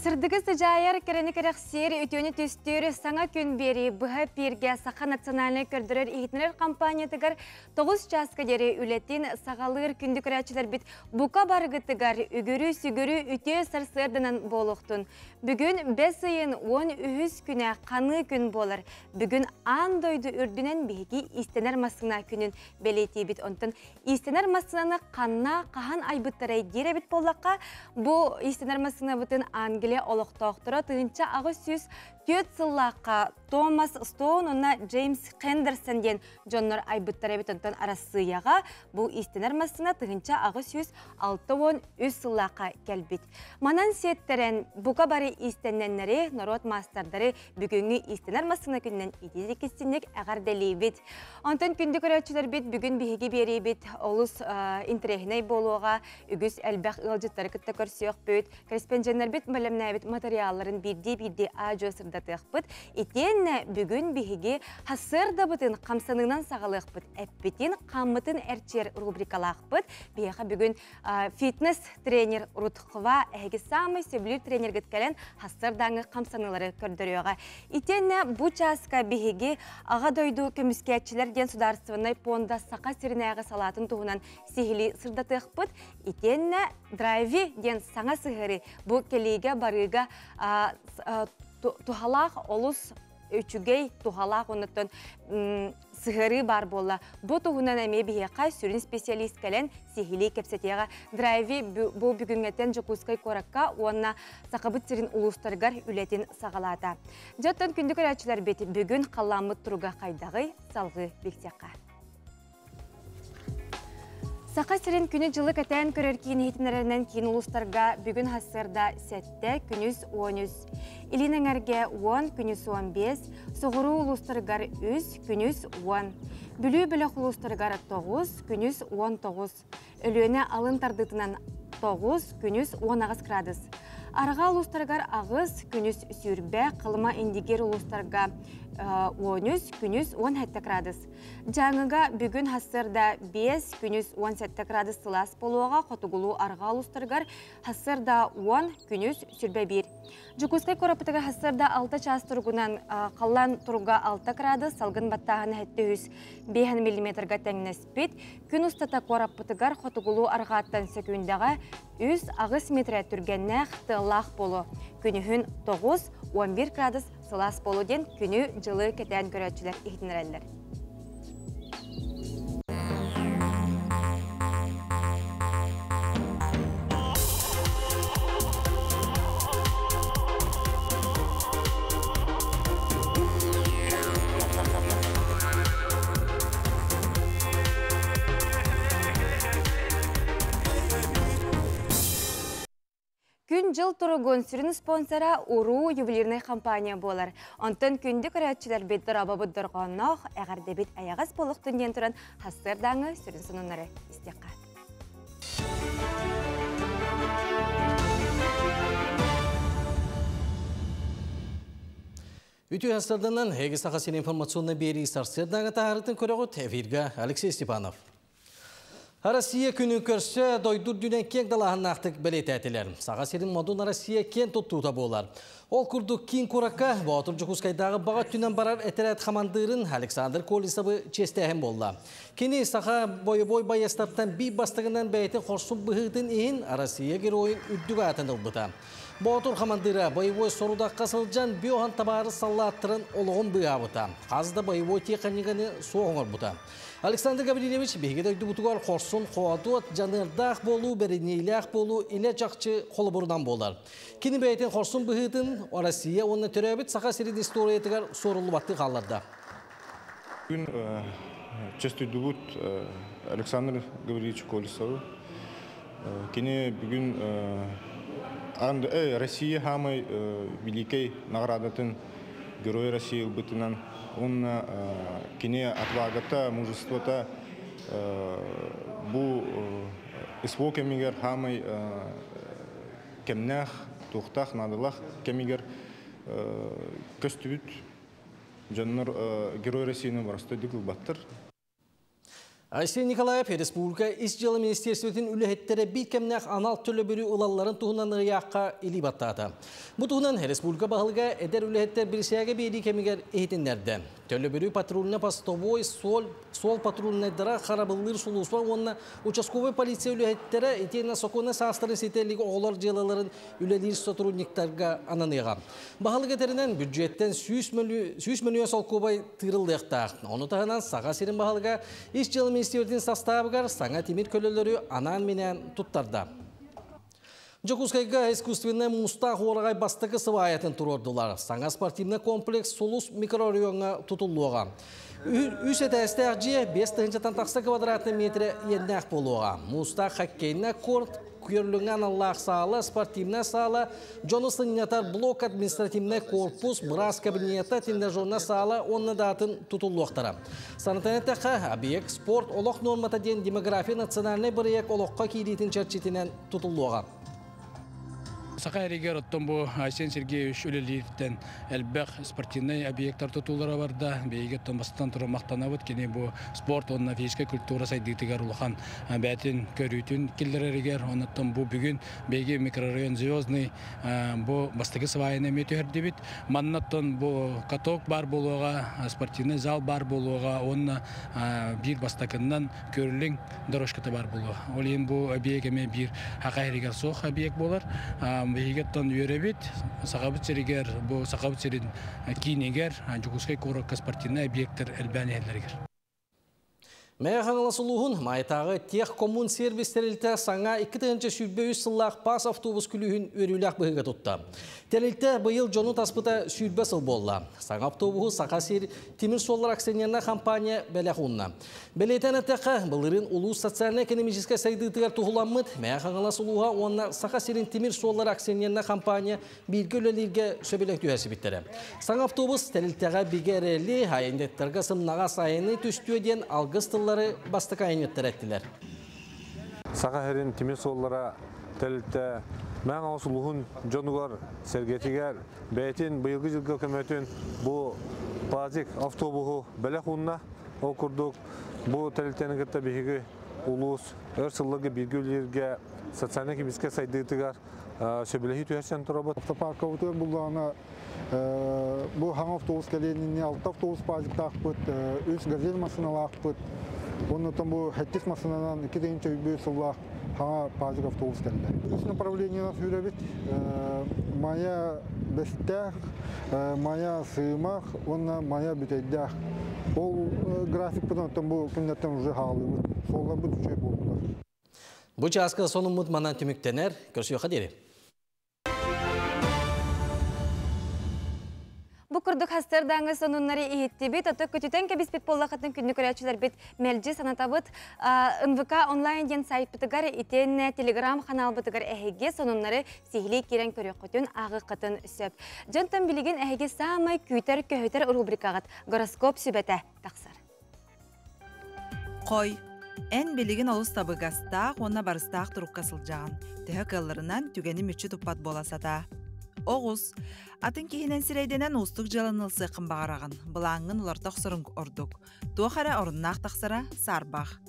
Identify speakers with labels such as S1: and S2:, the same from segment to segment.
S1: Сырдыгы сыдьаайар, кэрэни кэрэхсиир, үтүөнү түстүүр саҥа күн биэрии быһа эпииргэ Саха национальнай көрдөрөр-иһитиннэрэр компаниятыгар 9 чааска диэри үлэтин саҕалыыр күндү көрөөччүлэрбит бука барыгытыгар үгүрү-сүгүрү үтүө сарсыарданан буолуохтун. Бүгүн бэс ыйын 13 күнэ ханыы күн буолар. Бүгүн аан дойду үрдүнэн биһиги иистэнэр массыына күнүн бэлиэтиибит. Онтон Иистэнэр массыынаны ханна, хаһан айбыттарай диир эбит буоллахха, бу иистэнэр массыынабытын Англия олохтоохторо 1804 сыллаахха Томас Стоун уонна Джеймс Хендерсон диэн дьоннор айбыттар эбит. Онтон Арассыыйаҕа бу иистэнэр массыына 1863 сыллаахха кэлбит. Манан сиэттэрэн бука бары иистэннэннэри, норуот маастардары бүгүҥҥү иистэнэр массыына күнүнэн итии-иккистинник эҕэрдэлиибит. Онтон күндү көрөөччүлэрбит бүгүн биһиги биэриибит олус интэриэһинэй буолуоҕа, үгүс элбэх ыалдьыттары кытта көрсүөхпүт, корреспонденнарбит бэлэмнээбит материалларын биирдии-биирдии аа-дьуо сырдатыахпыт. Итиэннэ бүгүн биһиги сарсыардабытын хамсаныынан саҕалыахпыт, эппитин, хааммытын эрчийэр рубрикалаахпыт. Биһиэхэ бүгүн фитнес-тренер Рутхва эһиги саамай сөбүлүүр тренергит кэлэн сарсыардааҥҥы хамсаныылары көрдөрүөҕэ. Итиэннэ бу чааска биһиги Аҕа дойду көмүскээччилэр диэн судаарыстыбаннай пуонда Саха сиринээҕи салаатын туһунан сиһилии сырдатыахпыт. Итиэннэ Драйви диэн саҥа сыһыарыы бу кэлиигэ-барыыга туһалаах олус үчүгэй, туһалаах оннуттан сыһыарыы баар буолла. Бу туһунан эмиэ биһиэхэ сүрүн специалист кэлэн сиһилии кэпсэтиэҕэ. Драйви бу бүгүҥҥэттэн Дьокуускай куоракка уонна Сахабыт сирин улуустарыгар үлэтин саҕалаата. Дьэ оттон күндү көрөөччүлэрбит бүгүн халлааммыт туруга хайдаҕый? Салҕыы билсиэххэ. Саха сирин күнү-дьылы кэтээн көрөр киин иһитиннэрэринэн киин улуустарга бүгүн сарсыарда 7, күнүс 13. Илин эҥэргэ 10, күнүс 15, соҕуруу улуустарыгар 3, күнүс 10. Бүлүү бөлөх улуустарыгар 9, күнүс 19. Өлүөнэ алын тардыытынан 9, күнүс 18 градус. Арҕаа улуустарыгар 8, күнүс 20, Халыма Индигир улуустарга 13, күнүс 17 градус. Дьааҥыга бүгүн сарсыарда 5, күнүс 17 градус сылаас буолуоҕа, хотугулуу арҕаа улуустарыгар сарсыарда 10, күнүс 21. Дьокуускай куораппытыгар сарсыарда 6 чаас туругунан халлаан туруга 6 градус, салгын баттааһына 705 миллиметрга тэҥнэспит. Күн устата куораппытыгар хотугулуу арҕааттан сөкүүндэҕэ 3-8 метрэ түргэннээх тыаллаах буолуо. Күнүһүн 9, 11 градус сылаас буолуо диэн күнү-дьылы кэтээн көрөөччүлэр иһитиннэрэллэр. Күн-дьыл туругун сүрүн спонсора Уруу ювелирнай компания буолар. Онтон күндү көрөөччүлэрбит дорообобут дорҕоонноох, эҕэрдэбит эйэҕэс буолуохтун диэн туран сарсыардааҥы сүрүн сонуннары истиэххэ.
S2: Үтүө сарсыарданан эһиги Саха сирин информационнай биэрии сарсыардааҥы таһаарытын көрөҕүт. Эфиргэ Алексей Степанов. Россия күнүн көрсө дойду үрдүнэн киэҥ далааһыннаахтык бэлиэтээтилэр. Саха сирин модун Россия киэн туттуута буолар. Ол курдук киин куоракка Боотур Дьокуускайдааҕы баҕа өттүнэн барар этэрээт хамандыырын Александр Колесовы чиэстээһин буолла. Кини саха бойобуой байыастартан биир бастакынан бэйэтин хорсун быһыытын иһин Россия геройун үрдүк аатын ылбыта. Боотур хамандыыра боевой сорудахха сылдьан биохан табаарыс саллааттарын олоҕун быыһаабыта. Хас да боевой тиэхиньикэни суох оҥорбута. Александр Гаврильевич биһиги дойдубутугар хорсун хоодуот, дьаныардаах буолуу, бэриниилээх буолуу илэ-чахчы холобурунан буолар. Кини бэйэтин хорсун быһыытын Россия уонна төрөөбүт Саха сирин историятыгар суоруллубаттыы хаалларда.
S3: Күн честуйдубут Александр Гаврильевич Колесовы. Кини бүгүн Россия хаамай великэй наградатын Герой России ылбытынан уонна кини отвагата, мужествота бу СВО кэмигэр хаамай кэмнээх, туохтаах, наадалаах кэмигэр көстүбүт дьоннор Герой Россияны боростойдук ылбаттар.
S2: Айсен Николаев республика Ис дьыала министерствотын үлэһиттэрэ биир кэмнээх анал төлөбүрү ылалларын туһунан ыйаахха илии баттаата. Бу туһунан республика баһылыга эдэр үлэһиттэр бирисээгэ биэрии кэмигэр иһитиннэрдэ. Төлөбүрү патрульно-постовой суол, суол патрульнайдара харабыллыыр сулууспа уонна участковай полиция үлэһиттэрэ итиэннэ сокуоннай саастарын ситэ илик оҕолор дьыалаларын үлэлиир сотрудниктарга ананыаҕа. Баһылык этэринэн, бюджеттэн 100 мөлүйүөн солкуобай тыырыллыахтаах. Ону таһынан Саха сирин баһылыга Ис дьыала министиэристибэтин састаабыгар саҥа тимир көлөлөрү анаан-минээн туттарда. Дьокуускайга искусственнай муустаах уораҕай бастакы сыбаайатын туруордулар. Саҥа спортивнай комплекс Сулус микрорайоҥҥа тутуллуоҕа. Үс этээстээх дьиэ 5 тыһыынчаттан тахса квадратный метрэ иэннээх буолуоҕа. Муустаах хоккейнай корт, керлиҥҥэ аналлаах саала, спортивная саала, дьону сынньатар блок, административный корпус, быраас кабинета, тренажерная саала уонна да атын тутуллуохтара. Санатан эттэххэ, объект спорт олох нуормата диэн демография национальнай бырайыак олоххо киириитин чэрчитинэн тутуллуоҕа.
S4: Саха сиригэр оттон бу Айсен Сергеевич үлэлиириттэн элбэх спортивнай объекттар тутуулара барда. Биһиги оттон бастатан туран махтанабыт. Кини бу спорт уонна физическэй культура сайдыытыгар улахан бэйэтин көрүүтүн киллэрэригэр. Оннуттан бу бүгүн биһиги микрорайон Звездный бу бастакы свайаны эмиэ түһэрдибит. Манна оттон бу каток баар буолуоҕа, спортивный зал баар буолуоҕа уонна биир бастакыннан керлинг дорожката баар буолуо. Ол иһин бу объект эмиэ биир Саха сиригэр суох объект буолар. Биһиги оттон үөрэбит Сахабыт сиригэр, бу Сахабыт сирин киинигэр Дьокуускай куоракка спортивный объекттэр элбээн иһэллэригэр.
S2: Мэҥэ Хаҥалас улууһун Маайатааҕы Техкоммунсервис тэрилтэ саҥа 2023 сыллаах ПАЗ автобус күлүүһүн үөрүүлээх быһыыга тутта. Тэрилтэ быйыл дьону таспыта 20 сыл буолла. Саҥа автобуһу Саха сир тимир суоллар акционернай компания бэлэх уунна. Бэлиэтээн эттэххэ, былырыын улуус социальнай-экономическай сайдыытыгар туһуламмыт Мэҥэ Хаҥалас улууһа уонна Саха сирин тимир суоллар акционернай компания бииргэ үлэлииргэ сөбүлэҥ түһэрсибиттэрэ. Саҥа автобус тэрилтэҕэ бигэ эрэли, айанньыттарга сымнаҕас айаны түстүө диэн алгыс тыллары бастакы айанньыттар эттилэр.
S5: Саха сирин тимир суоллара тэрилтэ Мэҥэ Хаҥалас улууһун дьонугар сэргэтигэр бэйэтин быйылгы дьылга көмөтүн бу ПАЗик автобуһу бэлэх уунна. Ол курдук бу тэрилтэни кытта биһиги улуус өр сылларга бииргэ үлэлииргэ социальнай-экономическай сайдыытыгар сөбүлэһии түһэрсэн турабыт.
S6: Автопаркабытыгар буллаҕына бу хаҥа автобус кэлиэнини алта автобус пазиктаахпыт, үс газель массыыналаахпыт. Оннуттан бу сэттис массыынанан 2 тыһыынча сыллаах хаҥа пазик автобус кэллэ. Үс направлениенан сүүрэбит. Майа Бэстээх, Майа Сыымах уонна Майа Бүтэйдээх. Ол графикпытын оттон бу күннэртэн уже хаалыбыт. Суолларбыт үчүгэй буоллулар.
S2: Бу чааска сонуммут манан түмүктэнэр. Көрсүөххэ диэри.
S1: Бу курдук сарсыардааҥҥы сонуннары иһиттибит, ото көтүтэн кэбиспит буоллаххытына күндү көрөөччүлэрбит мэлдьи санатабыт. НВК онлайн диэн сайтпытыгар итиэннэ телеграм ханаалбытыгар эһиги сонуннары сиһилии киирэн көрүөххүтүн, ааҕыаххытын сөп. Дьонтон билигин эһиги саамай күүтэр көһүтэр рубрикаҕыт гороскоп сүбэтэ тахсар.
S7: Хой, эн билигин олус табыгастаах уонна барыстаах турукка сылдьаҕын. Төһө кыалларынан түгэни мүччү туппат буола сатаа. Оҕус, атын киһинэн сирэйдэнэн уустук дьыаланы ылсыаххын баҕараҕын, былааҥҥын уларыта охсоруҥ ордук. Туох эрэ оруннаах тахсара саарбах.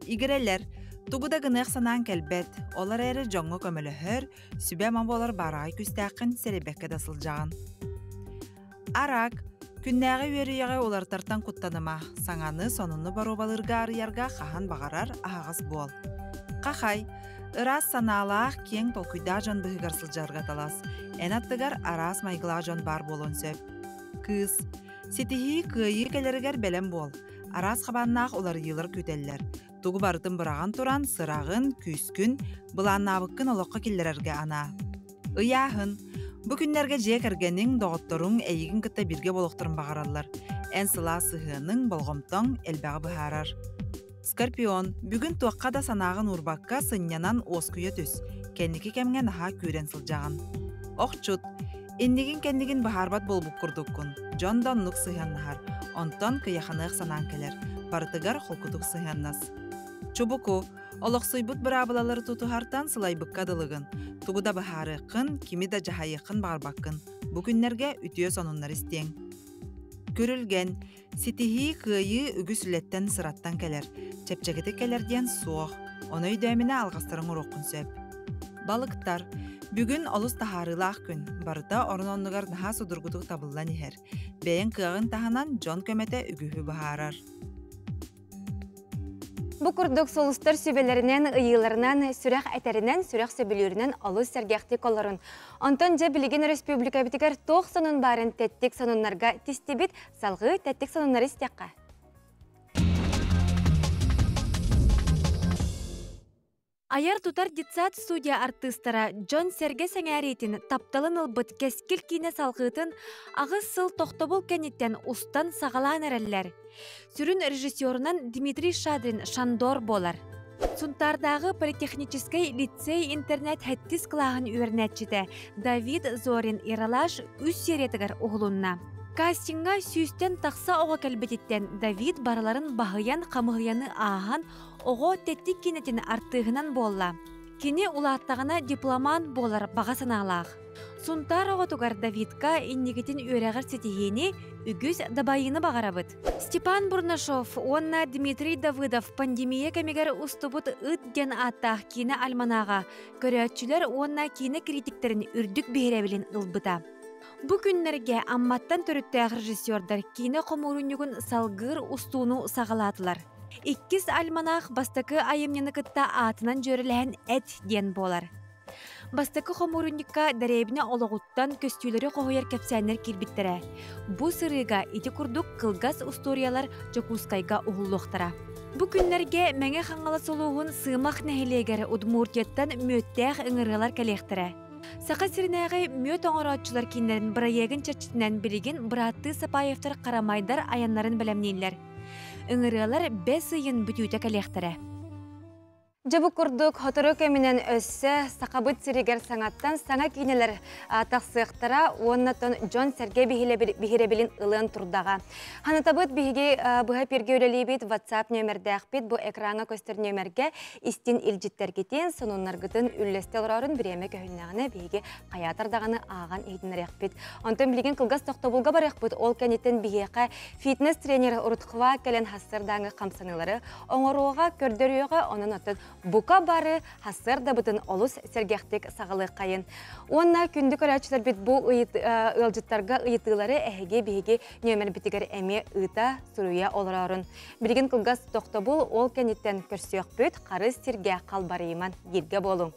S7: Игирэлэр, тугу да гыныах санаан кэлбэт, ол эрээри дьоҥҥо көмөлөһөр, сүбэ-ама буолар баараҕай күүстээххин сэрэйбэккэ да сылдьаҕын. Арак, күннээҕи үөрүйэҕи уларытартан куттаныма, саҥаны, сонуну боруобалыырга арыйарга хаһан баҕарар аһаҕас буол. Хахай, ыраас санаалаах, киэҥ толкуйдаах дьон быһыгар сылдьарга талас. Эн аттыгар араас майгылаах дьон баар буолуон сөп. Кыыс, ситиһии, кыайыы кэлэригэр бэлэм буол. Араас хабааннаах уларыйыылар күүтэллэр. Тугу барытын быраҕан туран, сыраҕын, күүскүн, былааннаабыккын олоххо киллэрэргэ анаа. Ыйааһын. Бу күннэргэ дьиэ кэргэниҥ, доҕотторуҥ эйигин кытта бииргэ буолуохтарын баҕараллар. Эн сылаас сыһыаныҥ, болҕомтоҥ элбэҕи быһаарар. Скорпион, бүгүн туохха да санааҕын уурбакка, сынньанан уоскуйа түс. Кэнники кэмҥэ наһаа күүрэн сылдьаҕын. Охчут, иннигин-кэннигин быһаарбат буолбут курдуккун. Дьон да оннук сыһыаннаһар. Онтон кыйаханыах санаан кэлэр. Барытыгар холкутук сыһыаннас. Чубуку, олохсуйбут быраабылалары тутуһартан сылайбыкка дылыгын. Тугу да быһаарыаххын, кими да дьаһайыаххын баҕарбаккын. Бу күннэргэ үтүө сонуннар истиэҥ. Күрүлгэн, ситиһии кыайыы үгүс үлэттэн сыраттан кэлэр, чэпчэкитик кэлэр диэн суох, ону өйдөөмүнэ алҕастарыҥ уруоххун сөп. Балыктар. Бүгүн олус таһаарыылаах күн, барыта орун-оннугар наһаа судургутук табыллан иһэр. Бэйэҥ кыаҕын таһынан дьон көмөтө үгүһү быһаарар.
S1: Бу курдук сулустар сүбэлэринэн, ыйыыларынан, сүрэх этэринэн, сүрэх сөбүлүүрүнэн олус сэргэхтик олорун. Онтон дьэ билигин өрөспүүбүлүкэбитигэр туох сонун баарын тэттик сонуннарга тистибит, салгыы тэттик сонуннары истиэххэ. Айар-тутар детсад студия артыыстара дьон-сэргэ сэҥээриитин, тапталын ылбыт Кэскил киинэ салҕыытын аҕыс сыл тохтобул кэнниттэн устан саҕалаан эрэллэр. Сүрүн режиссерунан Дмитрий Шадрин Шандор буолар. Сунтаардааҕы политехническэй лицей-интернат сэттис кылааһын үөрэнээччитэ Давид Зорин Ералаш үс сериятыгар уһулунна. Кастиҥҥа сүүстэн тахса оҕо кэлбититтэн Давид барыларын баһыйан хамыһыйаны ааһан оҕо тэттик киинэтин артыыһынан буолла. Кини улааттаҕына дипломант буолар баҕа санаалаах. Сунтаар оҕотугар Давидка инникитин үөрэҕэр ситиһиини, үгүс дабайыыны баҕарабыт. Степан Бурнашов уонна Дмитрий Давыдов пандемия кэмигэр устубут Ыт диэн ааттаах киинэ альманаҕа көрөөччүлэр уонна киинэ критиктэрин үрдүк биһирэбилин ылбыта. Бу күннэргэ Амматтан төрүттээх режиссердар киинэ хомуурунньугун салгыыр устууну саҕалаатылар. Иккис альманах бастакы айымньыны кытта аатынан дьүөрэлэһэн «Эт» диэн буолар. Бастакы хомуурунньукка дэриэбинэ олоҕуттан көстүүлэри хоһуйар кэпсээннэр киирбиттэрэ. Бу сырыыга ити курдук кылгас устуоруйалар Дьокуускайга уһуллуохтара. Бу күннэргэ Мэҥэ Хаҥалас улууһун Сыымах нэһилиэгэр Удмуртияттан мүөттээх ыҥырыалар кэлиэхтэрэ. Саха сиринээҕи мүөт оҥорооччулар кииннэрин бырайыагын чэрчитинэн билигин бырааттыы Сапаевтар харамайдар айаннарын бэлэмнииллэр. Ыҥырыалар бэс ыйын бүтүүтэ кэлиэхтэрэ. Дьэ бу курдук сотору кэминэн өссө Сахабыт сиригэр саҥаттан саҥа киинэлэр тахсыахтара уонна дьон-сэргэ биһирэбилин ылыан турдаҕа. Ханатабыт биһиги быһа эпиргэ үлэлиибит WhatsApp нүөмэрдээхпит бу экраҥҥа көстөр нүөмэргэ истин илдьиттэргитин, сонуннаргытын үллэстэ олорорун бириэмэ көһүннэҕинэ биһиги хайаатар даҕаны ааҕан иһитиннэриэхпит. Онтон билигин кылгас тохтобулга барыахпыт, ол кэнниттэн биһиэхэ фитнес-тренер Рутхва кэлэн хассырдааҥы хамсаныылары оҥоруоҕа, көрдөрүөҕэ, онон оттон бука бары хассыардабытын олус сэргэхтик саҕалыаххайын. Уонна күндү көрөөччүлэрбит бу ыалдьыттарга ыйытыылары эһиги биһиги нүөмэрбитигэр эмиэ ыыта, суруйа олорорун. Билигин кылгас тохтобул ол кэнниттэн көрсүөхпүт, харыс сиргэ халбарыйыман бииргэ буолуҥ.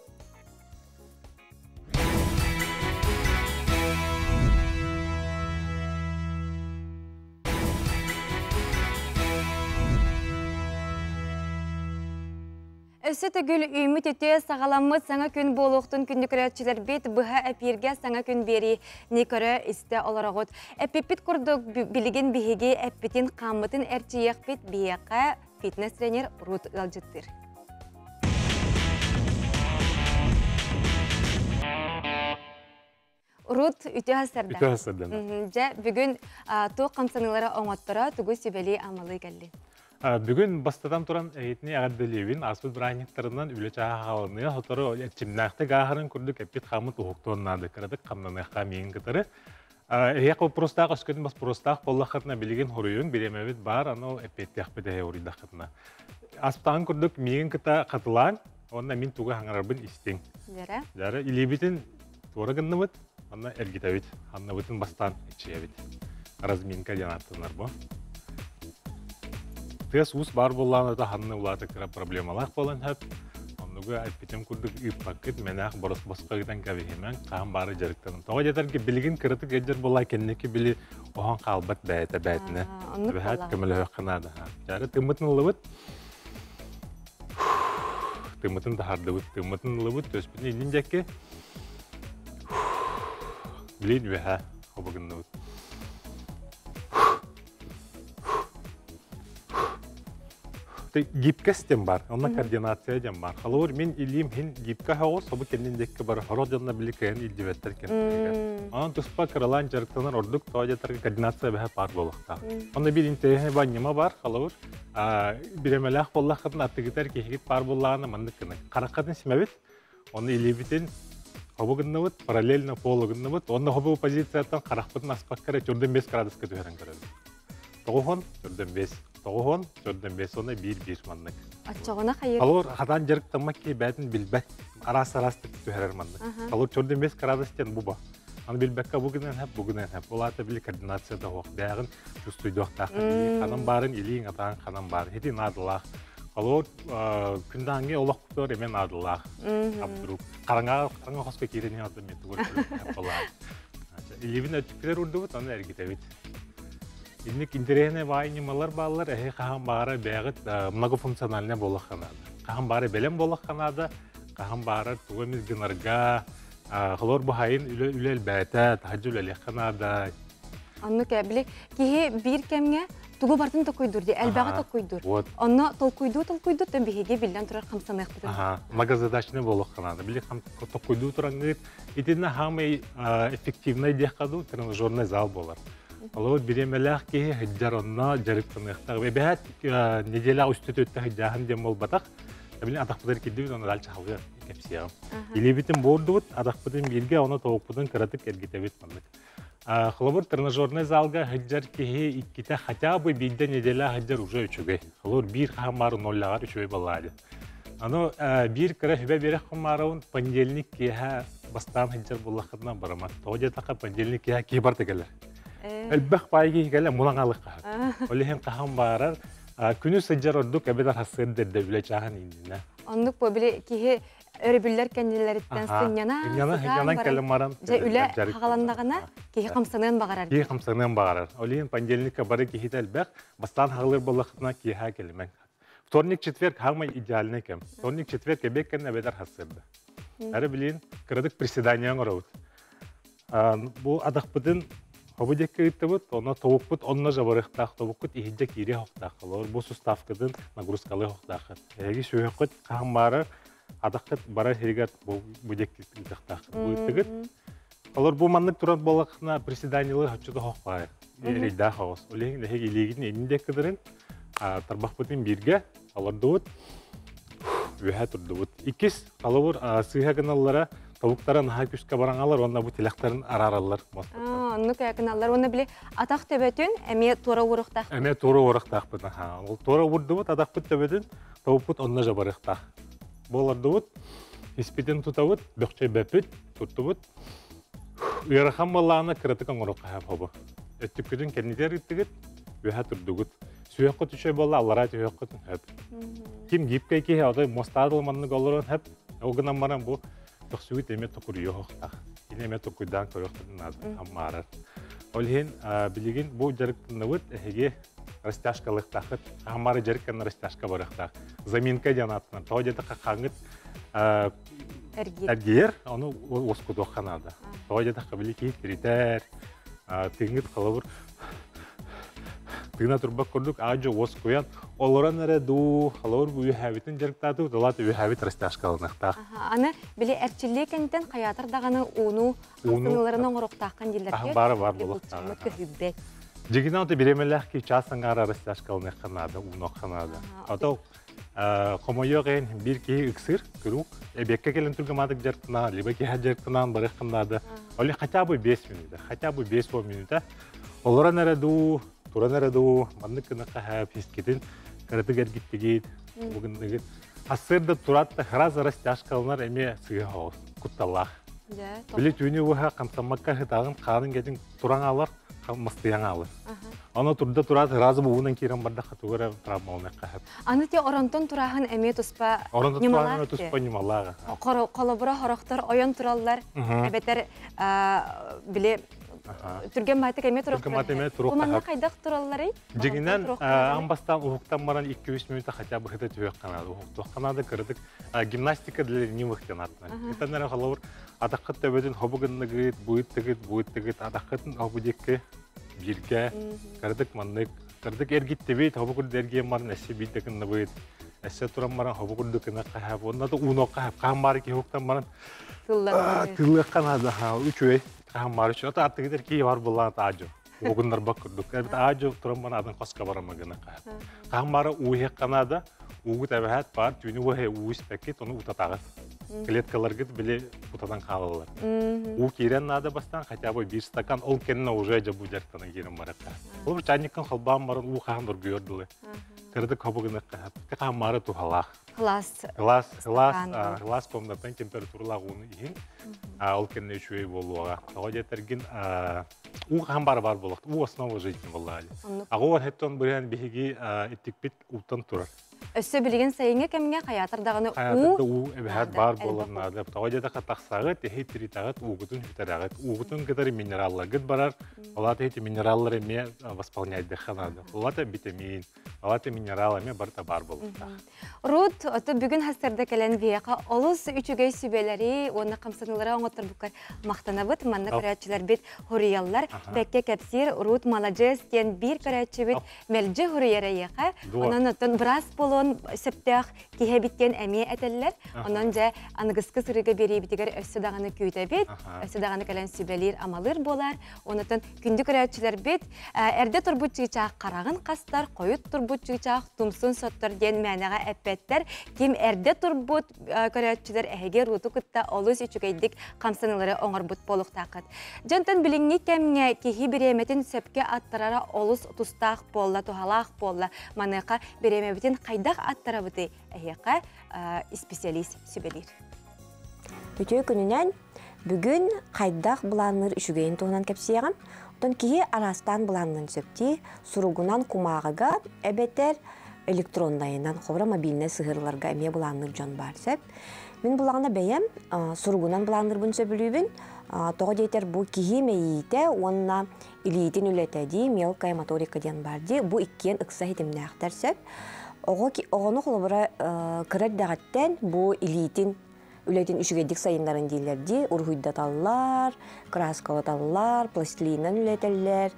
S1: Өссө төгүл үүммүт үтүө саҕаламмыт саҥа күн буолуохтун күндү көрөөччүлэрбит быһа эпииргэ саҥа күн биэриини көрө истэ олороҕут. Эппиппит курдук билигин биһиги эппитин хааммытын эрчийиэхпит биһиэхэ фитнес-тренер Рут ыалдьыттыыр. Рут үтүө хасарда.
S8: Үтүө хасарда.
S1: Дьэ, бүгүн туох хамсаныылары оҥотторо, тугу сүбэлии амалыы кэлли?
S8: Бүгүн бастатан туран эһитини эҕэрдэлиибин. Ааспыт бырааһынньыктарынан үлэ чааһа хаалыныа, сотору эрчимнээхтик ааһарын курдук эппит хааммыт уһуктуон наада. Кыратык хамнаныахха миигин кытары. Эһиэхэ боппуруостаах өскөтүн боппуруостаах буоллаххытына билигин хоруйун бириэмэбит баар, аны ол эппиэттиэхпит эһэ уруйдаххытына. Аспытаҕын курдук миигин кытта хатылаан, уонна мин тугу хаҥарарбын истиҥ.
S1: Дьэрэ.
S8: Дьэрэ илиибитин туора гынныбыт, онно эргитэбит, ханнабытын бастаан иччийэбит. Разминка диэн ааттанар бу. Тыас уус баар буоллаҕына да ханна улаата кыра проблемалаах буолан сөп. Оннугу эппитим курдук ыыппаккыт, мэнээх борос босхо ыытан кэбиһимэҥ, хаһан баары дьарыктанын. Тоҕо диэтэргэ билигин кыратык ыалдьар буоллаа кэнники били оһон хаалбат бэйэтэ бээтинэ. Эбэһээт көмөлөһүөххэ наада. Дьары тыммытын ыллыбыт. Тыммытын таһардыбыт, тыммытын ыллыбыт, төспүтүн иннин дьэкки. Билин үөһэ хобугуннубут. Гибкость диэн бар, онно координация диэн бар. Холобур, мин илиим хин гибка хоҕус, собу кэннин диэкки бар, хорох дьонно били кыайан илдьибэттэр кэннигэр. Онон туспа кыралаан дьарыктанар ордук, тоҕо диэтэргэ координация бэһэ паар буолуохтаах. Онно биир интэриэһинэй бар ньыма бар, холобур, биремэлээх буоллаххытын аттыгытар киһигит паар буоллаҕына маннык гына. Хараххытын симэбит, Оны илиибитин хобу гынныбыт, параллельно полу гынныбыт. Онно хобу позицияттан харахпытын аспакка эрэ чурдун 5 градуска түһэрэн көрөбүт. Тоғухон, төрдөн бес. Тоғухон, төрдөн бес, оны 1-1 маннык.
S1: Аччоҕуна хайыр.
S8: Алор хатан жарыктаммак ки бәтин билбэт. Арас-арас түһэрэр маннык. Алор төрдөн бес градус тен буба. Аны билбэккэ бугунан хэп, бугунан хэп. Ол били координация да хоқ. Бәғін чувствуйдуақтақ. Ханан барын, илиң атаң ханан барын. Хити надылақ. Алор күнданге олох кутор эмен надылақ. Абдрук. Қараңа қараңа хосқа кирене аты мен тугур бола. Илибин өтүклер урдубут, аны эргитебит. Инник интересне бай нималар баллар, эхе хахан бары бәгыт многофункциональный болох ханада. Хахан бары белем болох ханада, хахан бары тугамиз гынарга, холор бухайын үле үлел бәтә, тахаджу үле ханада.
S1: Онну кәбили киһи бир кемге тугу бартын токуйдур ди, элбәгә токуйдур. Онно толкуйду толкуйду төн биһиги биллән турар хамсаныктыр.
S8: Ага, многозадачный болох ханада. Били хам токуйду турангыт, итинне хамый эффективный дехкаду тренажерный зал болар. Алор биремелэх киһи хыджар онно жарыктаныктар. Бэбэт неделя үстүтөттө хыджахан дем болбатак. Билин атакпытыр киддибит, оны дальше халгы кепсиягым. Илибитин бордубут, атакпытын бирге, оны тоокпутун кыратык эргитебит маннык. Холобур тренажерный залга хыджар киһи икките хотя бы бидде неделя хыджар уже үчүгэй. Холобур бир хамар ноллагар үчүгэй балады. Аны бир кыра хүбэ берек хумарабын понедельник киһа бастаан хыджар буллахытынан барамат. Тоҕо така понедельник киһа киһи бар тегелер. Элбэх байги келе мулаңалык каһар. Олихин кахан барар, күнү сыджар ордук эбедер хасыр дерде үле чахан индине.
S1: Оннук бу били киһи өрөбүллэр кэннилэриттэн сынньана,
S8: сынньана келе маран.
S1: Же үле хагаландагына киһи хамсаныан багарар.
S8: Киһи хамсаныан багарар. Олихин понедельникка бары киһи элбэх, бастан хаглыр боллахытына киһа келемен. Вторник, четверг хамай идеальный кем. Вторник, четверг эбек кен эбедер хасырды. Әрі билин кырдык приседания оробут. Бу адакпытын Хобу декке ыттыбыт, онно тобукпут, онно жабарыхтаах тобуккут ихиджа киири хохтаах. Олор бу суставкытын нагрузкалы хохтаах. Эги сүйөккүт хахан бары адаккыт барар хиригер бу декке ыттыхтаах. Бу ыттыгыт. Олор бу маннык туран болакына приседаниялы хачута хохпай. Эрейда хогос. Олег леги илигин энин деккедерин тарбахпытын бирге алардыбыт. Үһә турдубут. Иккис алабур сыйха гыналлара тобуктарын наха күскә бараңалар, онна бу тиләхтәрен араралар.
S1: Онну кәкіналар. Оны били атақ төбөтүн әме тура урухтах.
S8: Әме тура урухтах бит. Ол тура урдубут, атақ бит төбөтүн, тобукпут онна жабарыхтах. Болардубут, испитин тутабыт, бөкчөй бөпүт, туттубут. Уярахан баллааны кыратыкан орокка хабы. Өттүккүтүн кеннитер иттигит, үһә турдугут. Сүйөккө түшөй болла, аллара түйөккөтүн хөп. Ким гипкей ки отой мостадыл манны голорон хөп. Огынан маран бу тохсугут эме токур йохтах. Ине эме токуйдан көрөктүн над аммарар. Олхин билигин бу жарыктыныбыт эһиге растяжкалыктахыт. Аммары жарыккан растяжка барыктах. Заминка жанатынан. То жета какаңыт эргиер, оны оскудоханада. То жета кабили ки тиритер, тыгыт калабыр тыгына турбак көрдүк, ажы ос куян, олоран эре ду, халор бу үһәбитин жарыктаты, долат үһәбит растяжкалыныктах.
S1: Аны били эрчилле кентен хаятар даганы уну астыныларын оңороктааккан диллерге.
S8: Бары бар болуктагы.
S1: Көһүббет.
S8: Жигинен оты биремелэх ки часаңара растяжкалынык уну канада. Ато комойо ген бир ки ыксыр, круг, эбекке келен тургамадык жарыктына, либо ки жарыктынан барык. Оли хотя бы 5 минут, хотя бы 5 минут. Олоран эре ду, туран эре ду, маннык кына каһа пискетин, караты гергиттигит, бугындыгит. Асырда туратта храза растяжкалынар эме сыгы хоос, кутталлах. Били түүнү уха камсамакка хытагын каанын кетин туран алар, мастыяң алар. Аны турда турат разы буунан кирен барда хатугара травма кахап.
S1: Аны те оронтон тураһын эме туспа
S8: Оронтон тураһын туспа нималага.
S1: Колобура хорохтор оён тураллар, эбетер биле Түрген майтык эме турук.
S8: Түрген майтык эме турук.
S1: Уманна кайдак тураллары?
S8: Жигинен амбастан уһуктан баран 2-3 минута хотя бы хыта түбек канады. Уһуктук канады кырдык. Гимнастика для ленивых тенатна. Итаннара халавыр атаккыт төбөтүн хобугынныгыт, буйыттыгыт, буйыттыгыт, атаккытын хобу декке бирге кырдык маннык, кырдык эргиттебит, хобу курд эргиен марын эссе биддекинныбыт. Эссе туран баран хобу курдукына кахап, онна да уно кахап, кахан бары ки хуктан баран. Тыллы канады, үчөй. Кахан бары үчөй. Ата аттыгыдер ки бар буллан таажу. Огуннар бак курдук. Эбит аажу туран баран адын коска барамагына кахап. Кахан бары уйхе канада, угу табахат бар, түүнү уйхе уйс пекет, оны утатагыт. Клеткаларгыт били утатан хаалалар. Уу киирэн наада бастаан хотя бы биир стакан, ол кэннэ уже дьэ бу дьарыктана киирэн баратта. Ол бу чайниккын холбоон баран уу хаһан оргуйар дылы. Кырдык хобугунакка хааммары тухалаах.
S1: Класс.
S8: Класс, класс, класс комнаттан температуралаах ууну иһин. Ол кэннэ үчүгэй буолуоҕа. Тоҕо диэтэргин уу хаһан бары бар буолуохта. Уу основа жизни буоллаҕа. Аҕа хеттон быһан биһиги иттикпит ууттан турар.
S1: Өссө билигин сайыҥҥы кэмҥэ хайаатар даҕаны
S8: уу уу эбэһээт баар буолар наада. Тоҕо диэтэххэ тахсаҕыт, эһи тиритаҕыт, уугутун сүтэрэҕит. Уугутун кытары минералларгыт барар. Олата эти минераллар эмиэ восполняйдыхха наада. Олата витамин, олата минерал эмиэ барыта баар буолуохтаах.
S1: Рут, ото бүгүн хастарда кэлэн биһиэхэ олус үчүгэй сүбэлэри уонна хамсаныылары оҥотторбуккар махтанабыт. Манна көрөөччүлэрбит хуруйаллар. Бэккэ кэпсиир Рут маладьыас диэн биир көрөөччүбүт мэлдьи хуруйар эйиэхэ. Онон оттон быраас буолуон сөптөөх киһи эбит диэн эмиэ этэллэр. Онон дьэ аныгыскы сырыыга биэриибитигэр өссө даҕаны күүтэбит. Өссө даҕаны кэлэн сүбэлиир, амалыыр буолар. Онотон күндү көрөөччүлэрбит эрдэ турбут чыычаах хараҕын хастар, хойут турбут чыычаах тумсун соттор диэн мээнэҕэ эппэттэр. Ким эрдэ турбут көрөөччүлэр эһиги Руту кытта олус үчүгэйдик хамсаныылары оҥорбут буолуохтааххыт. Дьонтон билиҥҥи кэмҥэ киһи бириэмэтин сөпкө аттарара олус тустаах буолла, туһалаах буолла. Маныаха бириэмэбитин хайдах аттарабытый эһиэхэ исписэлиис сүбэлиир.
S9: Үтүө күнүнэн бүгүн хайдах былаанныыр үчүгэйин туһунан кэпсиэҕим. Оттон киһи араастаан былаанныан сөптүү, суругунан кумааҕыга эбэтэр электроннайынан, холобура мобильнай сыһыарыларга эмиэ былаанныыр дьон баар сөп. Мин булаҕына бэйэм суругунан былаанныырбын сөбүлүүбүн. Тоҕо диэтэр бу киһи мэйиитэ уонна илиитин үлэтэ дии, мелкая моторика диэн баар дии, бу иккиэн ыкса ситимнээхтэр сөп. Оҕо оҕону холобура кыра эрдэҕиттэн бу илиитин үлэтин үчүгэйдик сайыннарын дииллэр дии, уруһуйдаталлар, кырааскалаталлар, пластилинынан үлэтэллэр,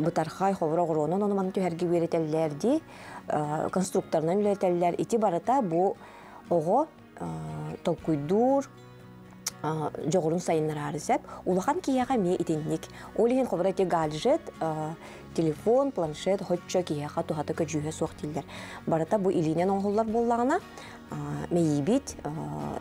S9: бытархай холобура оҕуруонан ону маны түһэргэ үөрэтэллэр дии, конструкторынан үлэтэллэр. Ити барыта бу оҕо толкуйдуур, дьоҕурун сайыннараары сөп. Улахан киһиэхэ эмиэ итинник. Ол иһин холобура ити гаджет, телефон, планшет хоччо киһиэхэ туһата көдьүүһэ суох дииллэр. Барыта бу илиинэн оҥоһуллар буоллаҕына, мэйиибит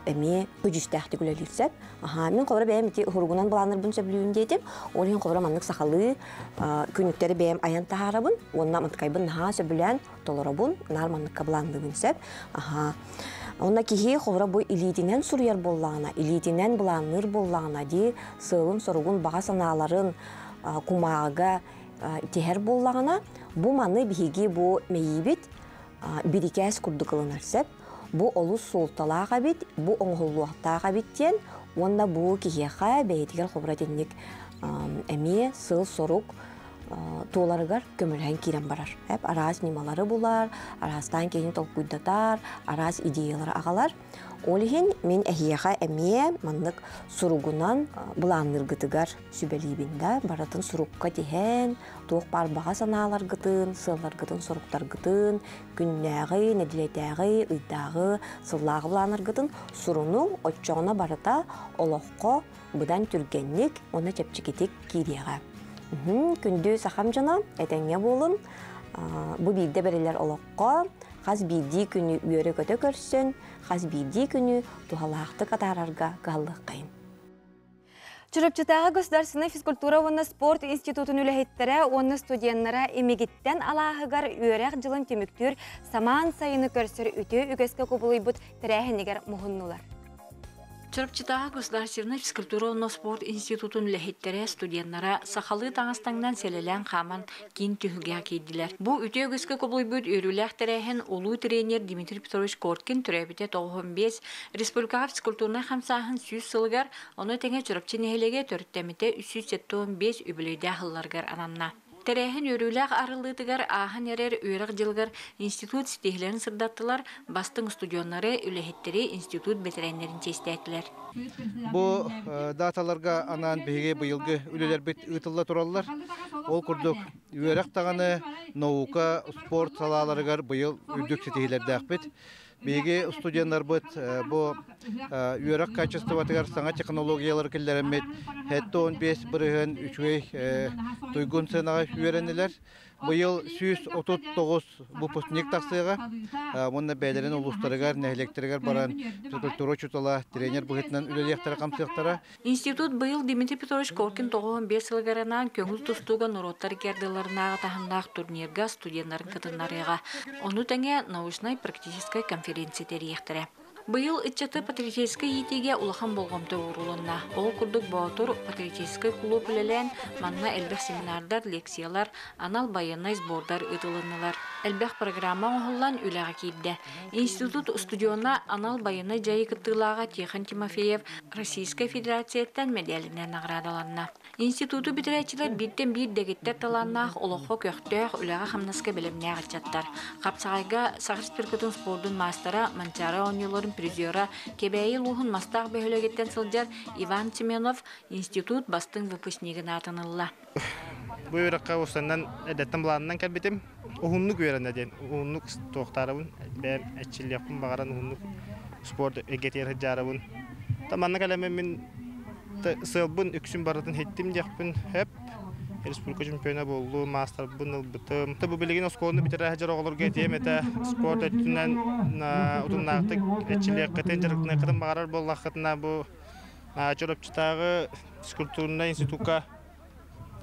S9: эмиэ көдьүүстээхтик үлэлиир сөп. Аха, мин холобура бэйэм ити уһуругунан былааннарбын сөбүлүүн диэтим. Ол иһин холобура маннык сахалыы күнүктэри бэйэм айан таһаарабын уонна мантыкайбын наһаа сөбүлээн толоробун, наар манныкка былаанныыбын сөп. Аха. Онно киһи холобура бу илиитинэн суруйар буоллаҕына, илиитинэн былаанныыр буоллаҕына дии сыалын-соругун, баҕа санааларын кумааҕыга тиһэр буоллаҕына, бу маны биһиги бу мэйиибит бирикээс курдук ылынар сөп. Бу олус суолталаах эбит, бу оҥоһуллуохтаах эбит диэн уонна бу киһиэхэ бэйэтигэр холобура итинник эмиэ сыл-сорук туоларыгар көмөлөһөн киирэн барар. Араас ньымалары булар, араастаан киһини толкуйдатар, араас идеялары аҕалар. Ол иһин мин эһиэхэ эмиэ маннык суругунан былаанныыргытыгар сүбэлиибин да, барытын сурукка тиһэн, туох баар баҕа санааларгытын, сыалларгытын, соруктаргытын, күннээҕи, нэдиэлэтээҕи, ыйдааҕы, сыллааҕы былааннаргытын сурунуҥ, оччоҕуна барыта олоххо быдан түргэнник уонна чэпчэкитик киириэҕэ. Күндү сахам дьоно, этэҥҥэ буолун. Бу биирдэ бэриллэр олоххо хас биирдии күнү үөрэ-көтө көрсөн, хас биирдии күнү туһалаахтык атаарарга кыһаллыаххайын.
S1: Чурапчытааҕы государственнай физкультура уонна спорт институтун үлэһиттэрэ уонна студеннара имигиттэн алааһыгар үөрэх дьылын түмүктүүр самаан сайыны көрсөр үтүө үгэскэ кубулуйбут тэрээһинигэр муһуннулар.
S10: Чурапчытааҕы государственнай физкультура уонна спорт институтун үлэһиттэрэ, студеннара сахалыы таҥас таҥнан сэлэлээн хааман киин түһүлгэҕэ киирдилэр. Бу үтүө үгэскэ кубулуйбут үөрүүлээх тэрээһин улуу тренер Дмитрий Петрович Коркин төрөөбүтэ 95 республикаҕа физкультурнай хамсааһын 100 сылыгар, ону тэҥэ Чурапчы нэһилиэгэ төрүттэммитэ 375 үбүлүөйдээх сылларыгар ананна. Тэрээһин үөрүүлээх арыллыытыгар ааһан эрэр үөрэх дьылыгар институт ситиһилэрин сырдаттылар, бастыҥ устудьуоннары, үлэһиттэри, институт бэтэрээннэрин чиэстээтилэр.
S11: Бу даталарга анаан биһиги быйылгы үлэлэрбит ыытылла тураллар. Ол курдук үөрэх даҕаны наука, спорт салааларыгар быйыл үрдүк ситиһиилэрдээхпит. Биһиги студеннарбыт бу үөрэх качествотыгар саҥа технологиялары киллэрэммит 75 бырыһыан үчүгэй туйгун сыанаҕа үөрэннилэр. Быйыл 139 выпускник тахсыаҕа. Уонна бэйэлэрин улуустарыгар, нэһилиэктэригэр баран физкультура учуутала, тренер быһыытынан үлэлиэхтэрэ, хамсыахтара.
S10: Институт быйыл Дмитрий Петрович Коркин 95 сылыгар анаан көҥүл тустууга норуоттар икки таһымнаах турнирга студеннарын кытыннарыаҕа. Ону тэҥэ научнай-практическай конференция тэрийиэхтэрэ. Быйыл ыччаты патриотическай иитиигэ улахан болҕомто уурулунна. Ол курдук Боотур патриотическай кулууп үлэлээн, манна элбэх семинардар, лекциялар, анал байыаннай сбордар ыытылыннылар. Элбэх программа оҥоһуллан үлэҕэ киирдэ. Институт устудьуона анал байыаннай дьайыы кыттыылааҕа Тихон Тимофеев Российскай Федерацияттан мэдээлинэн наҕараадаланна. Институту бүтэрээччилэр бииртэн биир дэгиттэр талааннаах, олоххо көхтөөх, үлэҕэ-хамнаска бэлэмнээх ыччаттар. Хапсаҕайга Саха Республикатын спордун маастара, Манчаары оонньууларын призера, Кэбээйи улууһун Мастаах бөһүөлэгиттэн сылдьар Иван Семенов институт бастыҥ выпускнигын аатын ылла.
S12: Бу үөрэххэ устаннан эрдэттэн былаанынан кэлбитим. Уһуннук үөрэнэ диэн, уһуннук туохтаарабын, бэйэм эрчиллиэхпин баҕаран уһуннук спорт эйгэтигэр сылдьаарабын. Та манна кэлэммин мин сыалбын үксүн барытын иһиттим диэхпин сөп. Республика чемпиона буоллум, маастарбын ылбытым. Бу билигин оскуоланы бүтэрэ сылдьар оҕолорго этиэм этэ, спорт өттүнэн утумнаахтык эрчиллиэххитин, дьарыктаныаххытын баҕарар буоллаххытына, бу Чурапчытааҕы физкультурнай институкка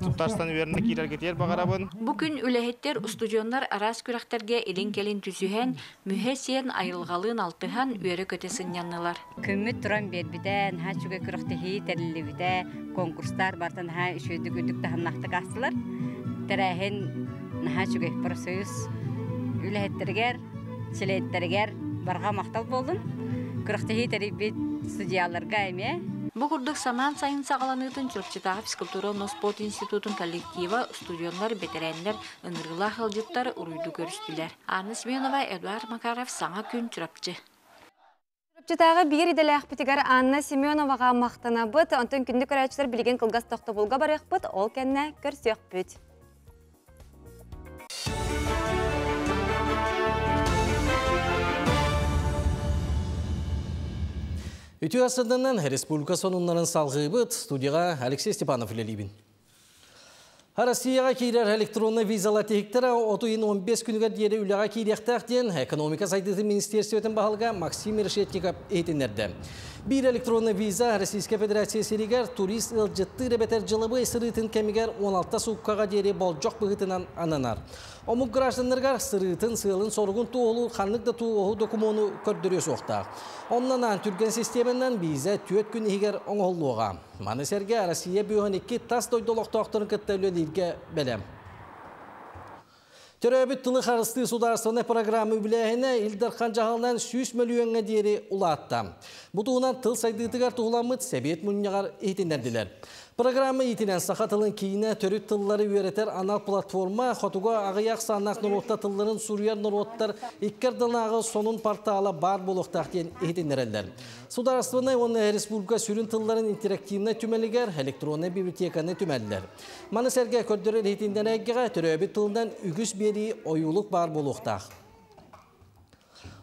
S12: Тутарстан үөрэнэ киирэргитигэр баҕарабын.
S10: Бу күн үлэһиттэр, устудьуоннар араас күрэхтэргэ илин-кэлин түсүһэн, мүһэ сиэн, айылҕалыын алтыһан, үөрэ-көтө сынньаннылар.
S13: Күммүт туран биэрбитэ, наһаа үчүгэй күрэхтэһии тэриллибитэ, конкурстар барыта наһаа үчүгэйдик үрдүк таһымнаахтык аастылар. Тэрээһин наһаа үчүгэй профсоюз үлэһиттэригэр, чилиэттэригэр барҕа махтал буоллун. Күрэхтэһии тэрийбит судьуйаларга эмиэ.
S10: Бу курдук самаан сайын саҕаланыытын Чурапчытааҕы физкультура уонна спорт институтун коллектива, устудьуоннар, бэтэрээннэр, ыҥырыылаах ыалдьыттар уруйдуу көрүстүлэр. Анна Семенова, Эдуард Макаров, Саҥа күн, Чурапчы.
S1: Чурапчытааҕы биир идэлээхпитигэр Анна Семеноваҕа махтанабыт. Онтон күндү көрөөччүлэр билигин кылгас тохтобулга барыахпыт, ол кэннэ көрсүөхпүт.
S2: Үтүө асырданан республика сонуннарын салгыыбыт. Студияға Алексей Степанов үлэлиибин. Россияға киирэр электронный визала тиһиктэрэ оту ыйын 15 күнүгэр диэри үлэҕэ киириэхтээх диэн экономика сайдыытын министерствотын баһылыга Максим Решетников иһитиннэрдэ. Биир электронный виза Российскай Федерация сиригэр турист ыалдьыттыыр эбэтэр дьылыбы сырыытын кэмигэр 16 сууккаҕа диэри болдьох быһыытынан ананар. Омук гражданнарыгар сырыытын сыалын-соругун туоһулуур ханнык да туоһу докумуону көрдөрүө суохтаах. Оннан түргэн систиэмэнэн виза 4 күн иһигэр оҥоһуллуоҕа. Маны сэргэ Россия бүүһүн икки тас дойду олохтоохторун кытта үлэлииргэ бэлэм. Төрөөбүт тылы харыстыыр судаарыстыбаннай программа үбүлээһинэ Ил Дархан дьаһалынан 100 мөлүйүөҥҥэ диэри улаатта. Бу туһунан тыл сайдыытыгар туһуламмыт Сэбиэт мунньаҕар иһитиннэрдилэр. Программа иитинэн саха тылын киинэ төрүт тыллары үөрэтэр анал платформа хотугу аҕыйах ахсааннаах норуоттар тылларын суруйар норуоттар икки ардынааҕы сонун портала баар буолуохтаах диэн иһитиннэрэллэр. Судаарыстыбаннай уонна республика сүрүн тылларын интерактивнай түмэлигэр электроннай библиотеканы түмэллэр. Маны сэргэ көрдөрөр иһитиннэрэргэ төрөөбүт тылынан үгүс биэрии ойуулук баар буолуохтаах.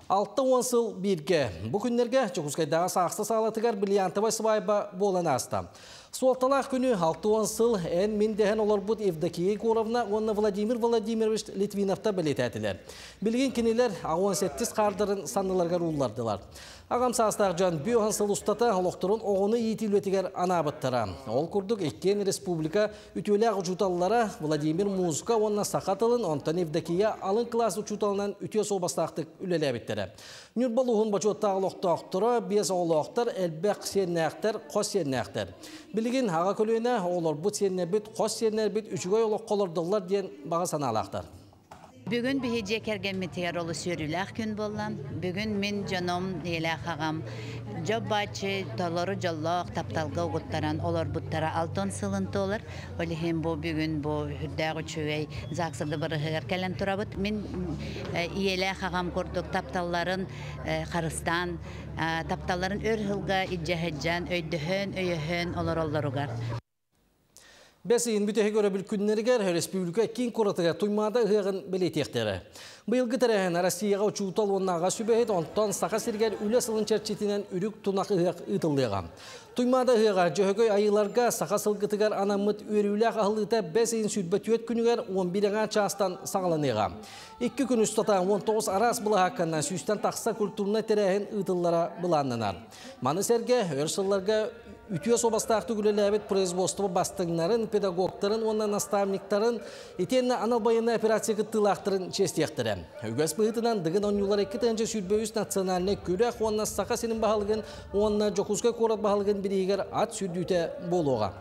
S2: 60 сыл бииргэ. Бу күннэргэ Дьокуускайдааҕы саахса саалатыгар бриллиантовай сыбаайба буолан ааста. Суолталаах күнү 60 сыл эн мин дэһэн олорбут Евдокия Егоровна уонна Владимир Владимирович Литвиновтар бэлиэтээтилэр. Билигин кинилэр 87 хаардарын санныларыгар ууллардылар. Аҕам саастаах дьон бүөһөн сыл устата олохторун оҕону иитии үлэтигэр анаабыттара. Ол курдук иккиэн республика үтүөлээх учууталлара Владимир музыка уонна саха тылын, онтон Евдокия алын кылаас учууталынан үтүө суобастаахтык үлэлээбиттэрэ. Ньурба улууһун бочуоттаах олохтоохторо, биэс оҕолоохтор, элбэх сиэннээхтэр, хос сиэннээхтэр. Билигин аҕа көлүөнэ оҕолорбут сиэннэрбит, хос сиэннэрбит үчүгэй олоххо олордоллор диэн баҕа санаалаахтар.
S14: Бүгүн биһи дьиэ кэргэммитигэр олус үөрүүлээх күн буолла. Бүгүн мин дьоном, ийэлээх аҕам дьо-бааччы толору дьоллоох тапталга угуттаран олорбуттара алтан сылын туолар. Ол иһин бу бүгүн бу үрдээх үчүгэй ЗАГС бырыһыгар кэлэн турабыт. Мин ийэлээх аҕам курдук тапталларын харыстаан, тапталларын өр сылга илдьэ сылдьан, өйдөһөн, өйөһөн олороллоругар.
S2: Бэс ыйын бүтэһик өрөбүл күннэригэр республика киин куоратыгар Туймаада ыһыаҕын бэлиэтиэхтэрэ. Быйылгы тэрээһин Россияҕа учуутал уонна аҕа сүбэһит, онтон Саха сиригэр үлэ сылын чэрчитинэн үрүк тунах ыһыах ыытыллыаҕа. Туймаада ыһыаҕа Дьөһөгөй айыыларга саха сылгытыгар анаммыт үөрүүлээх аһыллыыта бэс ыйын 24 күнүгэр 11 аҥаа чаастан саҕаланыаҕа. Икки күн устата 19 араас былаһаакканан сүүстэн тахса культурнай тэрээһин ыытыллара былааннанар. Маны сэргэ өр сылларга үтүө суобастаахтык үлэлээбит производство бастыҥнарын, педагогтарын уонна наставниктарын итиэннэ анал байыаннай операция кыттыылаахтарын чиэстиэхтэрэ. Үгэс быһыытынан Дыгын оонньуулар 2023 национальнай күрэх уонна Саха сирин баһылыгын уонна Дьокуускай куорат баһылыгын бирииһигэр ат сүүрдүүтэ буолуоҕа.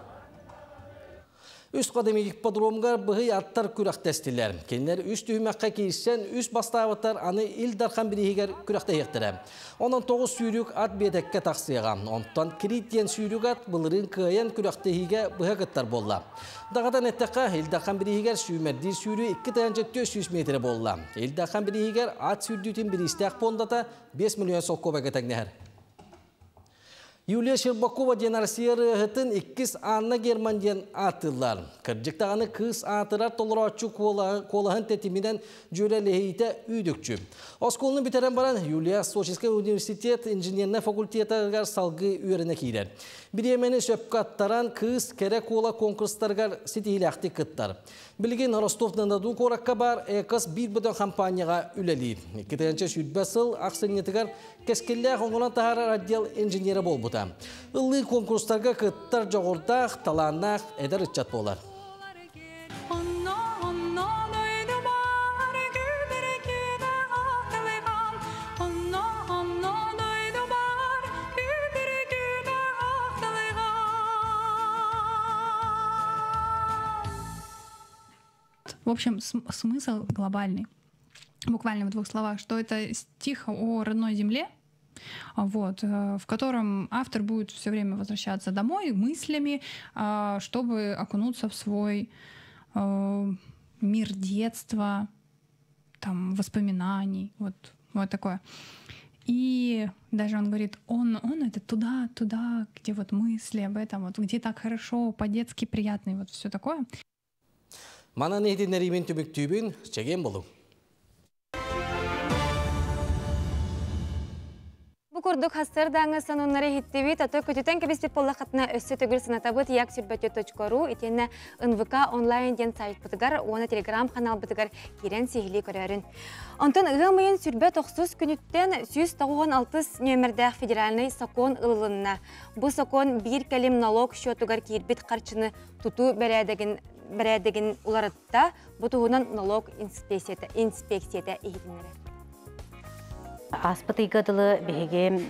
S2: Үс кадым ипподромугар быһый аттар күрэхтэстилэр. Кинилэр үс түһүмэххэ киирсэн, үс бастаабыттар аны Ил Дархан бирииһигэр күрэхтэһиэхтэрэ. Онон тоҕус сүүрүк ат биэтэккэ тахсыаҕа. Онтон Крит диэн сүүрүк ат былырыын кыайан күрэхтэһиигэ быһа кыттар буолла. Даҕатан эттэххэ, Ил Дархан бирииһигэр сүүмэрдиир сүүрүү 2400 миэтэрэ буолла. Ил Дархан бирииһигэр ат сүүрдүүтүн бириистээх пуондата 5 миллион солкуобайга тэҥнэһэр. Юлия Щербакова диэн Россия ырыаһытын иккис Анна Герман диэн ааттыыллар. Кырдьык даҕаны кыыс аатырар толорооччу куолаһын тэтиминэн дьүөрэлэһиитэ үүдүкчү. Оскуоланы бүтэрэн баран Юлия Сочинскай университет инженернэй факультетыгар салгыы үөрэнэ киирэр. Бириэмэни сөпкө аттаран кыыс кэрэ куола конкурстарыгар ситиһиилээхтик кыттар. Билигин Ростов-на-Дону куоракка баар Экос биир бөдөҥ хампаанньаҕа үлэлиир. 2020 сыл ахсынньытыгар кэскиллээх оҥорон таһаарар отдел инженерэ буолбута. Ыллыы конкурстарга кыттар дьоҕурдаах, талааннаах эдэр ыччат буолар.
S15: В общем, смысл глобальный. Буквально в двух словах, что это стих о родной земле, вот, в котором автор будет все время возвращаться домой мыслями, чтобы окунуться в свой мир детства, там, воспоминаний, вот, вот такое. И даже он говорит, он это туда, туда, где вот мысли об этом, вот где так хорошо, по-детски приятно, и вот все такое.
S2: Манан иһитиннэриибин түмүктүүбүн, чэгиэн буолуҥ.
S1: Бу курдук хастардааҥы сонуннары иһиттибит, ато көтүтэн кэбиспит буоллаххытына өссө төгүл санатабыт як сүрбөтү.ру итиэннэ НВК онлайн диэн сайтпытыгар уонна телеграм-каналбытыгар киирэн сиһилии көрөөрүн. Онтон ыам ыйын сүрбэ тохсус күнүттэн 196 нүөмэрдээх федеральнай сокуон ылылынна. Бу сокуон биир кэлим налог счетугар киирбит харчыны тутуу бэрээдэгин бэрээдэгин уларытта, бу туһунан налог инспекцията инспекцията иһитиннэрэр.
S13: Ааспыт ыйга дылы биһиги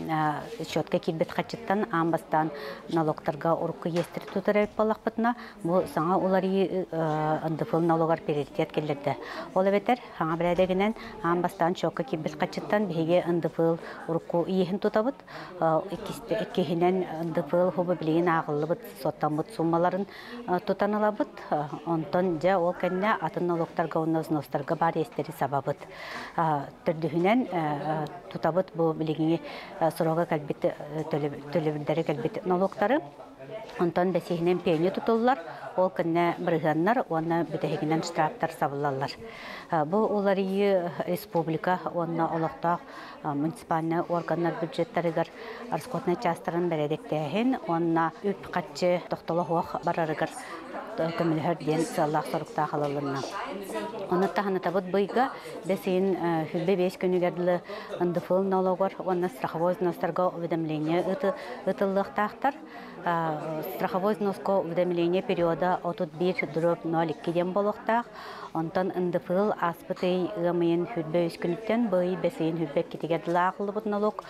S13: счетка киирбит хаччыттан аан бастаан налогтарга урукку иэстэри тутар эбит буоллахпытына, бу саҥа уларыйыы НДФЛ налогар приоритет киллэрдэ. Ол эбэтэр саҥа бэрээдэгинэн аан бастаан счетка киирбит хаччыттан биһиги НДФЛ урукку иэһин тутабыт. Иккиһинэн НДФЛ хубу билигин ааҕыллыбыт суоттаммыт суммаларын тутан ылабыт. Онтон дьэ ол кэннэ атын налогтарга уонна взностарга баар иэстэри сабабыт. Төрдүһүнэн тутабыт бу билигиҥи срога кэлбит төлөбүрдэри кэлбит налогтары. Онтон бэсиһинэн пени тутуллар, ол кэннэ бырыһыаннар уонна бүтэһигинэн штрафтар сабыллаллар. Бу уларыйыы республика уонна олохтоох муниципальнай органнар бюджеттарыгар расходнай частарын бэрээдэктээһин уонна үп-харчы тохтоло суох барарыгар көмөлөһөр диэн сыаллаах соруктаах ылылынна. Ону таһынатабыт быйга бэс ыйын 25 күнүгэр дылы НДФЛ налогор уонна страховой взностарга уведомление ытыллыахтаахтар. Страховой взноска уведомление периода 31 дробь 02 диэн буолуохтаах. Онтон НДФЛ ааспыт ый ыам ыйын 23 күнүттэн бу ый бэс ыйын 22-тигэр дылы ааҕыллыбыт налог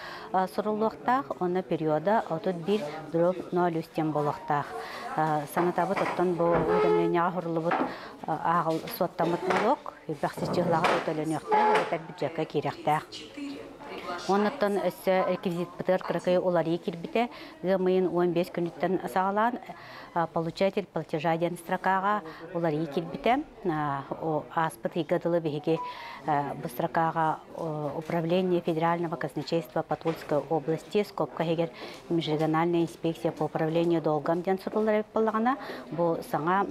S13: суруллуохтаах. Онно периода 31 дробь 03 диэн буолуохтаах. Санатабыт, оттон бу уведомлениеҕа суруллубут ааҕыл суоттаммыт налог үбэх сиччыһылаҕа төлөнүөхтээх эбэтэр бюджекка киириэхтээх. Оннуттан өссө реквизитпытыгар кыракый уларыы киирбитэ. Ыам ыйын 15 күнүттэн саҕалаан получатель платежа диэн строкаҕа уларыы киирбитэ. Ааспыт ыйга дылы биһиги бу строкаҕа Управление федерального казначейства по Тульской области скобка иһигэр межрегиональная инспекция по управлению долгом диэн суруллар эбит буоллаҕына, бу саҥа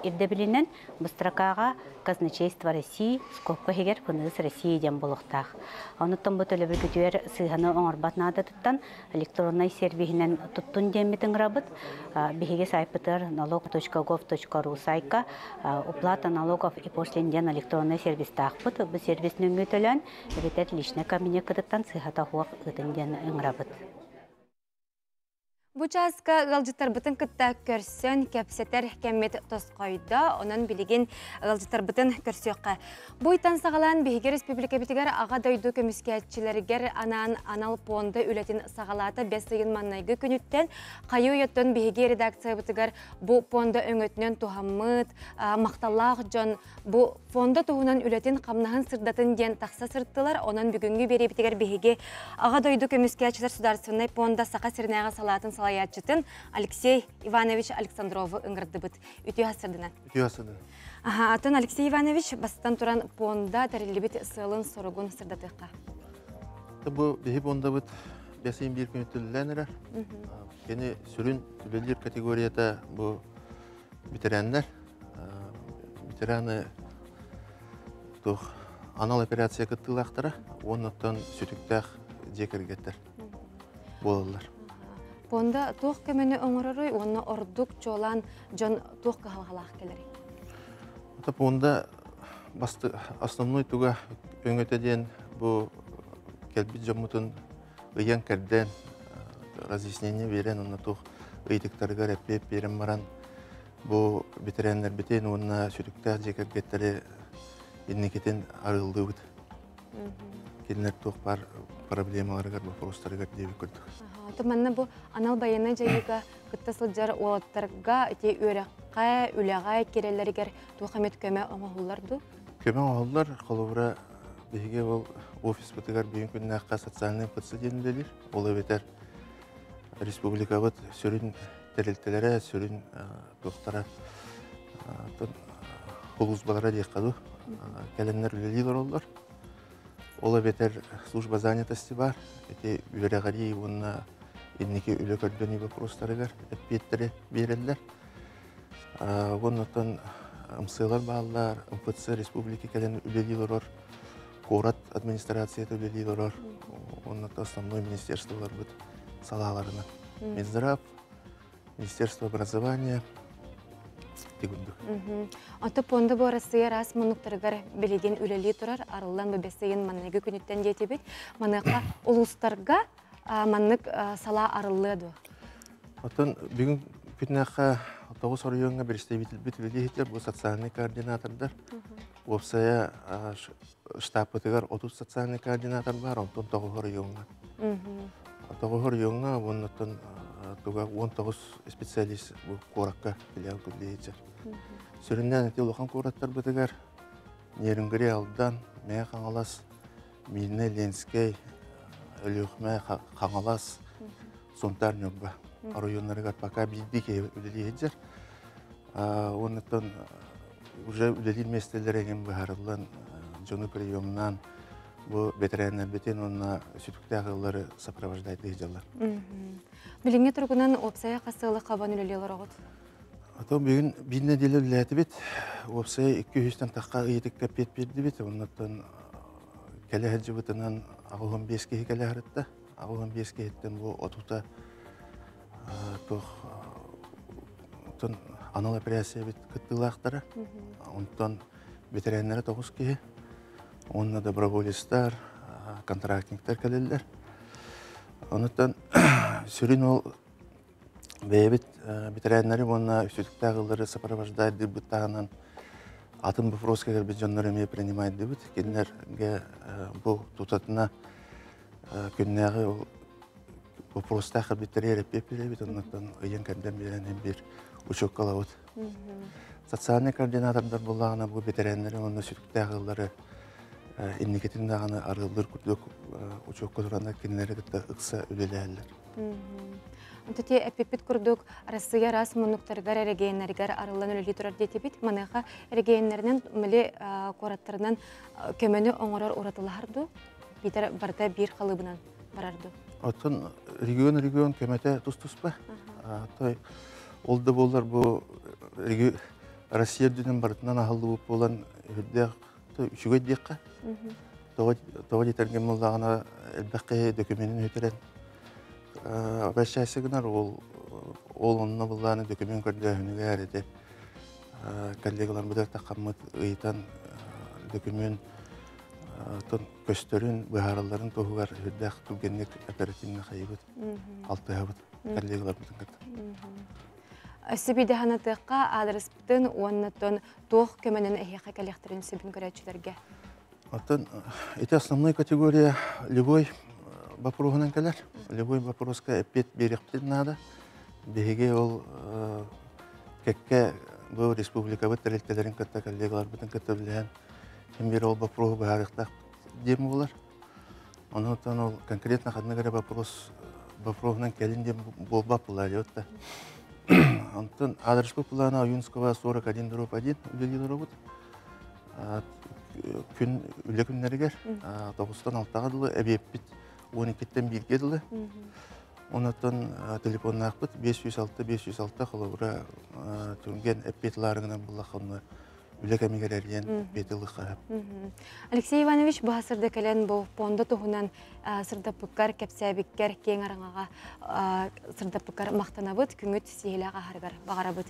S13: ирдэбилинэн бу строкаҕа казначейство России скобка иһигэр ФНС России диэн буолуохтаах. Онуттан бу төлөбүргүтүгэр сыыһаны оҥорбот наадатыттан электроннай сервиһинэн туттун диэммит ыҥырабыт. Биһиги сайтпытыгар налог.gov.ru сайтка уплата налогов и пошлин диэн электроннай сервистаахпыт. Бу сервис нөҥүө төлөөн, эбэтэр личный кабинеккытыттан сыыһата суох ыытын диэн ыҥырабыт.
S1: Бу чааска ыалдьыттарбытын кытта көрсөн кэпсэтэр кэммит тосхойдо. Онон билигин ыалдьыттарбытын көрсүөххэ. Бу ыйтан саҕалаан биһиги республикабытыгар Аҕа дойду көмүскээччилэригэр анаан анал пуонда үлэтин саҕалаата бэс ыйын маннайгы күнүттэн хайыы уйаттан биһиги редакциябытыгар бу пуонда өҥөтүнэн туһаммыт махталлаах дьон бу фонда туһунан үлэтин хамнаһын сырдатын диэн тахса сырыттылар. Онон бүгүҥҥү биэриибитигэр биһиги Аҕа дойду көмүскээччилэр судаарыстыбаннай пуонда Саха сиринээҕи салаатын салайааччытын Алексей Иванович Александрову ыҥырдыбыт. Үтүө сырдынан.
S16: Үтүө сырдынан.
S1: Аха, атын Алексей Иванович бастан туран пуонда тэриллибит сыалын-соругун сырдатыахха.
S16: Бу биһи пуондабыт бэсин биир күн түллэн эрэр. Кини сүрүн үлэлиир категорията бу ветераннар. Ветераны туох анал операция кыттыылаахтара уоннаттан сүтүктээх дьиэ кэргэттэр буолаллар.
S1: Пуонда туох көмөнү оҥороруй уонна ордук чуолаан дьон туох кыһалҕалаах кэлэрий?
S16: Это пуонда басты основной туга өҥөтө диэн бу кэлбит дьоммутун ыйан кэрдэн разъяснение биэрэн онно туох ыйытыктарыгар эппиэт биэрэн баран бу ветераннарбытын уонна сүтүктээх дьиэ кэргэттэри инникитин арыаллыыбыт. Кинилэр туох баар проблемаларыгар, вопростарыгар диэбит курдук.
S1: Манна бу анал байыаннай дьайыыга кытта сылдьар уолаттарга ити үөрэххэ, үлэҕэ кирэллэригэр туох эмит көмө оҥоһуллар дуу?
S16: Көмө оҥоһуллар. Холобура, биһиги ол офиспытыгар бүгүн күннээххэ социальный МФЦ диэн үлэлиир. Ол эбэтэр республикабыт сүрүн тэрилтэлэрэ, сүрүн туохтара улуусбалара диэххэ дуу, кэлэннэр үлэлии олороллор. Ол эбэтэр служба занятости баар. Ити үөрэҕирии уонна инники үлэ көрдөнүү боппуруостарыгар эппиэттэри биэрэллэр. Уоннаттан МСЛар бааллар, МФЦ республика кэлэн үлэлии олорор, куорат администрацията үлэлии олорор, уонна основной министерстволарбыт салааларынан. Минздрав, Министерство образования, тигурдук.
S1: Ото пуонда бу Россия араас муннуктарыгар билигин үлэлии турар, арыллан бу бэс ыйын манныгы күнүттэн диэтибит. Маныаха улуустарга маннык салаа арыллыа дуо?
S16: Оттон бүгүн күннээххэ тоҕус оройуоҥҥа представительбит үлэлииһиттэр бу социальный координатордар. Уопсайа штабпытыгар 30 социальный координатор бар, онтон тоҕус оройуоҥҥа. Тоҕус оройуоҥҥа уоннаттан туга 19 специалист бу куоракка филиал үлэлииһиттэр. Сүрүннээн ити улахан куораттарбытыгар Нерюнгри, Алдан, Мэҥэ Хаҥалас, Миирнэй, Ленскэй, Өлүөхүмэ, Хаҥалас, Сунтаар, Ньурба оройуоннарыгар пока биирдии киһи үлэлии сылдьар. Уоннаттан уже үлэлиир миэстэлэр эҥин быһаарыллан, дьону приемнаан бу бэтэрээннэрбитин уонна сүтүктээх ыаллары сопровождать сылдьаллар.
S1: Билиҥҥи туругунан уопсайа хас сыалы хабан үлэлии олороҕут?
S16: Ото бүгүн биир нэдиэлэ үлэлээтибит. Уопсайа 200-тэн тахха ыйытыкка эппиэт биэрдибит. Оннуттан кэлэ сылдьыбытынан 85 киһи кэлэ сырытта. 85 киһиттэн бу отута туох анал операция кыттыылаахтара. Онтон ветераннара 9 киһи. Уонна доброволецтар, контрактниктар кэлэллэр. Онуттан сүрүн ол бэйэбит ветераннары уонна сүтүктээх ыаллары сопровождать дыырбыт таһынан атын вопроска кэлбит дьоннор эмиэ принимайдыбыт. Кинилэргэ бу тутатына күннээҕи ол вопростаах кэлбиттэри эрэппиэт биэрэбит, оннуттан ыйан кэрдэн биэрэн биир учуоккалабыт. Социальный координатордар буллаҕына бу ветераннары уонна сүтүктээх ыаллары Инникитин даҕаны арыаллыыр курдук учуокка тураннар кинилэри кытта ыкса үлэлэһэллэр.
S1: Онто ти эппиппит курдук Россия араас муннуктарыгар, эрэгийиэннэригэр арыллан үлэлии турар диэтибит. Маныаха эрэгийиэннэринэн мили куораттарынан көмөнү оҥорор уратылаһар дуу? Биитэр барыта биир халыыбынан барар дуу?
S16: Оттон регион-регион көмөтө тус-туспа. Той ол да буоллар бу Россия үрдүнэн барытынан аһыллыбыт буолан үрдээх үчүгэй диэххэ. Тоҕо диэтэргин буоллаҕына элбэх киһи докуменын үтэрэн обращайся гынар ол ол онно буллааны документ көрдөөһүнүгэр ити коллегаларбытыгар таххаммыт ыйытан документ көстөрүн быһааралларын туһугар үрдээх түргэнник оперативно хайыбыт алтыһабыт коллегаларбытын кытта.
S1: Өссө биирдэ санатыахха аадырыспытын уонна тон туох көмөнөн эһиэхэ кэлиэхтэрин сөбүн көрөөччүлэргэ.
S16: Оттон ити основной категория любой вопроһунан кэлэр. Любой вопроска эппиэт биэриэхпитин наада. Биһиги ол кэккэ бу республикабыт тэрилтэлэрин кытта коллегаларбытын кытта үлэлэһэн ким биир ол вопроһу быһаарыахтаах диэн буолар. Онон ол конкретно ханнык эрэ вопрос вопроһунан кэлин диэн буолбат буолаа да. Онтон аадырыспыт плана Ойуунского 41/1 үлэлиир олоробут. Күн үлэ күннэригэр тоҕустан алтаҕа дылы эбиэппит 12-ттэн бииргэ дылы. Онотон телефоннаахпыт 506 506 холобура түргэн эппиэт ылаарыгынан буллахха онно үлэ кэмигэр эрийэн эппиэт ылыахха.
S1: Алексей Иванович бу сырда кэлэн бу пуонда туһунан сырдаппыккар, кэпсээбиккэр, киэҥ араҥаҕа сырдаппыккар махтанабыт, күҥүт сиһилээх аһарыгар баҕарабыт.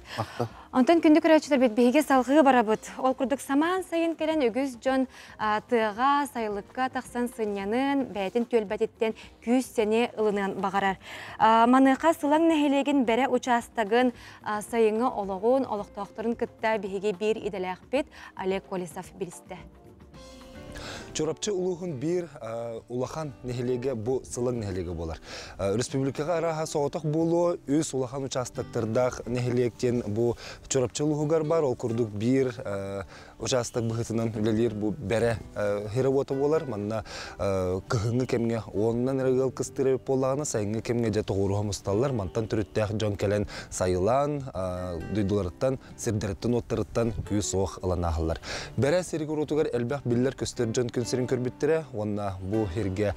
S1: Онтон күндү көрөөччүлэрбит биһиги салҕыы барабыт. Ол курдук самаан сайын кэлэн үгүс дьон тыаҕа, сайылыкка тахсан сынньанын, бэйэтин түөлбэтиттэн күүс-сэниэ ылыныан баҕарар. Маныаха Сылаҥ нэһилиэгин бэрэ учаастагын сайыҥҥы олоҕун, олохтоохторун кытта биһиги биир идэлээхпит Олег Колесов билистэ.
S17: Чурапчы улууһун биир улахан нэһилиэгэ бу Сылаҥ нэһилиэгэ буолар. Республикаҕа арааһа соҕотох буолуо үс улахан участоктардаах нэһилиэк диэн бу Чурапчы улууһугар бар, ол курдук биир учаастак быһыытынан үлэлиир бу бэрэ хировота буолар. Манна кыһыҥҥы кэмҥэ уонунан эрэ ыал кыстыыр эбит буоллаҕына, сайыҥҥы кэмҥэ дьэ тоҕуоруһа мусталлар. Мантан төрүттээх дьон кэлэн сайылаан, дойдуларыттан, сирдэриттэн-уоттарыттан күүс-уох ылан ааһаллар. Бэрэ сириг уруутугар элбэх биллэр-көстөр дьон күн сирин көрбүттэрэ уонна бу сиргэ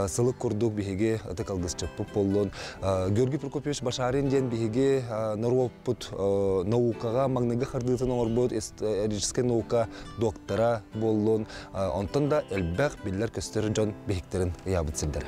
S17: сылык курдук биһиги ытык алгысчыппыт буоллун. Георгий Прокопьевич Башарин диэн биһиги норуоппут наукаҕа маҥнайгы хардыытын оҥорбут историческай наука доктора буоллун. Онтон да элбэх биллэр-көстөр дьон биһиктэрин ыйаабыт сирдэрэ.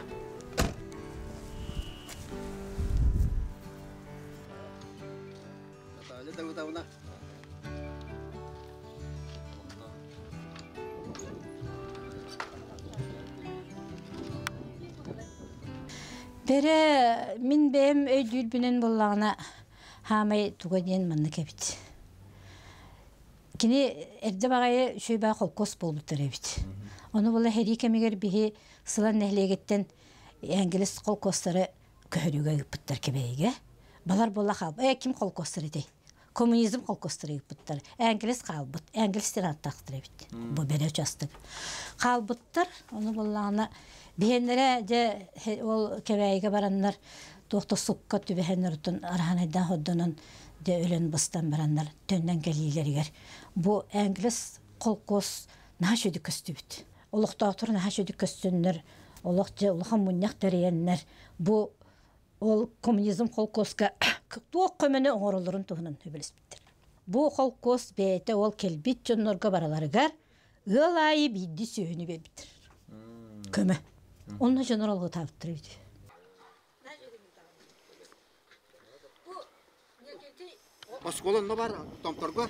S18: Бэрэ мин бэйэм өйдүүрбүнэн буоллаҕына хаамай туга диэн маннык эбит. Кини эрдэ баҕайы үчүгэй холкуос буолбуттар эбит. Ону була сэрии кэмигэр биһи Сылан нэһилиэгиттэн Энгелис холкуостары көһөрүүгэ ыыппыттар Кэбээйигэ. Балар буола хаалбыт. Э ким холкуостар этэй? Коммунизм холкуостары ыыппыттар. Энгелис хаалбыт. Энгелис диэн ааттаахтар эбит. Бу бэрэ участок. Хаалбыттар. Ону буоллаҕына биһиэннэрэ дьэ ол Кэбээйигэ бараннар туох да сукка түбэһэннэр оттон араһанайдаах ордонон дьэ өлөн быстан бараннар төннөн кэлиилэригэр бу Энгелис холкуос наһаа үчүгэй көстүбүт. Олохтоохтор наһаа үчүгэй көстөннөр олох дьэ улахан мунньах тэрийэннэр бу ол коммунизм холкуоска туох көмөнү оҥороллорун туһунан сөбүлэспиттэр. Бу холкуос бэйэтэ ол кэлбит дьоннорго бараларыгар ыал аайы биирдии сүөһүнү биэрбиттэр. Көмө. Онно дьоннор алгытаабыттар эбит.
S19: Оскуола онно бар, Томторго.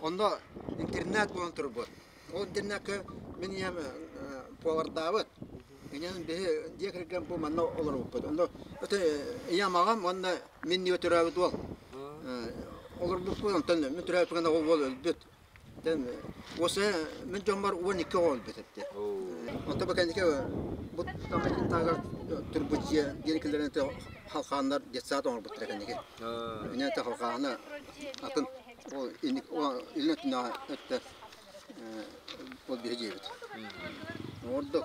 S19: Онно интернат буолан турбут. Ол интернакка мин ийэм повардаабыт. Инэн биһи дьиэ кэргэн бу манна олорбуппут. Онно ийэм аҕам уонна мин ниэ төрөөбүт уол. Олорбуппут онтон мин төрөөбүт ол уол өлбүт. Уоса мин дьоммор 12 оҕо өлбүт эбит. Онто бу кэнники бу тамматын таагар турбут дьиэ диэникилэрин халхааннар детсад оҥорбуттара кэнники. Инэ халхаана атын ол илин өттүнээҕи өттө ол биһи дьиэбит. Ордук.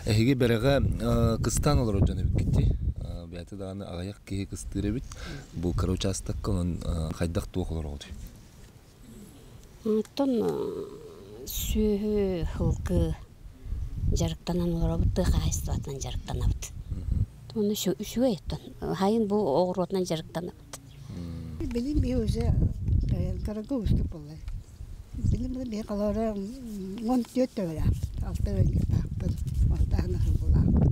S17: Эһиги бэрэҕэ кыстаан олорор дьон эбиккит Бэйэтэ даҕаны аҕыйах киһи кыстыыр эбит. Бу кыра учаастакка онон хайдах туох олороҕутуй?
S20: Оттон сүөһү, сылгы дьарыктанан олоробут, тыа хаһаайыстыбатынан дьарыктанабыт. Оны үчүгэй оттон. Хайын бу оҕуруотунан дьарыктанабыт.
S21: Билим би уже карага устук боллай. Билим би kalora 14 төгөлө. Алта өлүктаахпын. Ортаһына сылгылаахпын.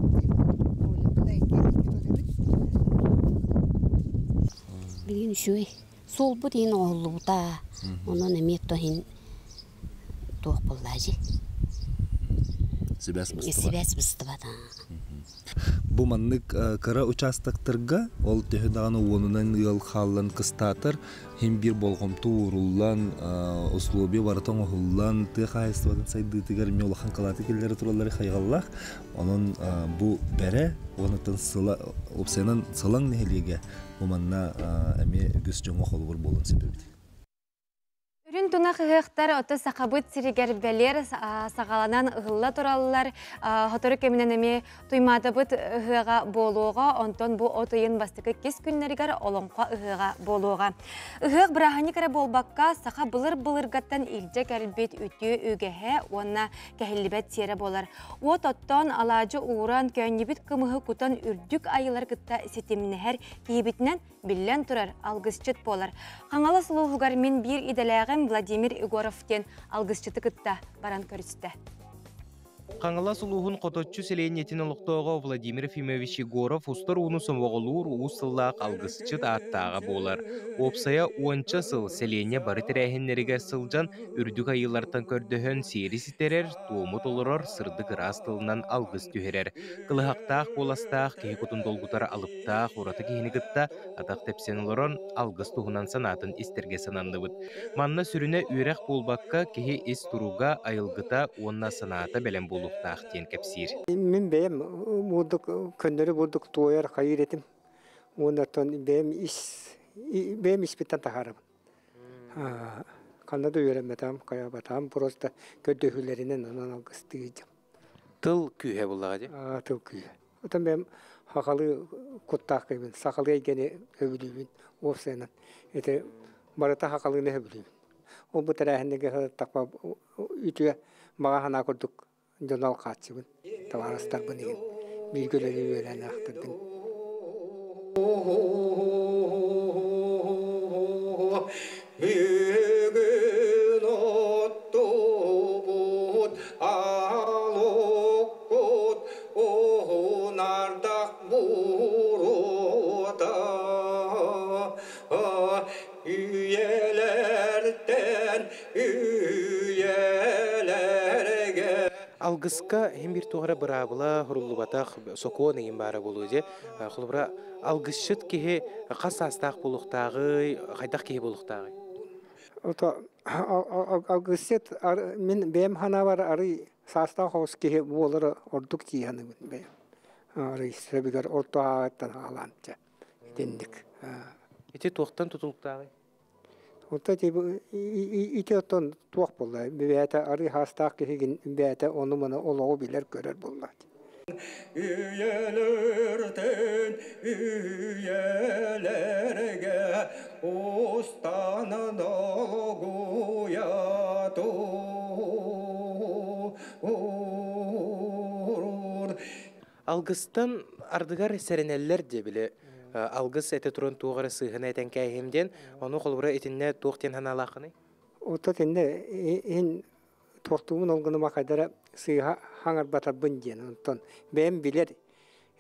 S20: Билигин үчүгэй. Суолбут иһин оҥоһуллубута. Онон эмиэ то иһин туох буоллаажы.
S17: Сибээс быстыбат.
S20: Сибээс быстыбат.
S17: Бу маннык кыра участоктарга ол төһө даҕаны уонунан ыал хааллан кыстаатар, хин биир болҕомто ууруллан, условия барыта оҥоһуллан, тыа хаһаайыстыбатын сайдыытыгар эмиэ улахан кылааты киллэрэ тураллары хайҕаллаах. Онон бу бэрэ уонуттан сыла уопсайынан Сылаҥ нэһилиэгэ бу манна эмиэ үгүс дьоҥҥо холобур буолуон сөп эбит.
S1: Үрүн тунах ыһыахтар ото сахабыт сиригэр бэлиэр саҕаланан ыһылла тураллар. Сотору кэминэн эмиэ Туймаатабыт ыһыаҕа буолуоҕа, онтон бу от ыйын бастакы кис күннэригэр Олоҥхо ыһыаҕа буолуоҕа. Ыһыах бырааһынньык эрэ буолбакка, саха былыр-былыргаттан илдьэ кэлбит үтүө үгэһэ уонна кэһиллибэт сиэрэ буолар. Уот оттоон, алаадьы ууран, көөнньүбүт кымыһы кутан үрдүк айылар кытта ситимнэһэр киһибитинэн биллэн турар алгысчыт буолар. Хаҥалас улууһугар мин биир идэлээҕим Владимир Егоров диэн алгысчыты кытта баран көрүстэ.
S22: Хаҥалас улууһун Хоточчу сэлиэнньэтин олохтооҕо Владимир Ефимович Егоров устар ууну сомоҕолуур уус сыллаах алгысчыт ааттааҕа буолар. Уопсайа уонча сыл сэлиэнньэ бары тэрээһиннэригэр сылдьан, үрдүк айыылартан көрдөһөн сиэри ситэрэр, туому толорор, сырдык ыраас тылынан алгыс түһэрэр. Кылыһахтаах куоластаах, киһи кутун долгутар алыптаах ураты киһини кытта атах тэпсэн олорон алгыс туһунан санаатын истэргэ сананныбыт. Манна сүрүнэ үөрэх буолбакка, киһи ис туруга, айылгыта уонна санаата бэлэм буолуохтаах диэн кэпсиир.
S23: Мин бэйэм бурдук көннөрү бурдук туойар хайыыр этим. Уонна оттон бэйэм ис бэйэм испиттэн таһаарабын. Ханна да үөрэммэтим, хайаабатаҕым, просто көрдөһүүлэринэн онон алгыстыы
S22: Тыл күүһэ буллаҕа дии.
S23: Тыл күүһэ. Оттон бэйэм сахалыы куттаах киһибин, сахалыы эйгэни сөбүлүүбүн, уопсайынан. Ити барыта сахалыыны сөбүлүүбүн. Ол бу тэрээһиннэргэ сырыттахпа үтүө баҕа санаа курдук дьону алҕааччыбын, табаарыстарбын игин бииргэ үлэлии үөрэнэн аахтарбын.
S24: Бүгүн оттубут алуккут уһунардах буруота үйэлэртэн үйэлэргэ
S22: Алгыска иһин биир туох эрэ быраабыла суруллубатах сокуон ыйын баара буолуо дии. Холобура, алгысчыт киһи хас саастаах буолуохтааҕый, хайдах киһи буолуохтааҕый?
S23: Ото алгысчыт мин бэйэм санаабар арый саастаах оҕус киһи буолара ордук дии саныыбын бэйэм. Арый сөбүгэр орто ааҕыттан хаалаан дьэ итинник.
S22: Ити туохтан тутулуктааҕый?
S23: Оттон ити оттон туох буолла? Бэйэтэ арыы хаастаах киһигин бэйэтэ ону-маны олоҕу билэр-көрөр буолла.
S24: Үйэлэртэн үйэлэргэ устанан долгуйа тур.
S22: Алгыстан ардыгар сэрэнэллэр дии били алгыс этэ туран туох эрэ сыыһаны этэн кээһиэм диэн, ону холобура итиннэ туох диэн санаалааххыный?
S23: Оттон итиннэ иһин туохтуубун ол гыныма хайдара сыыһа хаҥарбатарбын диэн онтон бэйэм билэр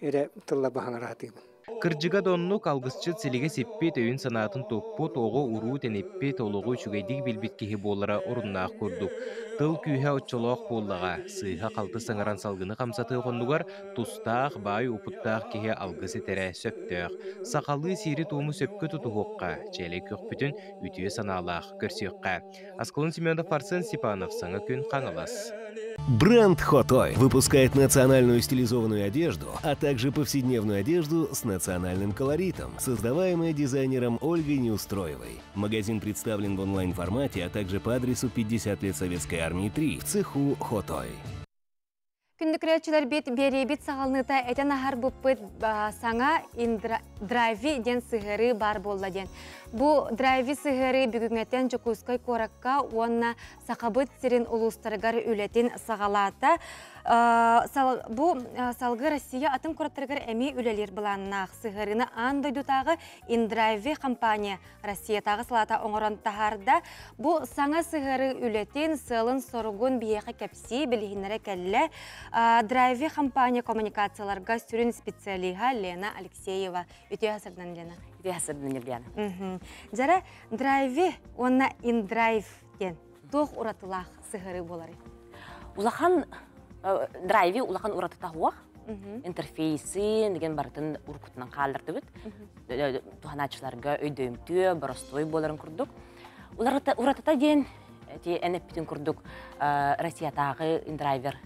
S23: эрэ тылларбын хаҥара сатыыбын.
S22: Кырдьыга да оннук алгысчыт силигэ сиппит, өйүн-санаатын туппут, оҕо-уруу тэниппит, олоҕу үчүгэйдик билбит киһи буолара оруннаах курдук. Тыл күүһэ оччолоох буоллаҕа, сыыһа-халты саҥаран салгыны хамсатыах оннугар тустаах, баай уопуттаах киһи алгыс этэрэ сөптөөх. Сахалыы сиэри-туому сөпкө тутуһуохха, чээлэй көхпүтүн үтүө санаалаах көрсүөххэ. Аскалон Семенов, Арсен Степанов, Саҥа күн, Хаҥалас.
S25: Бренд Хотой выпускает национальную стилизованную одежду, а также повседневную одежду с национальным колоритом, создаваемая дизайнером Ольгой Неустроевой. Магазин представлен в онлайн-формате, а также по адресу 50 лет Советской Армии 3 в цеху Хотой.
S1: Күндү көрөөччүлэрбит, биэриибит саҕаланыыта этэн аһарбыппыт саҥа драйви диэн сыһыарыы баар буолла диэн. Бу драйви сыһыарыы бүгүҥҥэттэн Дьокуускай куоракка уонна Сахабыт сирин улуустарыгар үлэтин саҕалаата. Бу салгыы Россия атын куораттарыгар эмиэ үлэлиир былааннаах сыһыарыыны аан дойдутааҕы InDrive компания Россиятааҕы салаата оҥорон таһаарда. Бу саҥа сыһыарыы үлэтин, сыалын-соругун биһиэхэ кэпсии, билиһиннэрэ кэллэ. Драйви компания коммуникацияларга сүрүн специалиһа Лена Алексеева. Үтүө сырдан Лена.
S3: Үтүө сырдан Лена.
S1: Дьара Драйви уонна InDrive диэн туох уратылаах сыһыарыы буоларый?
S3: Улахан драйви улахан уратыта суох. Интерфейси деген барытын уруккутунан хааллардыбыт. Туһанааччыларга өйдөйүмтүө, боростуой буоларын курдук. Уратыта диэн ти эн эппитин курдук Россиятааҕы индрайвер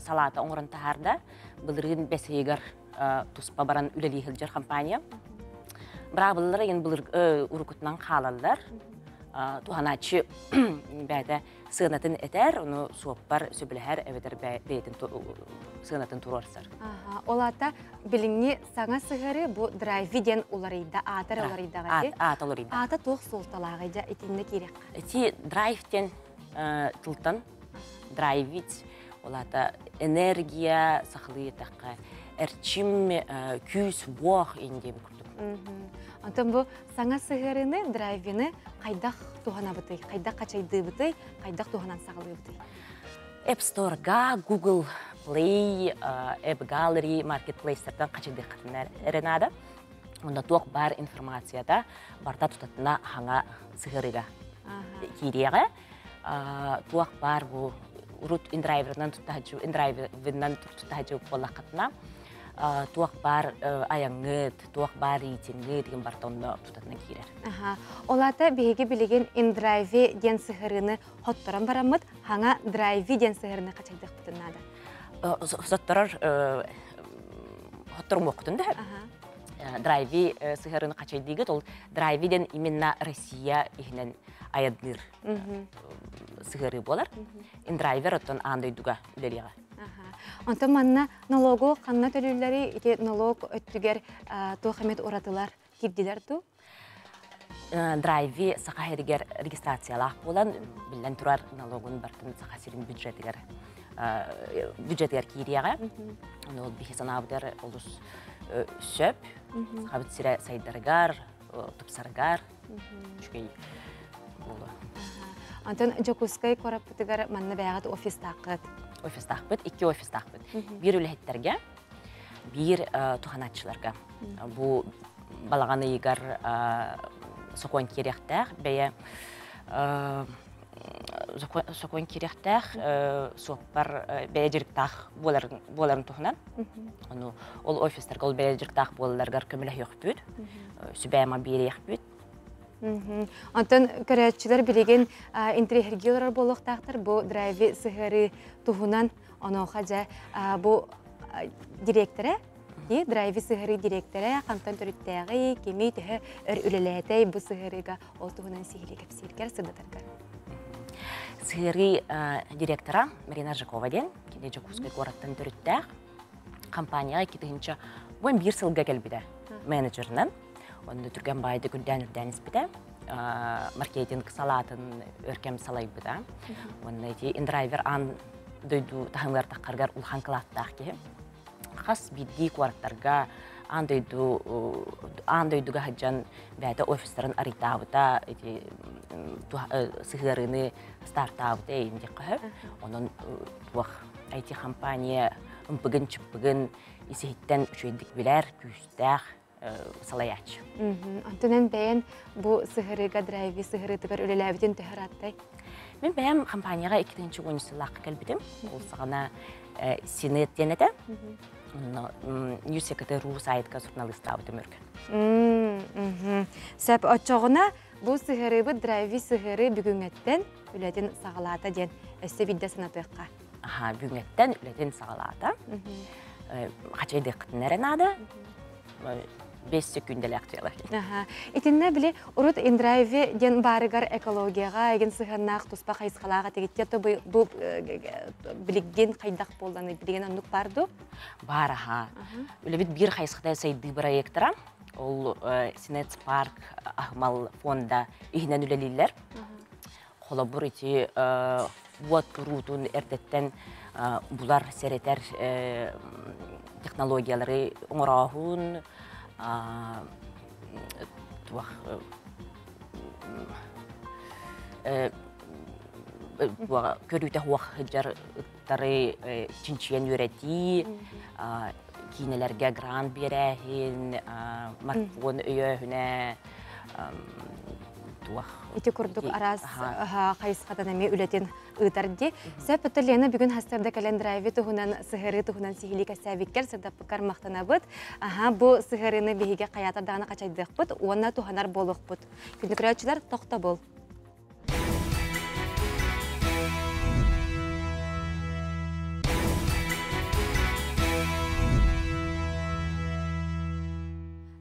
S3: салаата оҥорон таһаарда. Былырыын бэс ыйыгар туспа баран үлэлии сылдьар компания. Быраабылалара ен былыр уруккутунан хаалаллар. Туһанааччы бэйэтэ сыанатын этэр, ону суоппар сөбүлэһэр эбэтэр бэйэтин сыанатын туруорсар.
S1: Ол аата билиҥҥи саҥа сыһыары бу драйви диэн уларыйда, аатар уларыйдаҕа
S3: Аата уларыйда.
S1: Аата туох суолталааҕый дьэ итиннэ киириэххэ.
S3: Ити драйв диэн тылтан драйвить, ол аата энергия, сахалыы эттэххэ, эрчим, күүс, уох ин диэбит курдук.
S1: Онтон бу саҥа сыһыарыыны, драйвины хайдах туһанабытый, хайдах хачайдыыбытый, хайдах туһанан саҕалыыбытый?
S3: App Store-га, Google Play, App Gallery, Marketplace-тартан хачайдыаххытын эрэ наада. Онно туох баар информацията барыта тутатына хаҥа сыһыарыыга киириэҕэ. Туох баар бу урут индрайверынан туттаһаччы индрайверынан туттаһаччы буоллаххытына туох баар айаҥҥыт, туох баар рейтингы деген барыта онно тутатынан киирэр.
S1: Ол аата биһиги билигин индрайви диэн сыһырыыны хотторон бараммыт, хаҥа драйви диэн сыһырыыны хачайдыахпытын наада.
S3: Сотторор хоттормуоххутун да драйви сыһырыыны хачайдыыгыт, ол драйви диэн именно Россия иһинэн айадныыр сыһырыы буолар. Индрайвер оттон аан дойдуга үлэлиэҕэ.
S1: Онтон манна налогу ханна төлүүллэри ити налог өттүгэр туох эмит уратылар киирдилэр дуу?
S3: Драйви Саха сиригэр регистрациялаах буолан, биллэн турар, налогун бартын Саха сирин бюджетигэр бюджетигэр киириэҕэ. Ону ол биһи санаабытыгар олус сөп. Сахабыт сирэ сайдарыгар, тупсарыгар үчүгэй буолуо.
S1: Онтон Дьокуускай куораппытыгар манна бэйэҕит офистааххыт?
S3: Офистаахпыт, икки офистаахпыт. Биир үлэһиттэргэ, биир туһанааччыларга. Бу балаҕан ыйыгар сокуон киириэхтээх, бэйэ сокуон киириэхтээх суоппар бэйэ дьарыктаах буоларын туһунан. Ону ол офистарга ол бэйэ дьарыктаах буолалларыгар көмөлөһүөхпүт, сүбэ-ама биэриэхпит.
S1: Онтон көрөөччүлэр билигин интириэһиргии олорор буолуохтаахтар бу драйви сыһыарыы туһунан онуоха дьэ бу дириэктэрэ дии драйви сыһыарыы дириэктэрэ хантан төрүттээҕий кими төһө өр үлэлээтэй бу сыһыарыыга ол туһунан сиһилии кэпсииргэр сырдатаргар.
S3: Сыһыарыы директора Марина Жакова диэн кини Дьокуускай куораттан төрүттээх компанияҕа 2011 сылга кэлбитэ менеджерынан. Онно түргэн баайды күрдээн-үрдээн испитэ. Маркетинг салаатын өркем салайбыта. Онно ити индрайвер аан дойду таһымыгар таххаргар улахан кылааттаах киһи. Хас биирдии куораттарга аан дойду аан дойдуга сылдьан бэйэтэ офистарын арыйтаабыта, ити сыһыарыыны стартаабыта эйин диэххэ сөп. Онон туох IT-компания ымпыгын-чыппыгын исиһиттэн үчүгэйдик билэр, күүстээх салайааччы.
S1: Онтон эн бэйэн бу сыһырыыга драйви сыһырыытыгар үлэлээбитин төһө ырааттай?
S3: Мин бэйэм компанияҕа 2010 сыллаахха кэлбитим. Ол саҕана Синет диэн этэ. Онно Ньюсект.ру сайтка суруналыыстаабытым өргөн.
S1: Сөп, оччоҕуна бу сыһырыыбыт драйви сыһырыы бүгүҥҥэттэн үлэтин саҕалаата диэн өссө биирдэ санатыахха.
S3: Аха, бүгүҥҥэттэн үлэтин саҕалаата. Хачайдыаххытын эрэ наада. 5 секүндэлээх дьыала.
S1: Итиннэ били урут индрайве диэн баарыгар экологияҕа эгин сыһыаннаах туспа хайысхалаах этигиттэ то бу билигин хайдах буолланы билигин оннук бар ду?
S3: Бар аха. Үлэбит биир хайысхата сайдыы проектора. Ол Синец парк Ахмал фонда иһинэн үлэлииллэр. Холобур ити уот туруутун эрдэттэн булар, сэрэтэр технологиялары оҥорооһун, туох көрүүтэ суох сылдьар ыттары чинчийэн үөрэтии, киинэлэргэ грант биэрээһин, марафон өйөөһүнэ, туох.
S1: Ити курдук араас хайысхатан эмиэ үлэтин ыытар ди. Сөп Лена бүгүн хастарда кэлэн драйви туһунан сыһырыы туһунан сиһилии кэсээбиккэр сырдаппыккар махтанабыт. Аха бу сыһырыыны биһиги хайаатар даҕаны хачайдыахпыт уонна туһанар буолуохпут. Күндү көрөөччүлэр тохтобул.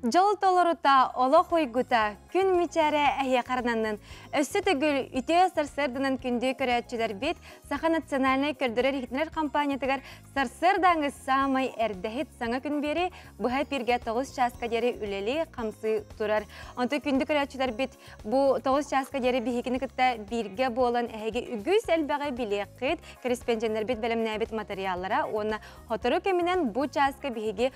S1: Дьол толорута, олох уйгута, күн мичээрэ эһиэхэ Өссө төгүл үтүө сарсыарданан күндү көрөөччүлэрбит Саха национальнай көрдөрөр-иһитинэр компаниятыгар сарсыардааҥы саамай эрдэһит саҥа күн биэри быһа эпиргэ 9 чааска диэри үлэлии хамсыы турар. Онтон күндү көрөөччүлэрбит Бу 9 чааска диэри биһигини кытта бииргэ буолан эһиги үгүс элбэҕи билиэххит, кэриспэндьэннэрбит бэлэмнээбит матырыйааллара уонна сотору кэминэн бу чааска биһиги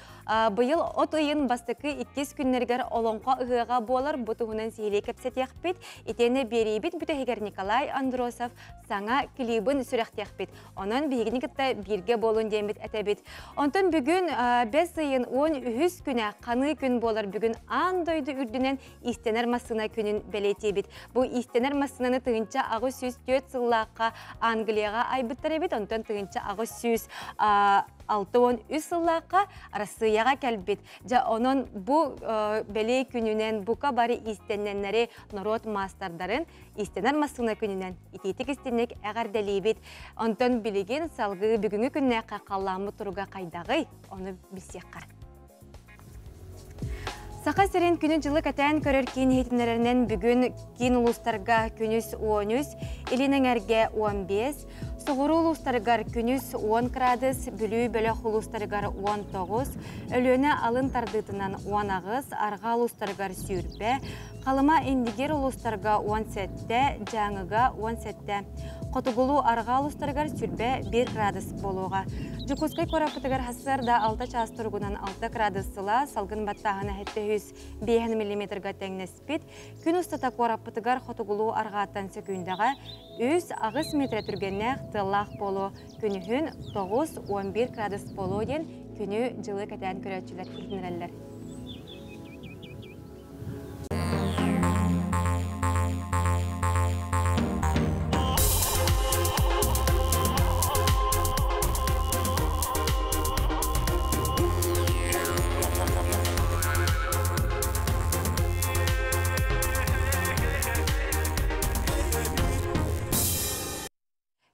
S1: быйыл от ыйын бастакы иккис күннэригэр олоҥхо ыһыаҕа буолар бу туһунан сиһилии кэпсэтиэхпит. Итиэннэ биэриибит бүтэһигэр Николай Андросов саҥа клибын сүрэхтиэхпит. Онон биһигини кытта бииргэ буолун диэммит этэбит. Онтон бүгүн бэс ыйын 13 күнэ ханыы күн буолар бүгүн аан дойду үрдүнэн иистэнэр массыына күнүн бэлиэтиибит. Бу иистэнэр массыынаны 1804 сыллаахха Англияҕа айбыттар эбит, онтон 1863 сыллаахха Арассыыйаҕа кэлбит. Дьэ, онон бу бэлиэ күнүнэн бука бары иистэннэннэри норуот маастардарын иистэнэр массыына күнүнэн итиитик истинник эҕэрдэлиибит. Онтон билигин салгыы бүгүҥҥү күннээххэ халлааммыт туруга хайдаҕый? Ону билсиэххэ. Саха сирин күнү-дьылы кэтээн көрөр киин иһитиннэрэринэн бүгүн киин улуустарга күнүс 13, Илин эҥэргэ 15, соҕуруу улуустарыгар күнүс 10 градус, Бүлүү бөлөх улуустарыгар 19, Өлүөнэ алын тардыытынан 18, арҕаа улуустарыгар 20, Халыма Индигир улуустарга 17, Дьааҥыга 17, Хотугулуу арҕаа улуустарыгар 21 градус буолуоҕа. Дьокуускай куораппытыгар сарсыарда 6 чаас туругунан 6 градус сыла, салгын баттааһына 705 миллиметрга тэҥнэспит. Күн устата куораппытыгар хотугулуу арҕааттан сөкүүндэҕэ 3-8 метр түргэннээх тыаллаах буолуо. Күнүһүн 9-11 градус буолуо диэн күнү-дьылы кэтээн көрөөччүлэр иһитиннэрэллэр.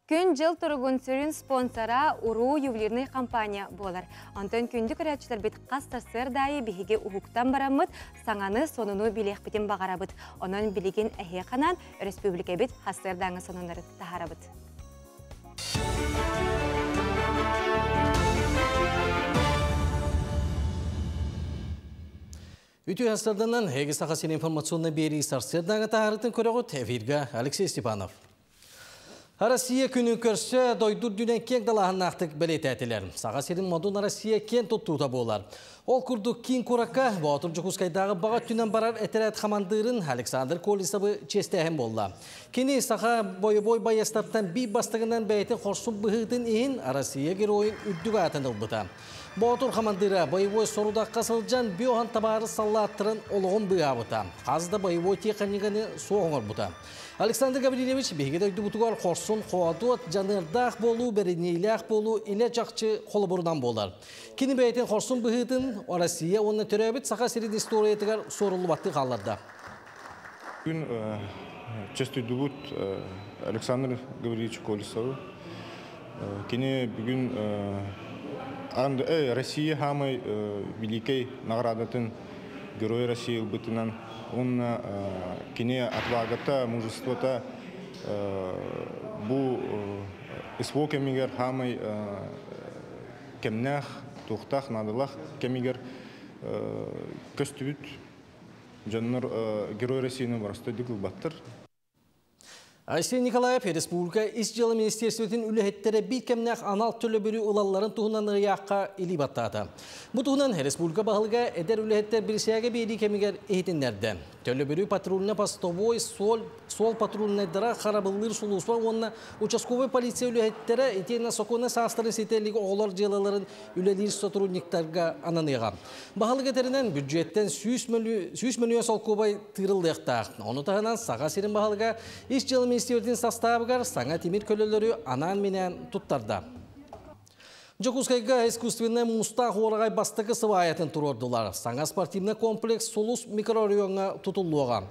S1: Күн-дьыл туругун сүрүн спонсора Уруу ювелирный компания буолар. Онтон күндү көрөөччүлэрбит хас сарсыардаайы биһиги уһуктан бараммыт саҥаны сонуну билиэхпитин баҕарабыт. Онон билигин эһиэханан өрөспүүбүлүкэбит хасыардааҥы сонуннары таһаарабыт.
S2: Үтүө сарданан Эги Саха сирин информационный биэрии сарсыардааҥы таһаарытын көрөҕүт эфиргэ Алексей Степанов. Россия күнүн көрсө дойду үрдүнэн киэҥ далааһыннаахтык бэлиэтээтилэр. Саха сирин модун Россия киэн туттуута буолар. Ол курдук киин куоракка Боотур Дьокуускайдааҕы баҕа өттүнэн барар этэрээт хамандыырын Александр Колесовы чиэстээһин буолла. Кини саха бойобуой байыастартан биир бастыгынан бэйэтин хорсун быһыытын иһин Россия геройун үрдүк аатын ылбыта. Боотур хамандыыра боевой сорудахха сылдьан биохан табаарыс саллааттарын олоҕун быыһаабыта. Хас да боевой тиэхиньикэни суох оҥорбута. Александр Гаврильевич биһиги дойдубутугар хорсун хоодуот дьаныардаах буолуу, бэриниилээх буолуу илэ чахчы холобурунан буолар. Кини бэйэтин хорсун быһыытын Россия уонна төрөөбүт Саха сирин историятыгар суоруллубаттыы хаалларда.
S4: Күн честуйдубут Александр Гаврильевич Колесову. Кини бүгүн Россия самый великой наградатын Герой России ылбытынан уонна кини отвагата, мужествота бу СВО кэмигэр хаамай кэмнээх, туохтаах, наадалаах кэмигэр көстүбүт дьоннор Герой Россияны боростойдук ылбаттар.
S2: Айсен Николаев Республика Ис дьыала министерствотын үлэһиттэрэ биир кэмнээх анал төлөбүрү ылалларын туһунан ыйаахха илии баттаата. Бу туһунан республика баһылыга эдэр үлэһиттэр бирисээгэ биэрии кэмигэр иһитиннэрдэ. Төлөбүрү патрульно-постовой суол, суол патрульнайдара харабыллыыр сулууспа уонна участковай полиция үлэһиттэрэ итиэннэ сокуоннай саастарын ситэ илик оҕолор дьыалаларын үлэлиир сотрудниктарга ананыаҕа. Баһылык этэринэн, бюджеттэн 100 мөлүйүөн солкуобай тыырыллыахтаах. Ону таһынан Саха сирин баһылыга Ис дьыала министиэристибэтин састаабыгар саҥа тимир көлөлөрү анаан-минээн туттарда. Дьокуускайга искусственнай муустаах уораҕай бастакы сыбаайатын туруордулар. Саҥа спортивнай комплекс Сулус микрорайоҥҥа тутуллуоҕа.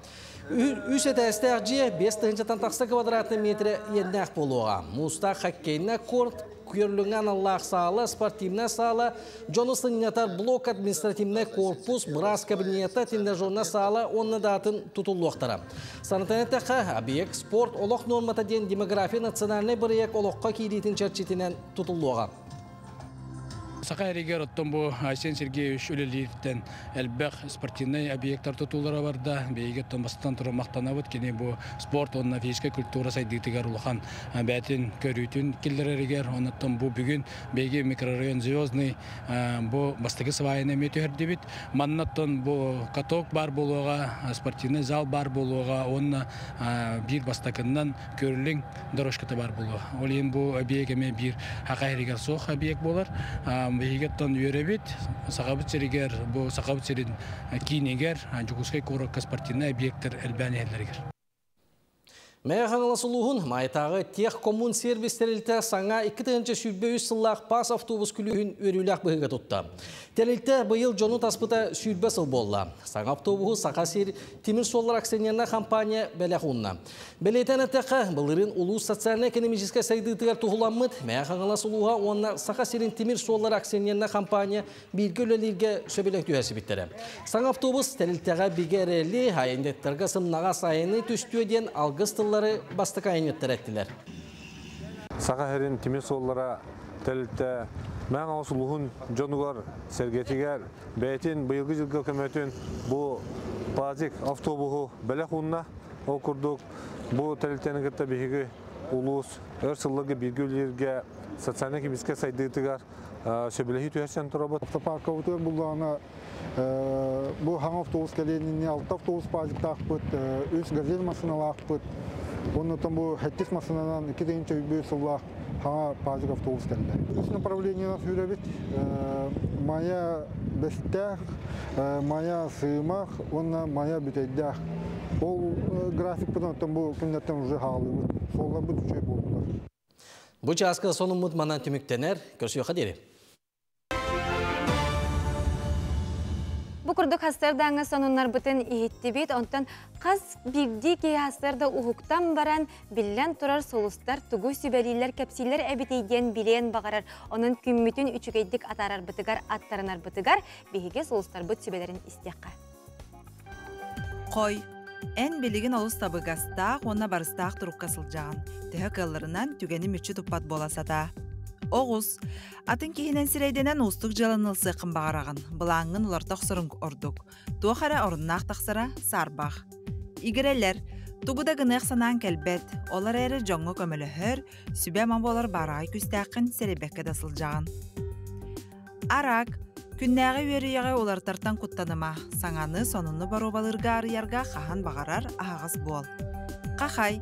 S2: Үс этээстээх дьиэ 5 тыһыынчаттан тахса квадратный метрэ иэннээх буолуоҕа. Муустаах хоккейнай корт, Күөрлүҥҥэ аналлаах саала, спортивнай саала, дьону сынньатар блок, административнай корпус, быраас кабинета, тренажернай саала уонна да атын тутуллуохтара. Санатан эттэххэ, объект спорт олох нуормата диэн демография национальнай бырайыак олоххо киириитин чэрчитинэн тутуллуоҕа.
S5: Саха эригэр оттон бу Айсен Сергеевич үлэлииртэн элбэх спортивнай объекттар тутуулара барда. Биһиги оттон бастатан туран махтанабыт. Кини бу спорт уонна физическэй культура сайдыытыгар улахан бэйэтин көрүүтүн киллэрэригэр. Оннуттан бу бүгүн биһиги микрорайон Звездный бу бастакы свайаны эмиэ түһэрдибит. Маннаттан бу каток баар буолуоҕа, спортивный зал баар буолуоҕа уонна биир бастакыннан керлинг дорожката баар буолуо. Ол иһин бу объект эмиэ биир хаха иһигэр суох объект буолар. Биһиги оттон үөрэбит Сахабыт сиригэр, бу Сахабыт сирин киинигэр Дьокуускай куоракка спортивнай объекттар элбээн иһэллэригэр.
S2: Мэҥэ Хаҥалас улууһун Маайатааҕы Техкоммунсервис тэрилтэ саҥа 2023 сыллаах паас автобус күлүүһүн үөрүүлээх быһыыга тутта. Тэрилтэ быйыл дьону таспыта 20 сыл буолла. Саҥа автобуһу Саха сир тимир суоллар акционернай компания бэлэх уунна. Бэлиэтээн эттэххэ, былырыын улуус социальнай-экономическай сайдыытыгар туһуламмыт Мэҥэ Хаҥалас улууһа уонна Саха сирин тимир суоллара акционернай компания бииргэ үлэлииргэ сөбүлэҥ түһэрсибиттэрэ. Саҥа автобус тэрилтэҕэ бигэ эрэли, айанньыттарга сымнаҕас айаны түстүө диэн алгыс тыллары бастакы айанньыттар эттилэр.
S6: Саха сирин тимир суоллара тэрилтэ Мэҥэ Хаҥалас улууһун дьонугар, сэргэтигэр бэйэтин быйылгы дьылга көмөтүн бу ПАЗик автобуһу бэлэх уунна. Ол курдук, бу тэрилтэни кытта биһиги улуус өр сылларга бииргэ үлэлииргэ социальнай-экономическай сайдыытыгар сөбүлэһии түһэрсэн турабыт.
S7: Автопаркабытыгар буллаҕына бу хаҥа автобус кэлиэнинни алта автобус пазиктаахпыт, үс газель массыыналаахпыт. Оннуттан бу хэттис массыынанан 2 тыһыынча сыллаах хаҥа пазик автобус кэллэ. Үс направлениенан сүүрэбит. Майа Бэстээх, Майа Сыымах уонна Майа Бүтэйдээх. Ол графикпытын оттон бу күннэртэн уже хаалыбыт. Суолларбыт үчүгэй буоллулар.
S2: Бу чааска сонуммут манан түмүктэнэр. Көрсүөххэ диэри.
S1: Бу курдук хастардааҥы сонуннарбытын иһиттибит, онтон хас биирдии киһи хастарда уһуктан баран, биллэн турар сулустар тугу сүбэлииллэр, кэпсииллэр эбитий диэн билиэн баҕарар. Онон күммүтүн үчүгэйдик атаарарбытыгар, аттарынарбытыгар биһиги сулустарбыт сүбэлэрин истиэххэ.
S8: Хой, эн билигин олус табыгастаах уонна барыстаах турукка сылдьаҕын. Төһө кыалларынан түгэни мүччү туппат буола сатаа. Оҕус, атын киһинэн сирэйдэнэн уустук дьыаланы ылсыаххын баҕараҕын, былааҥҥын уларыта охсоруҥ ордук. Туох эрэ оруннаах тахсара саарбах. Игирэлэр, тугу да гыныах санаан кэлбэт, ол эрээри дьоҥҥо көмөлөһөр, сүбэ-ама буолар баараҕай күүстээххин сэрэйбэккэ да сылдьаҕын. Араак, күннээҕи үөрүйэҕи уларытартан куттаныма, саҥаны, сонуну боруобалыырга арыйарга хаһан баҕарар аһаҕас буол. Хахай,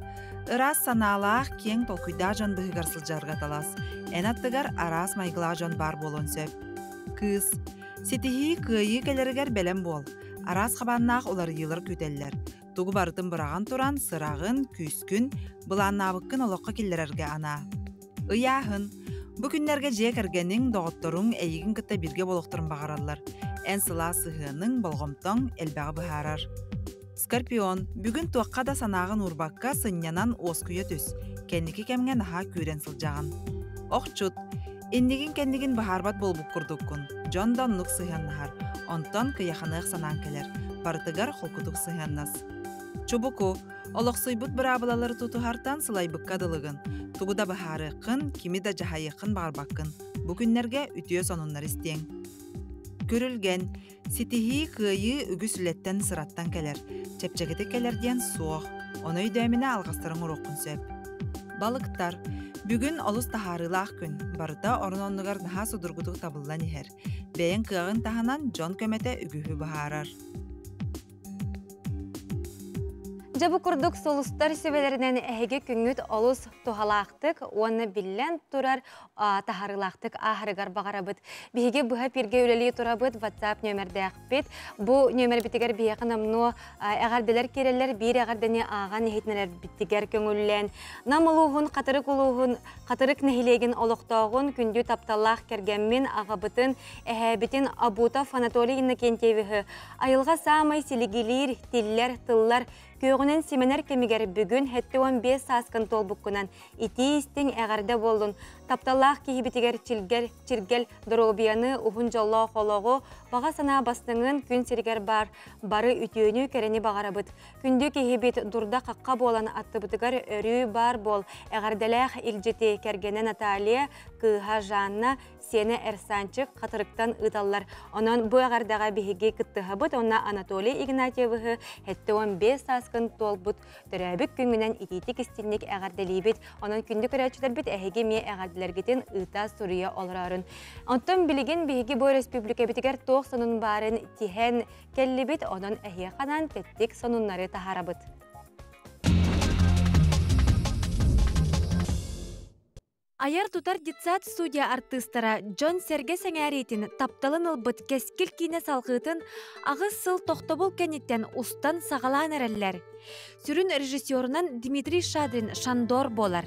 S8: ыраас санаалаах, киэҥ толкуйдаах дьон быһыгар сылдьарга талас. Эн аттыгар араас майгылаах дьон баар буолуон сөп. Кыыс, ситиһии, кыайыы кэлэригэр бэлэм буол. Араас хабааннаах уларыйыылар күүтэллэр. Тугу барытын быраҕан туран, сыраҕын, күүскүн, былааннаабыккын олоххо киллэрэргэ анаа. Ыйааһын. Бу күннэргэ дьиэ кэргэниҥ, доҕотторуҥ эйигин кытта бииргэ буолуохтарын баҕараллар. Эн сылаас сыһыаныҥ, болҕомтоҥ элбэҕи быһаарар. Скорпион, бүгүн туохха да санааҕын уурбакка, сынньанан уоскуйа түс. Кэнники кэмҥэ наһаа күүрэн сылдьаҕын. Охчут, иннигин-кэннигин быһаарбат буолбут курдуккун. Дьон да оннук сыһыаннаһар. Онтон кыйаханыах санаан кэлэр. Барытыгар холкутук сыһыаннас. Чубуку, олохсуйбут быраабылалары тутуһартан сылайбыкка дылыгын. Тугу да быһаарыаххын, кими да дьаһайыаххын баҕарбаккын. Бу күннэргэ үтүө сонуннар истиэҥ. Күрүлгэн, ситиһии, кыайыы үгүс үлэттэн сыраттан кэлэр. Чэпчэкитик кэлэр диэн суох. Ону өйдөөмүнэ алҕастары оҥоруоххун сөп. Балыктар. Бүгүн олус таһаарыылаах күн. Барыта орун-оннугар наһаа судургутук табыллан иһэр. Бэйэҥ кыаҕыҥ таһынан дьон көмөтө үгүһү быһаарар.
S1: Дьэ бу курдук сулустар сүбэлэринэн эһиги күҥҥүт олус туһалаахтык уонна биллэн турар таһаарыылаахтык ааһарыгар баҕарабыт. Биһиги быһа пиргэ үлэлии турабыт WhatsApp нүөмэрдээхпит. Бу нүөмэрбитигэр биһиэхэ номнуо эҕэрдэлэр киирэллэр. Биир эҕэрдэни ааҕан иһитиннэрэрбитигэр көҥүллээн Нам улууһун Хатырык улууһун Хатырык нэһилиэгин олохтооҕун күндү тапталлаах кэргэммин, аҕабытын, эһээбитин Абутов Анатолий Иннокентьевиһы айылҕа саамай силигилиир, тиллэр, тыллар, күөҕүнэн симэнэр кэмигэр бүгүн 75 сааскын туолбуккунан итии-истиҥ эҕэрдэ буоллун. Тапталлаах киһибитигэр чилгэр, чиргэл доруобуйаны, уһун дьоллоох олоҕу, баҕа санаа бастыҥын күн сиригэр баар бары үтүөнү, кэрэни баҕарабыт. Күндү киһибит дурда-хахха буолан аттыбытыгар өрүү баар буол, эҕэрдэлээх илдьити кэргэнэ Наталья, кыыһа Жанна, сиэнэ Эрсанчик хатырыктан ыыталлар. Онон бу эҕэрдэҕэ биһиги кыттыһабыт уонна Анатолий Игнатьевыһы 75 сааскын туолбут төрөөбүт күҥҥүнэн итиитик истинник эҕэрдэлиибит. Онон күндү көрөөччүлэрбит эһиги эмиэ эҕэрдэлэргитин ыыта суруйа олороорун. Онтон билигин биһиги бу өрөспүүбүлүкэбитигэр туох сонун баарын тиһэн кэллибит, онон эһиэхэ анаан тэттик сонуннары таһаарабыт. Айар-тутар детсад студия артыыстара дьон-сэргэ сэҥээриитин, тапталын ылбыт Кэскил киинэ салҕыытын аҕыс сыл тохтобул кэнниттэн устан саҕалаан эрэллэр. Сүрүн режиссерунан Дмитрий Шадрин Шандор буолар.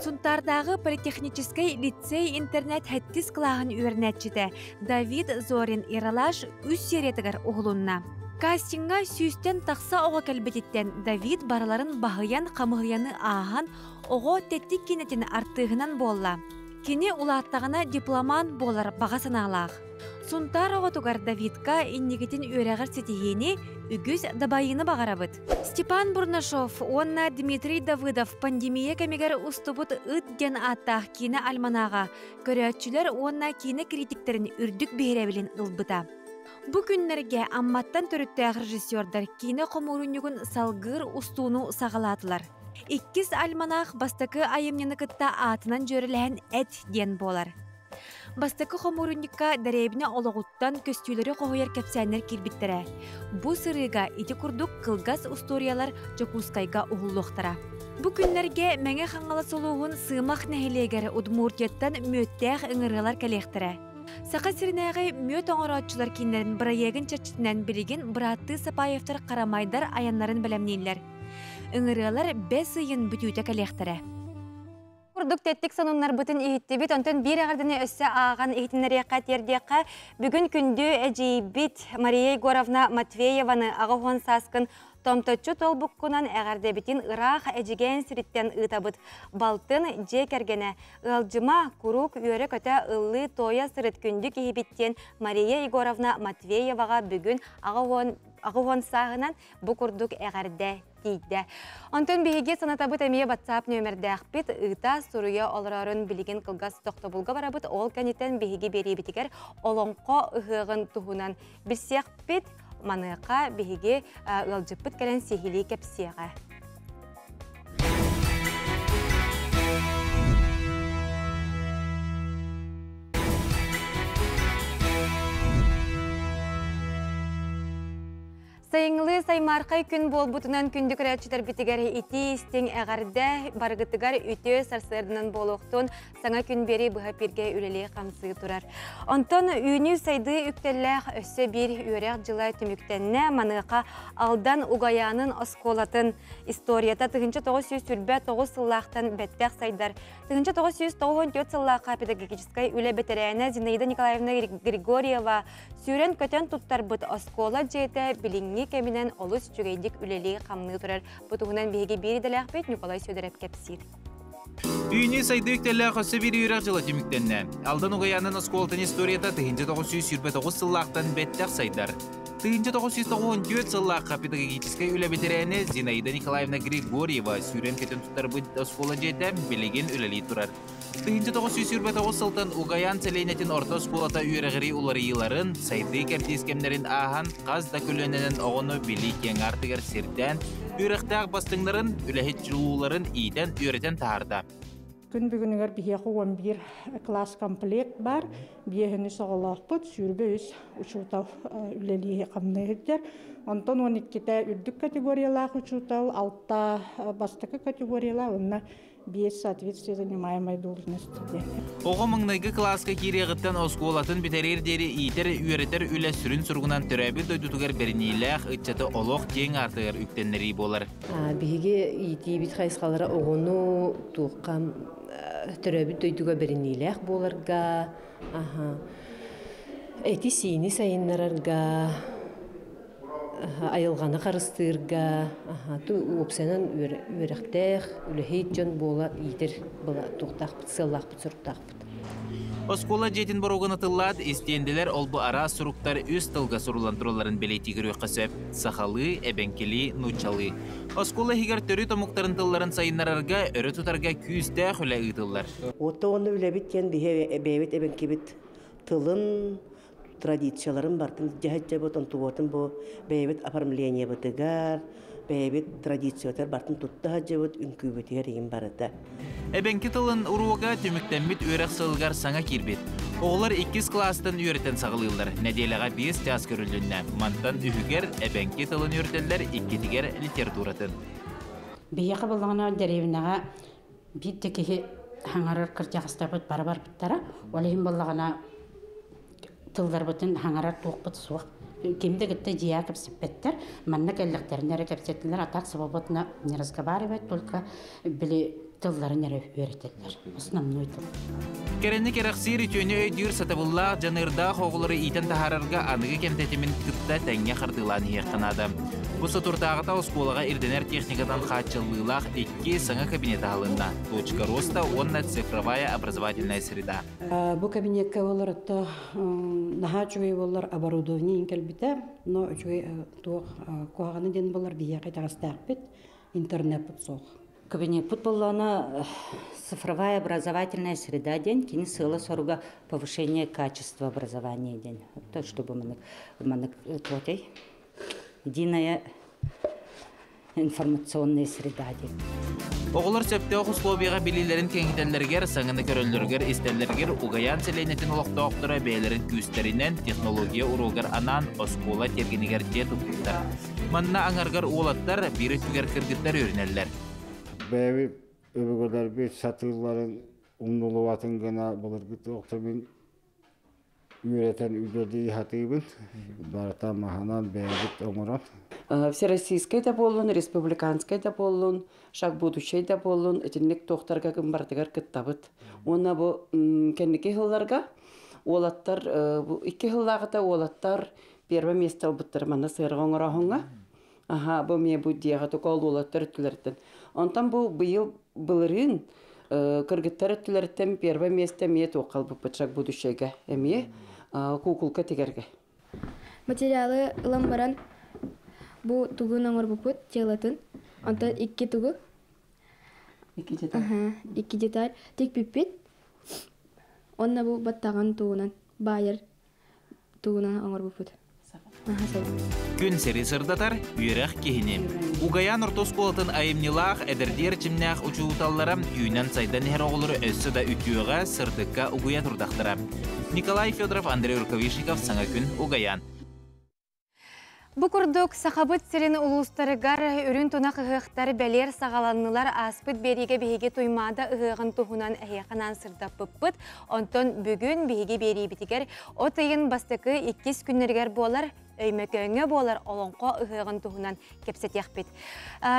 S1: Сунтаардааҕы политехническэй лицей-интернат сэттис кылааһын үөрэнээччитэ Давид Зорин Ералаш үс сериятыгар уһулунна. Кастиҥҥа сүүстэн тахса оҕо кэлбититтэн Давид барыларын баһыйан хамыһыйаны ааһан оҕо тэттик киинэтин артыыһынан буолла. Кини улааттаҕына дипломант буолар баҕа санаалаах. Сунтаар оҕотугар Давидка инникитин үөрэҕэр ситиһиини, үгүс дабайыыны баҕарабыт. Степан Бурнашов уонна Дмитрий Давыдов пандемия кэмигэр устубут Ыт диэн ааттаах киинэ альманаҕа көрөөччүлэр уонна киинэ критиктэрин үрдүк биһирэбилин ылбыта. Бу күннэргэ Амматтан төрүттээх режиссердар киинэ хомуурунньугун салгыыр устууну саҕалаатылар. Иккис альманах бастакы айымньыны кытта аатынан дьүөрэлэһэн Эт диэн буолар. Бастакы хомуурунньукка дэриэбинэ олоҕуттан көстүүлэри хоһуйар кэпсээннэр киирбиттэрэ. Бу сырыыга ити курдук кылгас устуоруйалар Дьокуускайга уһуллуохтара. Бу күннэргэ Мэҥэ Хаҥалас улууһун Сыымах нэһилиэгэр Удмуртияттан мүөттээх ыҥырыылар кэлиэхтэрэ. Саха сиринээҕи мүөт оҥорооччулар кииннэрин бырайыагын чэрчитинэн билигин бырааттыы Сапаевтар харамайдар айаннарын бэлэмнииллэр. Ыҥырыалар бэс ыйын бүтүүтэ кэлиэхтэрэ. Курдук тэттик сонуннарбытын иһиттибит, онтон биир эҕэрдэни өссө ааҕан иһитиннэриэххэ, тиэрдиэххэ. Бүгүн күндү эдьиийбит Мария Егоровна Матвееваны аҕа сааскын томточчу туолбуккунан эҕэрдэбитин ыраах Эдьигээн сириттэн ыытабыт. Балтын дьиэ кэргэнэ ыалдьыма, куруук үөрэ-көтө ыллыы-туойа сырыт күндү киһибит диэн Мария Егоровна Матвееваҕа бүгүн аҕа сааһынан бу курдук эҕэрдэ тиийдэ. Онтон биһиги санатабыт эмиэ WhatsApp нүөмэрдээхпит ыыта суруйа олорорун билигин кылгас тохтобулга барабыт. Ол кэнниттэн биһиги биэриибитигэр олоҥхо ыһыаҕын туһунан билсиэхпит. Маныаха биһиги ыалдьыппыт кэлэн сиһилии кэпсиэҕэ. Сайыҥҥылыы саймаархай күн буолбутунан күндү көрөөччүлэрбитигэр итии-истиҥ эҕэрдэ барыгытыгар үтүө сарсыарданан буолуохтун саҥа күн биэрии быһа пиргэ үлэлии-хамсыы турар. Онтон үүнүү-сайдыы үктэллээх өссө биир үөрэх дьыла түмүктэннэ. Маныаха Алдан Угайаанын оскуолатын историята 1929 сыллаахтан бэттэх сайдар. 1994 сыллаахха педагогическай үлэ бэтэрээнэ Зинаида Николаевна Григорьева Сүүрэн-көтөн туттарбыт оскуола дьиэтэ билиҥҥи кэминэн олус үчүгэйдик үлэлии-хамныы турар. Бу туһунан биһиги биир идэлээхпит Николай Сүөдэрэп кэпсиир.
S9: Үүнүү сайдыы үктэллээх өссө биир үөрэх дьыла түмүктэннэ. Алдан Угайаанын оскуолатын историята 1929 сыллаахтан бэттэх сайдар. 1994 сыллаахха педагогическай үлэ бэтэрээнэ Зинаида Николаевна Григорьева сүүрэн-көтөн туттарбыт оскуола дьиэтэ билигин үлэлии турар. 1929 сылтан Угаян сэлиэнньэтин орто оскуолата үөрэҕирии уларыйыыларын, сайдыы кэрдиис кэмнэрин ааһан хас да көлүөнэнэн оҕону билии киэҥ аартыгар сирдээн, үөрэхтээх бастыҥнарын, үлэһит чулууларын иитэн, үөрэтэн таһаарда.
S10: Күн бүгүнүгэр биһиэхэ 11 класс комплект бар. Биэһини оҕолоохпут, 23 учуутал үлэлии хамныы сылдьар. Онтон 12-те үрдүк категориялаах учуутал, 6 бастакы категориялаах, уонна 5 соответствие занимаемой должности диэн.
S9: Оҕо маҥнайгы кылааска киириэҕиттэн оскуолатын бүтэриэр диэри иитэр, үөрэтэр үлэ сүрүн суругунан төрөөбүт дойдутугар бэриниилээх ыччаты олох киэҥ аартыгар үктэннэрии буолар.
S11: Биһиги иитиибит хайысхалара оҕону туохха төрөөбүт дойдуга бэриниилээх буоларга, эти-сиини сайыннарарга, айылҕаны харыстыырга, уопсайынан үөрэхтээх, үлэһит дьон буола иитэр туохтаахпыт, сыаллаахпыт, соруктаахпыт.
S9: Оскуола дьиэтин боруогун атыллаат, истиэндэлэр ол-бу араас суруктар үс тылга суруллан туралларын бэлиэтии көрүөххэ сөп: сахалыы, эбэҥкилии, нууччалыы. Оскуола иһигэр төрүт омуктарын тылларын сайыннарарга, өрө тутарга күүстээх үлэ ыытыллар.
S12: Уотта уонна үлэбит диэн биһи бэйэбит эбэҥкибит тылын, традицияларын бартын дьаһajjabыт, онтубуотун бу бэйэбит оформлениебытыгар, бэйэбит традициятыгар бартын тутта сылдьабыт, үҥкүүбүтүгэр иһин барыта.
S9: Эбэҥки тылын уруога түмүктэммит үөрэх сылыгар саҥа киирбит. Оҕолор иккис кылаастан үөрэтэн саҕалыыллар. Нэдиэлэҕэ биэс чаас көрүлүннэ. Мантан үһүгэр эбэҥки тылын үөрэтэллэр, иккитигэр литературатын.
S14: Биһиэхэ буллаҕына дэриэбинэҕэ биир да киһи хаҥарар кырдьаҕастарбыт бары барбыттара. Ол иһин буоллаҕына тылларбытын хаҥарар туохпут суох. Ким да кытта дьиэҕэ кэпсэппэттэр. Манна кэллэхтэринэ эрэ кэпсэтэллэр, а так свободно не разговаривать, только били тылларын эрэ үөрэтэллэр. Основной тыл.
S9: Кэрэни кэрэхсиир үтүөнү өйдүүр сатабыллаах, дьаныардаах оҕолору иитэн таһаарарга аныгы кэм тэтимин кытта тэҥҥэ хардыылаан иһиэххэ наада. Бу соторутааҕыта оскуолаҕа ирдэнэр техникатан хааччыллыылаах икки саҥа кабинет аһылынна. Точка роста уонна цифровая образовательная среда.
S26: Бу кабинетка болар отто наһаа үчүгэй боллар оборудование кэлбитэ, но үчүгэй туох куһаҕаны диэн болар биһиэхэ итэҕэстээхпит, интернеппит суох.
S27: Кабинеппит боллоно цифровая образовательная среда диэн кини сыала-соруга повышение качества образования диэн. То, чтобы маннык маннык туотай единая информационная среда диэн.
S9: Оҕолор сөптөөх условияҕа билиилэрин кэҥэтэллэригэр, саҥаны көрөллөрүгэр, истэллэригэр Угайаан сэлиэнньэтин олохтоохторо бэйэлэрин күүстэринэн технология уруогар анаан оскуола тиэргэнигэр дьиэ туппуттар. Манна аҥаргар уолаттар, биир өттүгэр кыргыттар үөрэнэллэр.
S28: Бэйэбит өбүгэлэрбит сатыылларын умнулубатын гына былыргы туохтарбын үөрэтэн үлэлии сатыыбын. Барыта маһынан бэйэбит оҥорон.
S29: Всероссийскай да буоллун, республиканскай да буоллун, шаг будущий да буоллун, итинник туохтарга барытыгар кыттабыт. Уонна бу кэнники сылларга уолаттар, бу икки сыллааҕыта уолаттар первое место ылбыттар манна сыарҕа оҥороһуҥҥа. Аха, бу эмиэ бу дьиэҕэ токоол уолаттар өттүлэриттэн. Онтон бу быйыл былырыын кыргыттар өттүлэриттэн первое место эмиэ туохха ылбыппыт шаг будущего эмиэ кукулка тигэргэ.
S30: Материалы ылан баран бу тугун оҥорбуппут телотын. Онтон икки тугу
S29: Икки деталь.
S30: Икки деталь тикпиппит. Онно бу баттаҕын тугунан баайар тугунан оҥорбуппут.
S9: Күн сири сырдатар, үөрэх киһини. Угайаан орто оскуолатын айымньылаах, эдэрдии эрчимнээх учууталлара үүнэн-сайдан иһэр оҕолору өссө да үтүөҕэ, сырдыкка угуйа турдахтара. Николай Федоров, Андрей Рукавишников, Саҥа күн, Угайаан.
S1: Бу курдук Сахабыт сирин улуустарыгар үрүн тунах ыһыахтар бэлиэр саҕаланнылар ааспыт биэриигэ биһиги Туймаада ыһыаҕын туһунан эһиэхэ анаан сырдаппыппыт. Онтон бүгүн биһиги биэриибитигэр от ыйын бастакы иккис күннэригэр буолар Өймөкөөҥҥө буолар Олоҥхо ыһыаҕын туһунан кэпсэтиэхпит.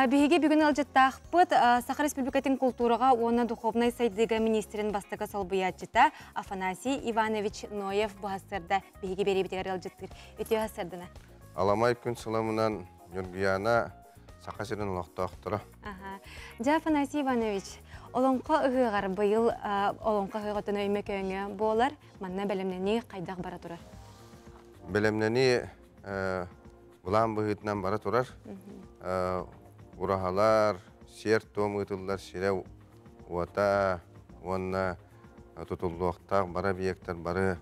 S1: Биһиги бүгүн ыалдьыттаахпыт Саха Республикатын култуураҕа уонна духовнай сайдыыга министрин бастакы солбуйааччыта Афанасий Иванович Ноев бу сарсыарда биһиги биэриибитигэр ыалдьыттыыр. Үтүө сарсыардана.
S31: Аламай күн сыламынан Ньургуйаана Саха сирин олохтоохторо.
S1: Дьэ, Афанасий Иванович, Олоҥхо ыһыаҕар быйыл Олоҥхо ыһыаҕыттан Өймөкөөҥҥө буолар. Манна бэлэмнэнии хайдах бара турар?
S31: Бэлэмнэнии былаан быһыытынан бара турар. Ураһалар, сиэр-туом ыытыллар сирэ уота уонна тутуллуохтаах бары объектар бары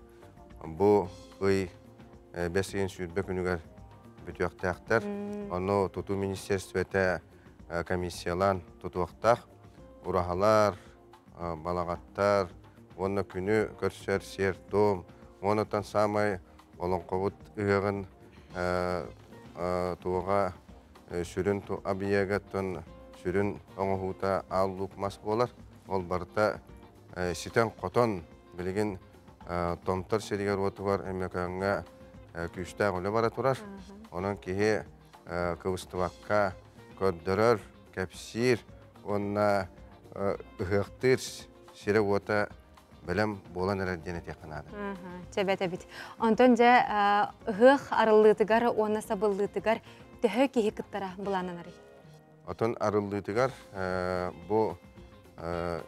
S31: бу ый бэс ыйын 20 күнүгэр бүтүөхтээхтэр. Ону тутуу министерствота комиссиялаан тутуохтаах. Ураһалар, балаҕаттар уонна күнү көрсөр сиэр-туом уонна саамай олоҥхобут ыһыаҕын туоҕа сүрүн объегаттан сүрүн оҥоһуута аал луук мас буолар. Ол барыта ситэн-хотон билигин Томтор сиригэр-уотугар Өймөкөөҥҥө күүстээх үлэ бара турар. Онон киһи кыбыстыбакка көрдөрөр, кэпсиир уонна ыһыахтыыр сирэ-уота бэлэм буолан эрэр диэн этиэххэ наада.
S1: Чэбэт эбит. Онтон дьэ ыһыах арыллыытыгар уонна сабыллыытыгар төһө киһи кыттара былаананарый?
S31: Отон арыллыытыгар бу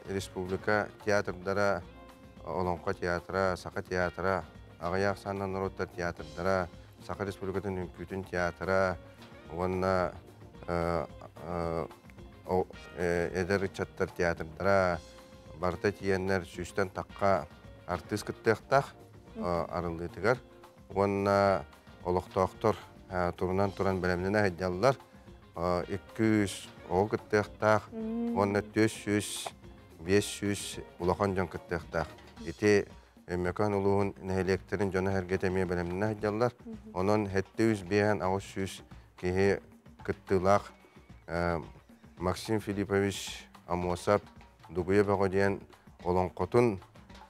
S31: республика театрдара, Олоҥхо театра, Саха театра, аҕыйах ахсааннаах норуоттар театрдара, Саха Республикатын үҥкүүтүн театра уонна эдэр ыччаттар театрдара барыта тиийэннэр сүүстэн тахха артыыс кыттыахтаах арыллыытыгар уонна олохтоохтор турунан туран бэлэмнэнэ сылдьаллар. 200 оҕо кыттыахтаах уонна 400 500 улахан дьон кыттыахтаах. Ити Өймөкөөн улууһун нэһилиэктэрин дьоно-сэргэтэ эмиэ бэлэмнэнэ сылдьаллар. Онон 705 800 киһи кыттыылаах Максим Филиппович Аммосов Дугуйа Бөҕө диэн олоҥхотун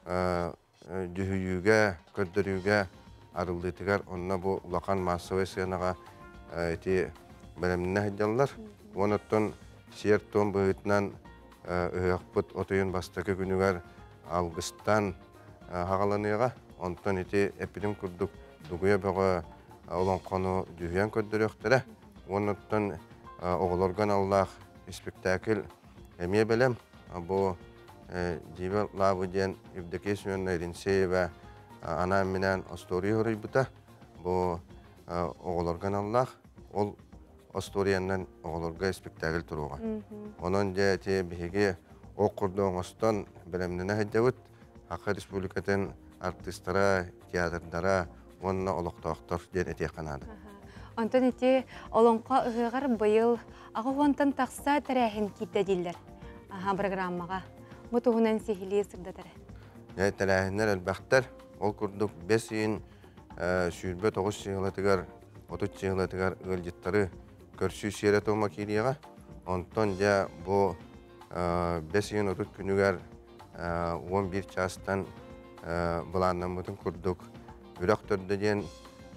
S31: дьүһүйүүгэ, көрдөрүүгэ арыллыытыгар онно бу улахан маассабай сыанаҕа ити бэлэмнэнэ сылдьаллар. Уон оттон сиэр-туом быһыытынан ыһыахпыт отуйун бастакы күнүгэр алгыстан хаҕаланыаҕа. Онтон ити эппитим курдук Дугуйа Бөҕө олоҥхону дьүһүйэн көрдөрүөхтэрэ. Уонна оттон оҕолорго аналлаах испиктээкил эмиэ бэлэм. Бу Дьиибэ Лаабы диэн Евдокия Семеновна Иринцеева анаан-минээн остуоруйа суруйбута. Бу оҕолорго аналлаах. Ол остуоруйанан оҕолорго испиктээкил туруоҕа. Онон дьэ ити биһиги ох курдук оҥостон бэлэмнэнэ сылдьабыт. Саха Республикатын артыыстара, театрдара уонна олохтоохтор диэн этиэххэ наада.
S1: Онтон ити Олоҥхо ыһыаҕар быйыл аҕа уонтан тахса тэрээһин киирдэ дииллэр. Аха, программаҕа. Бу туһунан сиһилии сырдатар.
S31: Дьэ, тэрээһиннэр элбэхтэр. Ол курдук бэс ыйын 29 сыһылатыгар, 30 сыһылатыгар ыалдьыттары көрсүү сиэрэ-туома киириэҕэ. Онтон дьэ бу бэс ыйын 30 күнүгэр 11 чаастан былааннаммытын курдук Үрэх төрдө диэн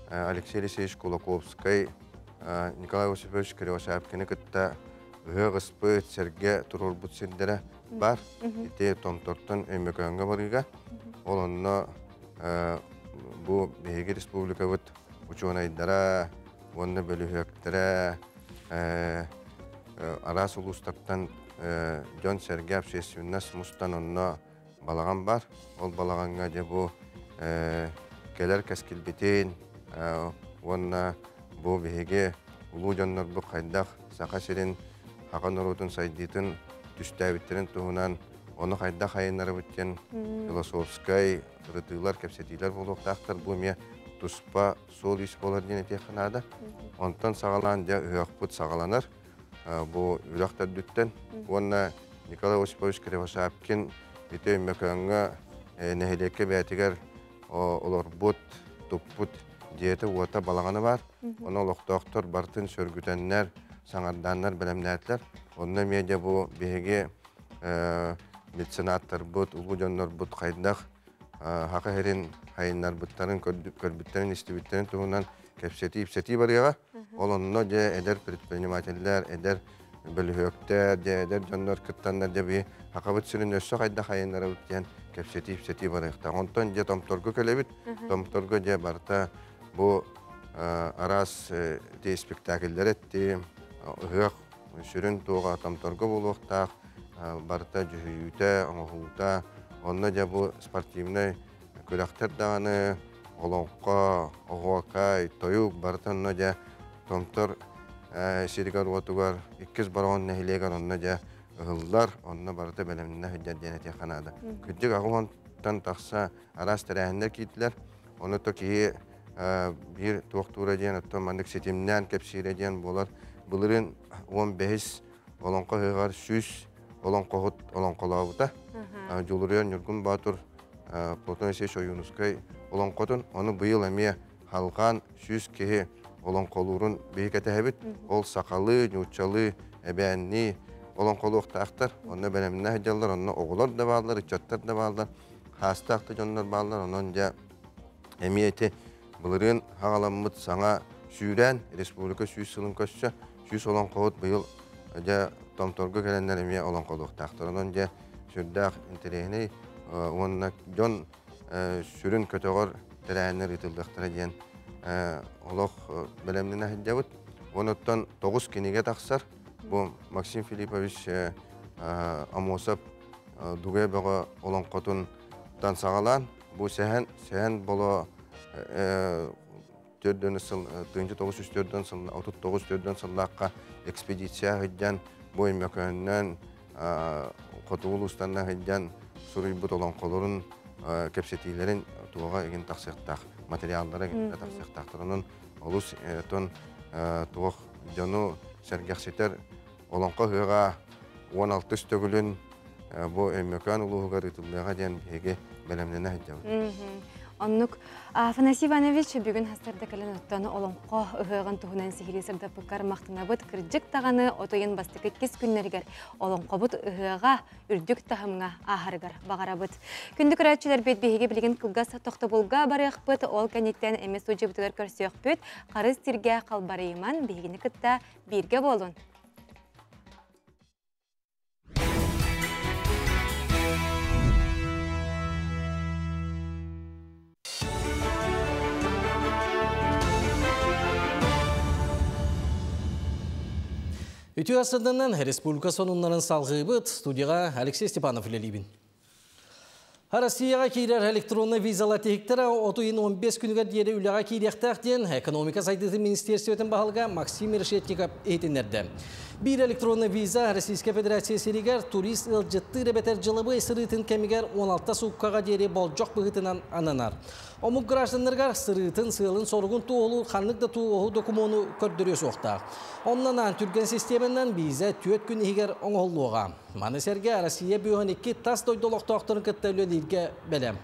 S31: Алексей Алексеевич Кулаковскай Николай Осипович Кривошапкины кытта ыһыах ыспыт, сэргэ туруорбут сирдэрэ бар. Ити Томтортон Өймөкөөҥҥө барыыга. Ол онно бу биһиги республикабыт учуонайдара уонна бөлүһүөктэрэ араас улуустартан дьон-сэргэ общественность мустан онно балаҕан бар. Ол балаҕаҥҥа дьэ бу кэлэр кэскилбитин уонна бу биһиги улуу дьоннорбут хайдах Саха сирин, саха норуотун сайдыытын түстээбиттэрин туһунан ону хайдах айыннарабыт диэн философскай ырытыылар, кэпсэтиилэр буолуохтаахтар. Бу эмиэ туспа суол-иис буолар диэн этиэххэ наада. Онтон саҕалаан дьэ ыһыахпыт саҕаланар. Бу үрэх төрдүттэн уонна Николай Осипович Кривошапкин ити Өймөкөөҥҥө нэһилиэккэ бэйэтигэр олорбут, туппут дьиэтэ-уота балаҕана баар. Ону олохтоохтор барытын сөргүтэннэр, саҥардааннар бэлэмнээтилэр. Онно эмиэ дьэ бу биһиги меценаттарбыт, улуу дьоннорбут хайдах Саха сирин хайыннарбыттарын, көрбүттэрин, истибиттэрин туһунан кэпсэтии-ипсэтии барыаҕа. Ол онно дьэ эдэр предпринимателлэр, эдэр бөлүһүөктэр, дьэ эдэр дьоннор кыттаннар дьэ би Сахабыт сирин өссө хайдах хайыннарабыт диэн кэпсэтии-ипсэтии барыахтаах. Онтон дьэ Томторго кэлэбит. Томторго дьэ барыта бу араас ити спектакльлэр эттим, ыһыах сүрүн туоҕа Томторго буолуохтаах. барыта дьүһүйүүтэ, оҥоһуута, онно дьэ бу спортивнай күрэхтэр даҕаны, олоҥхо, оһуокай, тойук барыта онно дьэ Томтор сиригэр-уотугар иккис Бороҕон нэһилиэгэр онно дьэ ыһыллар, онно барыта бэлэмнэнэ сылдьар диэн этиэххэ наада. Кырдьык 80-тан тахса араас тэрээһиннэр киирдилэр. Ону то киһи биир туохтуура диэн, оттон маннык ситимнээн кэпсиирэ диэн буолар. Былырыын 15 олоҥхо ыһыаҕар 100 олоҥхоһут олоҥхолообута. Дьулуруйар Ньургун Боотур Платон Алексеевич Ойуунускай олоҥхотун, ону быйыл эмиэ халҕаан 100 киһи олоҥхолуурун биһи кэтэһэбит. Ол сахалыы, нууччалыы, эбээннии олоҥхолуохтаахтар. Онно бэлэмнээх сылдьаллар, онно оҕолор да бааллар, ыччаттар да бааллар, хаастаах да дьоннор бааллар. Онон дьэ эмиэ ити былырыын хаҕаламмыт саҥа сүүрээн республика 100 сылын көрсө 100 олоҥхоһут быйыл дьэ Томторго кэлэннэр эмиэ олоҥхолуохтаахтар. Онон дьэ сүрдээх интэриэһинэй уонна дьон сүрүн көтөҕөр тэрээһиннэр ыытыллыахтара диэн олох бэлэмнэнэ сылдьабыт. Онуттан 9 кинигэ тахсар. Бу Максим Филиппович Амосов Дугай Бөҕө олоҥхотун саҕалаан бу сэһэн сэһэн боло төрдөн сыл 1904 сыл 39 төрдөн сыллаахха экспедиция сылдьан бу Өймөкөөннөн хотугу улуустанна сылдьан суруйбут олоҥхолорун кэпсэтиилэрин туоҕа игин тахсыахтаах материаллара игин тахсыахтаахтар. Онон олус тон туох дьону сэргэхситэр олоҥхо ыһыаҕа 16 төгүлүн бу Өймөкөөн улууһугар ыытыллыаҕа диэн биһиги бэлэмнэнэ сылдьабыт.
S1: Оннук Афанасий Иванович бүгүн хастарда кэлэн оттон олоҥхо ыһыаҕын туһунан сиһилии сырдаппыккар махтанабыт. Кырдьык даҕаны отойун бастакы иккис күннэригэр олоҥхобут ыһыаҕа үрдүк таһымҥа ааһарыгар баҕарабыт. Күндү көрөөччүлэрбит биһиги билигин кылгас тохтобулга барыахпыт, ол кэнниттэн эмиэ судьубутугар көрсүөхпүт. Харыс сиргэ халбарыйыман биһигини кытта бииргэ буолун.
S2: Үтүө асырданан республика сонуннарын салгыыбыт. Студияға Алексей Степанов үлэлиибин. Россияға киирэр электронный визала тиһиктэрэ отуйун 15 күнүгэр диэри үлэҕэ киириэхтээх диэн экономика сайдыытын министиэристибэтин баһылыга Максим Решетников иһитиннэрдэ. Биир электронный виза Российскай Федерация сиригэр турист ыалдьыттыыр эбэтэр дьылабыай сырыытын кэмигэр 16 сууккаҕа диэри болдьох быһыытынан ананар. Омук гражданнарыгар сырыытын, сыалын-соругун туоһулуур ханнык да туоһу докумуону көрдөрүө суохтаах. Онон аан түргэн систиэмэнэн виза 4 күн иһигэр оҥоһуллуоҕа. Маны сэргэ Россия бүөһүн икки тас дойду олохтоохторун кытта үлэлииргэ бэлэм.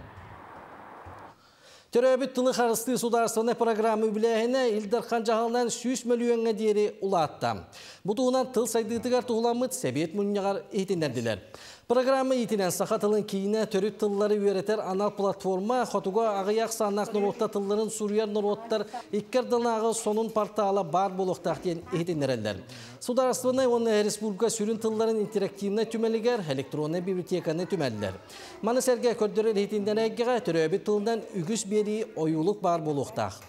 S2: Төрөөбүт тылы харыстыы судаарыстыбаннай программа үбүлээһинэ Ил Дархан дьаһалынан 100 мөлүйүөҥҥэ диэри улаатта. Бу туһунан тыл сайдыытыгар туһуламмыт сэбиэт мунньаҕар иһитиннэрдилэр. Программа иитинэн саха тылын киинэ төрүт тыллары үөрэтэр анал платформа хотугу аҕыйах сааннаах норуоттар тылларын суруйар норуоттар икки ардынааҕы сонун портала баар буолуохтаах диэн иһитиннэрэллэр. Судаарыстыбаннай уонна республика сүрүн тылларын интерактивнай түмэлигэр электроннай библиотеканы түмэллэр. Маны сэргэ көрдөрөр иһитиннэрэр эйгэҕэ төрөөбүт тылынан үгүс биэрии ойуулук баар буолуохтаах.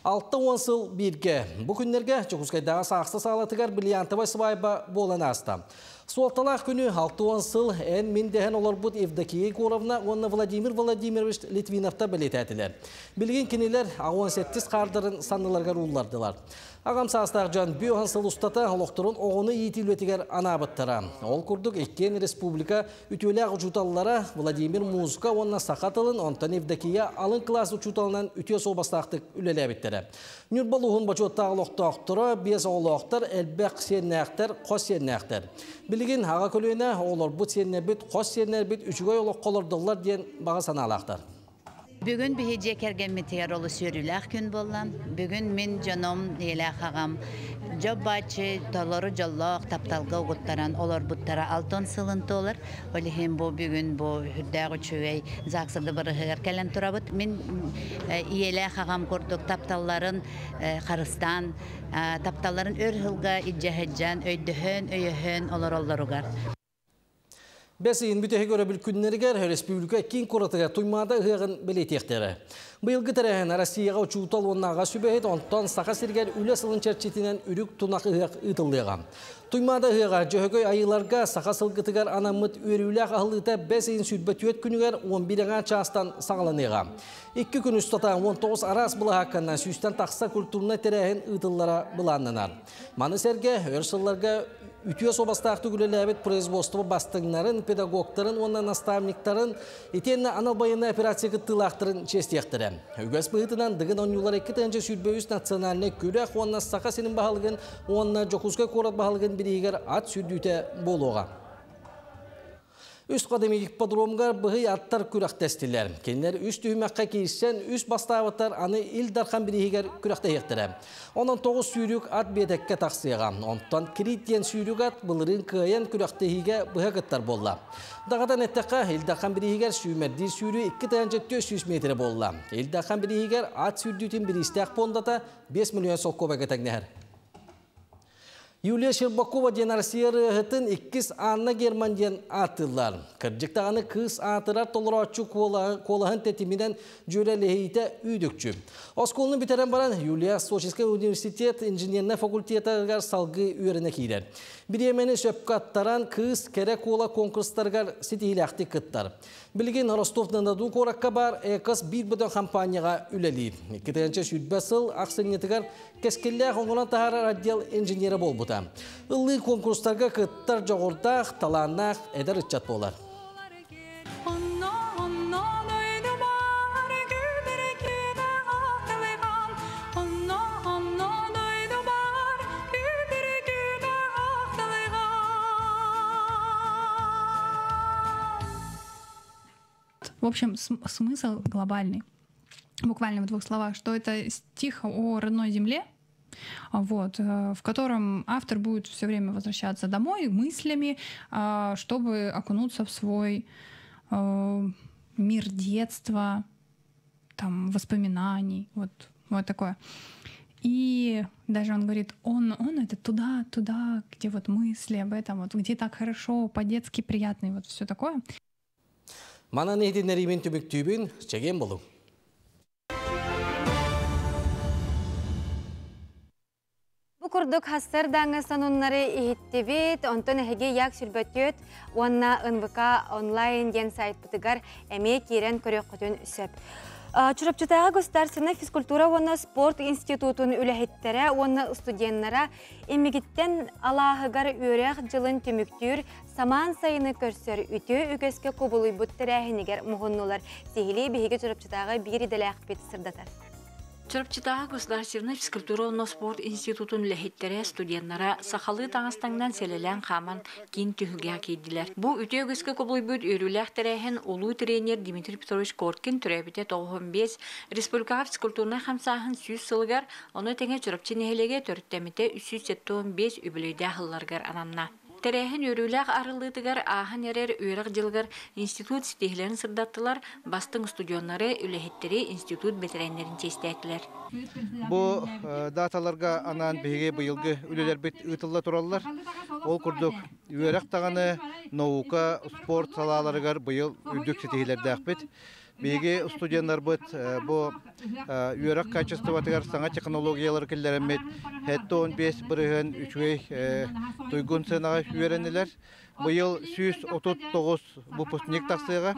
S2: 60 сыл бииргэ. Бу күннэргэ Дьокуускайдааҕы саахса саалатыгар бриллиантовай свадьба буолан ааста. Суолталаах күнү 60 сыл эн-мин дэһэн олорбут Евдокия Егоровна уонна Владимир Владимирович Литвиновтар бэлиэтээтилэр. Билигин кинилэр 68 хаардарын санныларыгар ууллардылар. Аҕам саастаах дьон бүөһэн сыл устата олохторун оҕону иитии үлэтигэр анаабыттара. Ол курдук иккиэн республика үтүөлээх учууталлара Владимир музыка уонна саха тылын, онтон Евдокия алын кылаас учууталынан үтүө суобастаахтык үлэлээбиттэрэ. Ньурба улууһун бочуоттаах олохтоохторо, биэс оҕолоохтор, элбэх сиэннээхтэр, хос сиэннээхтэр. Билигин аҕа көлүөнэ оҕолорбут, сиэннэрбит, хос сиэннэрбит үчүгэй олоххо олордоллор диэн баҕа санаалаахтар.
S13: Бүгүн биһи дьиэ кэргэммитигэр олус үөрүүлээх күн буолла. Бүгүн мин дьоном, ийэлээх аҕам дьо-бааччы толору дьоллоох тапталга угуттаран олорбуттара алтан сылын туолар. Ол иһин бу бүгүн бу үрдээх үчүгэй ЗАГС дыбарыһыгар кэлэн турабыт. Мин ийэлээх аҕам курдук тапталларын харыстаан, тапталларын өр сылга илдьэ сылдьан, өйдөһөн, өйөһөн олороллоругар.
S2: Бэс ыйын бүтэһик өрөбүл күннэригэр республика киин куоратыгар Туймаада ыһыаҕын бэлиэтиэхтэрэ. Быйылгы тэрээһин Россияҕа учуутал уонна аҕа сүбэһит, онтон Саха сиригэр үлэ сылын чэрчитинэн үрүк тунах ыһыах ыытыллыаҕа. Туймаада ыһыаҕа Дьөһөгөй айыыларга саха сылгытыгар анаммыт үөрүүлээх аһыллыыта бэс ыйын 24 күнүгэр 11 аҥаа чаастан саҕаланыаҕа. Икки күн устата 19 араас былаһаакканан сүүстэн тахса культурнай тэрээһин ыытыллара былааннанар. Маны сэргэ өр сылларга үтүө суобастаахтык үлэлээбит производство бастыҥнарын, педагогтарын уонна наставниктарын итиэннэ анал байыаннай операция кыттыылаахтарын чиэстиэхтэрэ. Үгэс быһыытынан Дыгын оонньуулара 2023 национальнай күрэх уонна Саха сирин баһылыгын уонна Дьокуускай куорат баһылыгын бирииһигэр ат сүүрдүүтэ буолуоҕа. Үс кадым ипподромгар быһый аттар күрэхтэстилэр. Кинилэр үс түһүмэххэ киирсэн, үс бастаабыттар аны Ил Дархан бирииһигэр күрэхтэһиэхтэрэ. Онон 9 сүүрүк ат биэтэккэ тахсыаҕа. Онтон Крит диэн сүүрүк ат былырыын кыайан күрэхтэһиигэ быһа кыттар буолла. Даҕатан эттэххэ, Ил Дархан бирииһигэр сүүмэрдиир сүүрүү 2400 метрэ буолла. Ил Дархан бирииһигэр ат сүүрдүүтүн бириистээх пуондата 5 миллион солкуобайга тэҥнэһэр. Юлия Щербакова диэн Россия ырыаһытын иккис Анна Герман диэн ааттыыллар. Кырдьык даҕаны кыыс аатырар толорооччу куолаһын тэтиминэн дьүөрэлэһиитэ үүдүкчү. Оскуоланы бүтэрэн баран Юлия Сочинскай университет инженернэй факультетыгар салгыы үөрэнэ киирэр. Бириэмэни сөпкө аттаран кыыс кэрэ куола конкурстарыгар ситиһиилээхтик кыттар. Билигин Ростов-на-Дону куоракка баар Экос биир бөдөҥ хампаанньаҕа үлэлиир. 2020 сыл ахсынньытыгар кэскиллээх оҥорон таһаарар отдел инженерэ буолбута. Ыллыы конкурстарга кыттар дьоҕурдаах, талааннаах эдэр ыччат буолар.
S15: В общем, смысл глобальный. Буквально в двух словах, что это стих о родной земле, вот, в котором автор будет все время возвращаться домой мыслями, чтобы окунуться в свой мир детства, там, воспоминаний, вот, вот такое. И даже он говорит, он это туда, туда, где вот мысли об этом, вот, где так хорошо, по-детски приятно, и вот все такое.
S2: Манан иһитиннэриибин түмүктүүбүн, чэгиэн буолуҥ.
S1: Бу курдук хассардааҥҥы сонуннары иһиттибит, онтон эһиги Як сүрбөтүөт уонна НВК онлайн диэн сайтпытыгар эмиэ киирэн көрүөххүтүн сөп. Чурапчытааҕы государственнай физкультура уонна спорт институтун үлэһиттэрэ уонна студеннара имигиттэн алааһыгар үөрэх дьылын түмүктүүр самаан сайыны көрсөр үтүө үгэскэ кубулуйбут тэрээһинигэр муһуннулар. Сиһилии биһиги Чурапчытааҕы биир идэлээхпит сырдатар.
S16: Чурапчытааҕы государственнай физкультура уонна спорт институтун үлэһиттэрэ, студеннара сахалыы таҥастарынан сэлэлээн хааман киин түһүлгэҕэ киирдилэр. Бу үтүө үгэскэ кубулуйбут үөрүүлээх тэрээһин улуу тренер Дмитрий Петрович Коркин төрөөбүтэ 95 республикаҕа физкультурнай хамсааһын 100 сылыгар, ону тэҥэ Чурапчы нэһилиэгэ төрүттэммитэ 375 үбүлүөйдээх сылларыгар ананна. Тэрээһин үөрүүлээх арыллыытыгар ааһан эрэр үөрэх дьылыгар институт ситиһилэрин сырдаттылар, бастыҥ студеннары, үлэһиттэри, институт бэтэрээннэрин чиэстээтилэр.
S17: Бу даталарга анаан биһиги быйылгы үлэлэрбит ыытылла тураллар. Ол курдук үөрэх даҕаны наука, спорт салааларыгар быйыл үрдүк ситиһиилэрдээхпит. Биһиги студеннарбыт бу үөрэх качествотыгар саҥа технологиялары киллэрэммит 75 бырыһыан үчүгэй туйгун сыанаҕа үөрэннилэр. Быйыл 139 выпускник тахсыаҕа.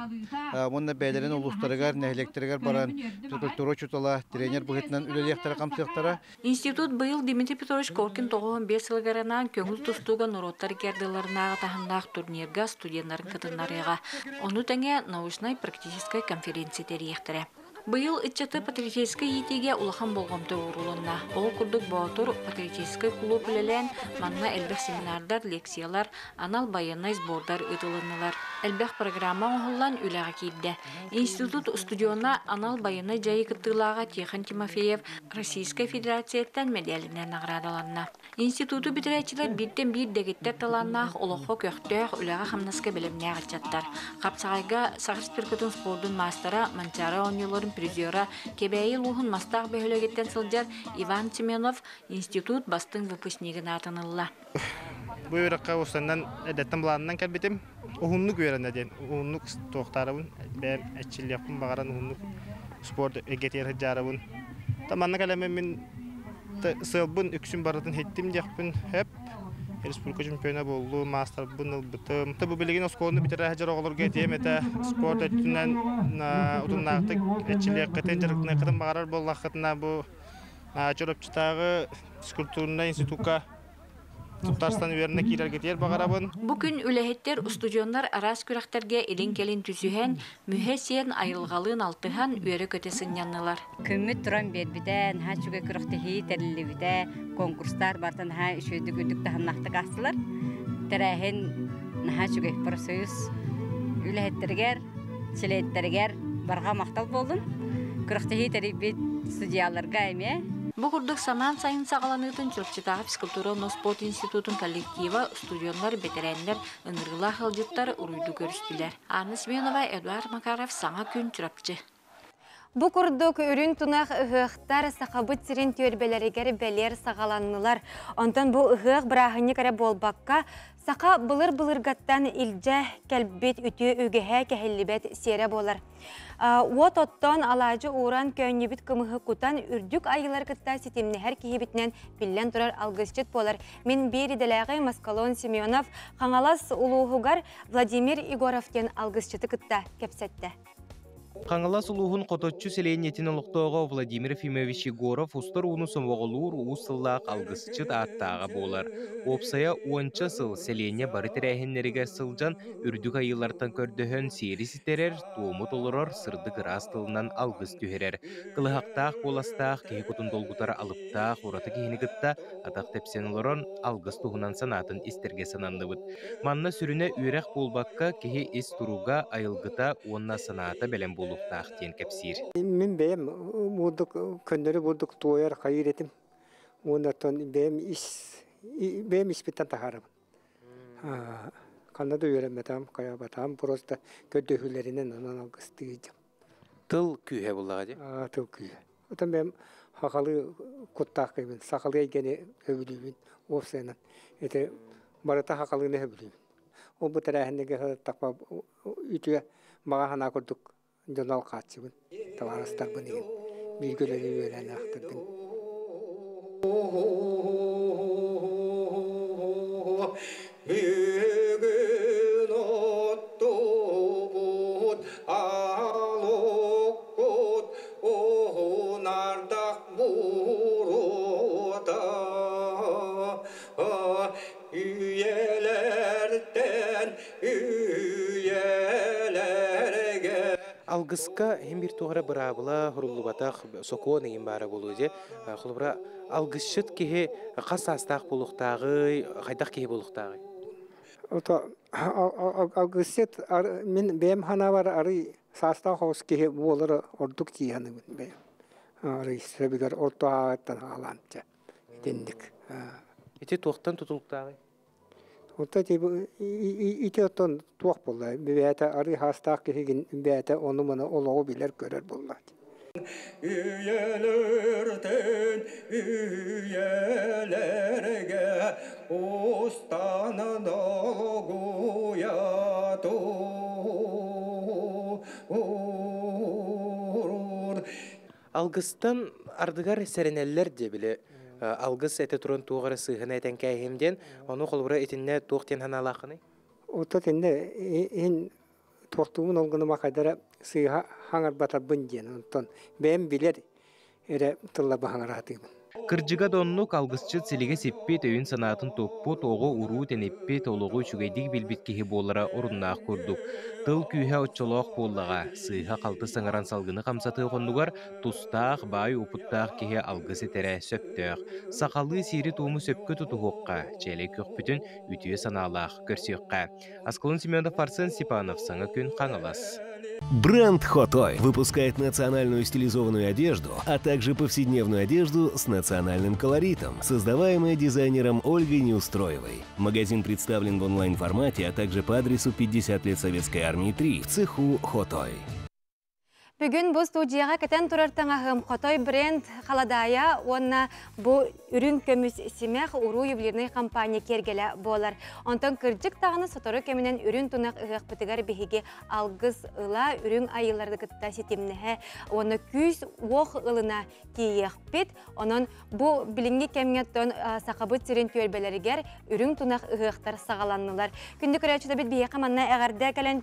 S17: Уонна бэйэлэрин улуустарыгар, нэһилиэктэригэр баран физкультура учуутала, тренер быһыытынан үлэлиэхтэрэ-хамсыахтара.
S16: Институт быйыл Дмитрий Петрович Коркин 95 сылыгар анаан көҥүл тустууга норуоттар икки ардыларынааҕы таһымнаах турнирга студеннарын кытыннарыаҕа. Ону тэҥэ научнай-практическай конференция тэрийиэхтэрэ. Быйыл ыччаты патриотическай иитиигэ улахан болҕомто уурулунна. Ол курдук Боотур патриотическай кулууп үлэлээн, манна элбэх семинардар, лекциялар, анал байыаннай сбордар ыытылыннылар. Элбэх программа оҥоһуллан үлэҕэ киирдэ. Институт устудьуона анал байыаннай дьайыы кыттыылааҕа Тихон Тимофеев Российскай Федерацияттан мэдээлинэн наҕараадаланна. Институту бүтэрээччилэр бииртэн биир дэгиттэр талааннаах, олоххо көхтөөх, үлэҕэ-хамнаска бэлэмнээх ыччаттар. Хапсаҕайга Саха Республикатын спордун маастара, Манчаары оонньууларын призера, Кэбээйи улууһун Мастаах бөһүөлэгиттэн сылдьар Иван Семенов институт бастыҥ выпускнигын аатын ылла.
S18: Бу үөрэххэ устаннан эрдэттэн былаанынан кэлбитим. Уһуннук үөрэнэ диэн, уһуннук туохтаарабын, бэйэм эрчиллиэхпин баҕаран уһуннук спорт эйгэтигэр сылдьаарыбын. Та манна кэлэммин мин сыалбын үксүн барытын иһиттим диэхпин сөп. Республика чемпиона буоллум, маастарбын ылбытым. Бу билигин оскуоланы бүтэрэ сылдьар оҕолорго этиэм этэ, спорт өттүнэн утумнаахтык эрчиллиэххитин, дьарыктаныаххытын баҕарар буоллаххытына, бу Чурапчытааҕы физкультурнай институкка туттарсан үөрэнэ киирэргитигэр баҕарабын.
S16: Бу күн үлэһиттэр, устудьуоннар араас күрэхтэргэ илин-кэлин түсүһэн, мүһэ сиэн, айылҕалыын алтыһан, үөрэ-көтө сынньаннылар.
S3: Күммүт туран биэрбитэ, наһаа үчүгэй күрэхтэһии тэриллибитэ, конкурстар барыта наһаа үчүгэйдик үрдүк таһымнаахтык аастылар. Тэрээһин наһаа үчүгэй профсоюз үлэһиттэригэр, чилиэттэригэр барҕа махтал буоллун. Күрэхтэһии тэрийбит судьуйаларга эмиэ.
S16: Бу курдук самаан сайын саҕаланыытын Чурапчытааҕы физкультура уонна спорт институтун коллектива, устудьуоннар, бэтэрээннэр, ыҥырыылаах ыалдьыттар уруйдуу көрүстүлэр. Анна Семенова, Эдуард Макаров, Саҥа күн, Чурапчы.
S1: Бу курдук үрүн тунах ыһыахтар Сахабыт сирин түөлбэлэригэр бэлиэр саҕаланнылар. Онтон бу ыһыах бырааһынньык эрэ буолбакка, саха былыр-былыргаттан илдьэ кэлбит үтүө үгэһэ кэһиллибэт сиэрэ буолар. Уот оттон алаадьы ууран көөнньүбүт кымыһы кутан үрдүк айыылары кытта ситимнэһэр киһибитинэн биллэн турар алгысчыт буолар. Мин биир идэлээҕи Москалон Семенов Хаҥалас улууһугар Владимир Егоров диэн алгысчыты кытта кэпсэттэ.
S9: Хаҥалас улууһун Хоточчу сэлиэнньэтин олохтооҕо Владимир Ефимович Егоров устар ууну сомоҕолуур уус сыллаах алгысчыт ааттааҕа буолар. Уопсайа уонча сыл сэлиэнньэ бары тэрээһиннэригэр сылдьан, үрдүк айыылартан көрдөһөн сиэри ситэрэр, туому толорор, сырдык ыраас тылынан алгыс түһэрэр. Кылыһахтаах куоластаах, киһи кутун долгутар алыптаах ураты киһини кытта атах тэпсэн олорон алгыс туһунан санаатын истэргэ сананныбыт. Манна сүрүнэ үөрэх буолбакка, киһи ис туруга, айылгыта уонна санаата бэлэм буолуохтаах диэн кэпсиир.
S4: Мин бэйэм бурдук көннөрү бурдук туойар хайыыр этим. Уонна оттон бэйэм ис бэйэм испиттэн таһаарабын. Ханна да үөрэммэтим, хайаабатаҕым, просто көрдөһүүлэринэн онон алгыстыы дьам.
S9: Тыл күүһэ буллаҕа дии.
S4: Тыл күүһэ. Оттон бэйэм сахалыы куттаах киһибин, сахалыы эйгэни сөбүлүүбүн уопсайынан. Ити барыта сахалыыны сөбүлүүбүн. Ол бу тэрээһиннэргэ сырыттахпа үтүө баҕа санаа курдук дьону алҕааччыбын, табаарыстарбын игин бииргэ үлэлии үөрэнэн аахтарбын.
S5: Бүгүн оттубут алуккут уһунардах буруота үйэлэртэн үйэлэргэ
S9: Алгыска иһин биир туох эрэ быраабыла суруллубатах сокуон иһин баара буолуо дии. Холобура, алгысчыт киһи хас саастаах буолуохтааҕый, хайдах киһи буолуохтааҕый?
S4: Ото алгысчыт мин бэйэм санаабар арый саастаах оҕус киһи буолара ордук дии саныыбын бэйэм. Арый сөбүгэр орто ааҕыттан хаалаан дьэ итинник.
S9: Ити туохтан тутулуктааҕый?
S4: Онто ити оттон туох буолла? Бэйэтэ арый саастаах киһигин бэйэтэ ону-маны олоҕу билэр-көрөр буолла.
S5: Үйэлэртэн үйэлэргэ устанан олгуйа тур.
S9: Алгыстан ардыгар сэрэнэллэр дии били алгыс этэ туран туох эрэ сыыһаны этэн кээһиэм диэн, ону холобура итиннэ туох диэн санаалааххыный?
S4: Оттон итиннэ иһин туохтуубун ол гыныма хайдара сыыһа хаҥарбатарбын диэн онтон бэйэм билэр эрэ тылларбын хаҥара сатыыбын.
S9: Кырдьыга да оннук алгысчыт силигэ сиппит, өйүн-санаатын туппут, оҕо-уруу тэниппит, олоҕу үчүгэйдик билбит киһи буолара оруннаах курдук. Тыл күүһэ оччолоох буоллаҕа, сыыһа-халты саҥаран салгыны хамсатыах оннугар тустаах, баай уопуттаах киһи алгыс этэрэ сөптөөх. Сахалыы сиэри-туому сөпкө тутуһуохха, чээлэй көхпүтүн үтүө санаалаах көрсүөххэ. Аскалон Семенов, Арсен Степанов, Саҥа күн, Хаҥалас.
S6: Бренд Хотой выпускает национальную стилизованную одежду, а также повседневную одежду с национальным колоритом, создаваемая дизайнером Ольгой Неустроевой. Магазин представлен в онлайн-формате, а также по адресу 50 лет Советской Армии 3 в цеху Хотой.
S1: Бүгүн бу студияҕа кэтэн турар таҥаһым Хотой бренд халадаайа уонна бу үрүҥ көмүс симэх уруу ювелирнай компания киэргэлэ буолар. Онтон кырдьык даҕаны сотору кэминэн үрүҥ тунах ыһыахпытыгар биһиги алгыс ыла, үрүҥ айыылары кытта ситимнэһэ уонна күүс-уох ылына тиийиэхпит. Онон бу билиҥҥи кэмҥэ тон Сахабыт сирин түөлбэлэригэр үрүҥ тунах ыһыахтар саҕаланнылар. Күндү көрөөччүлэрбит биһиэхэ манна эҕэрдэ кэлэн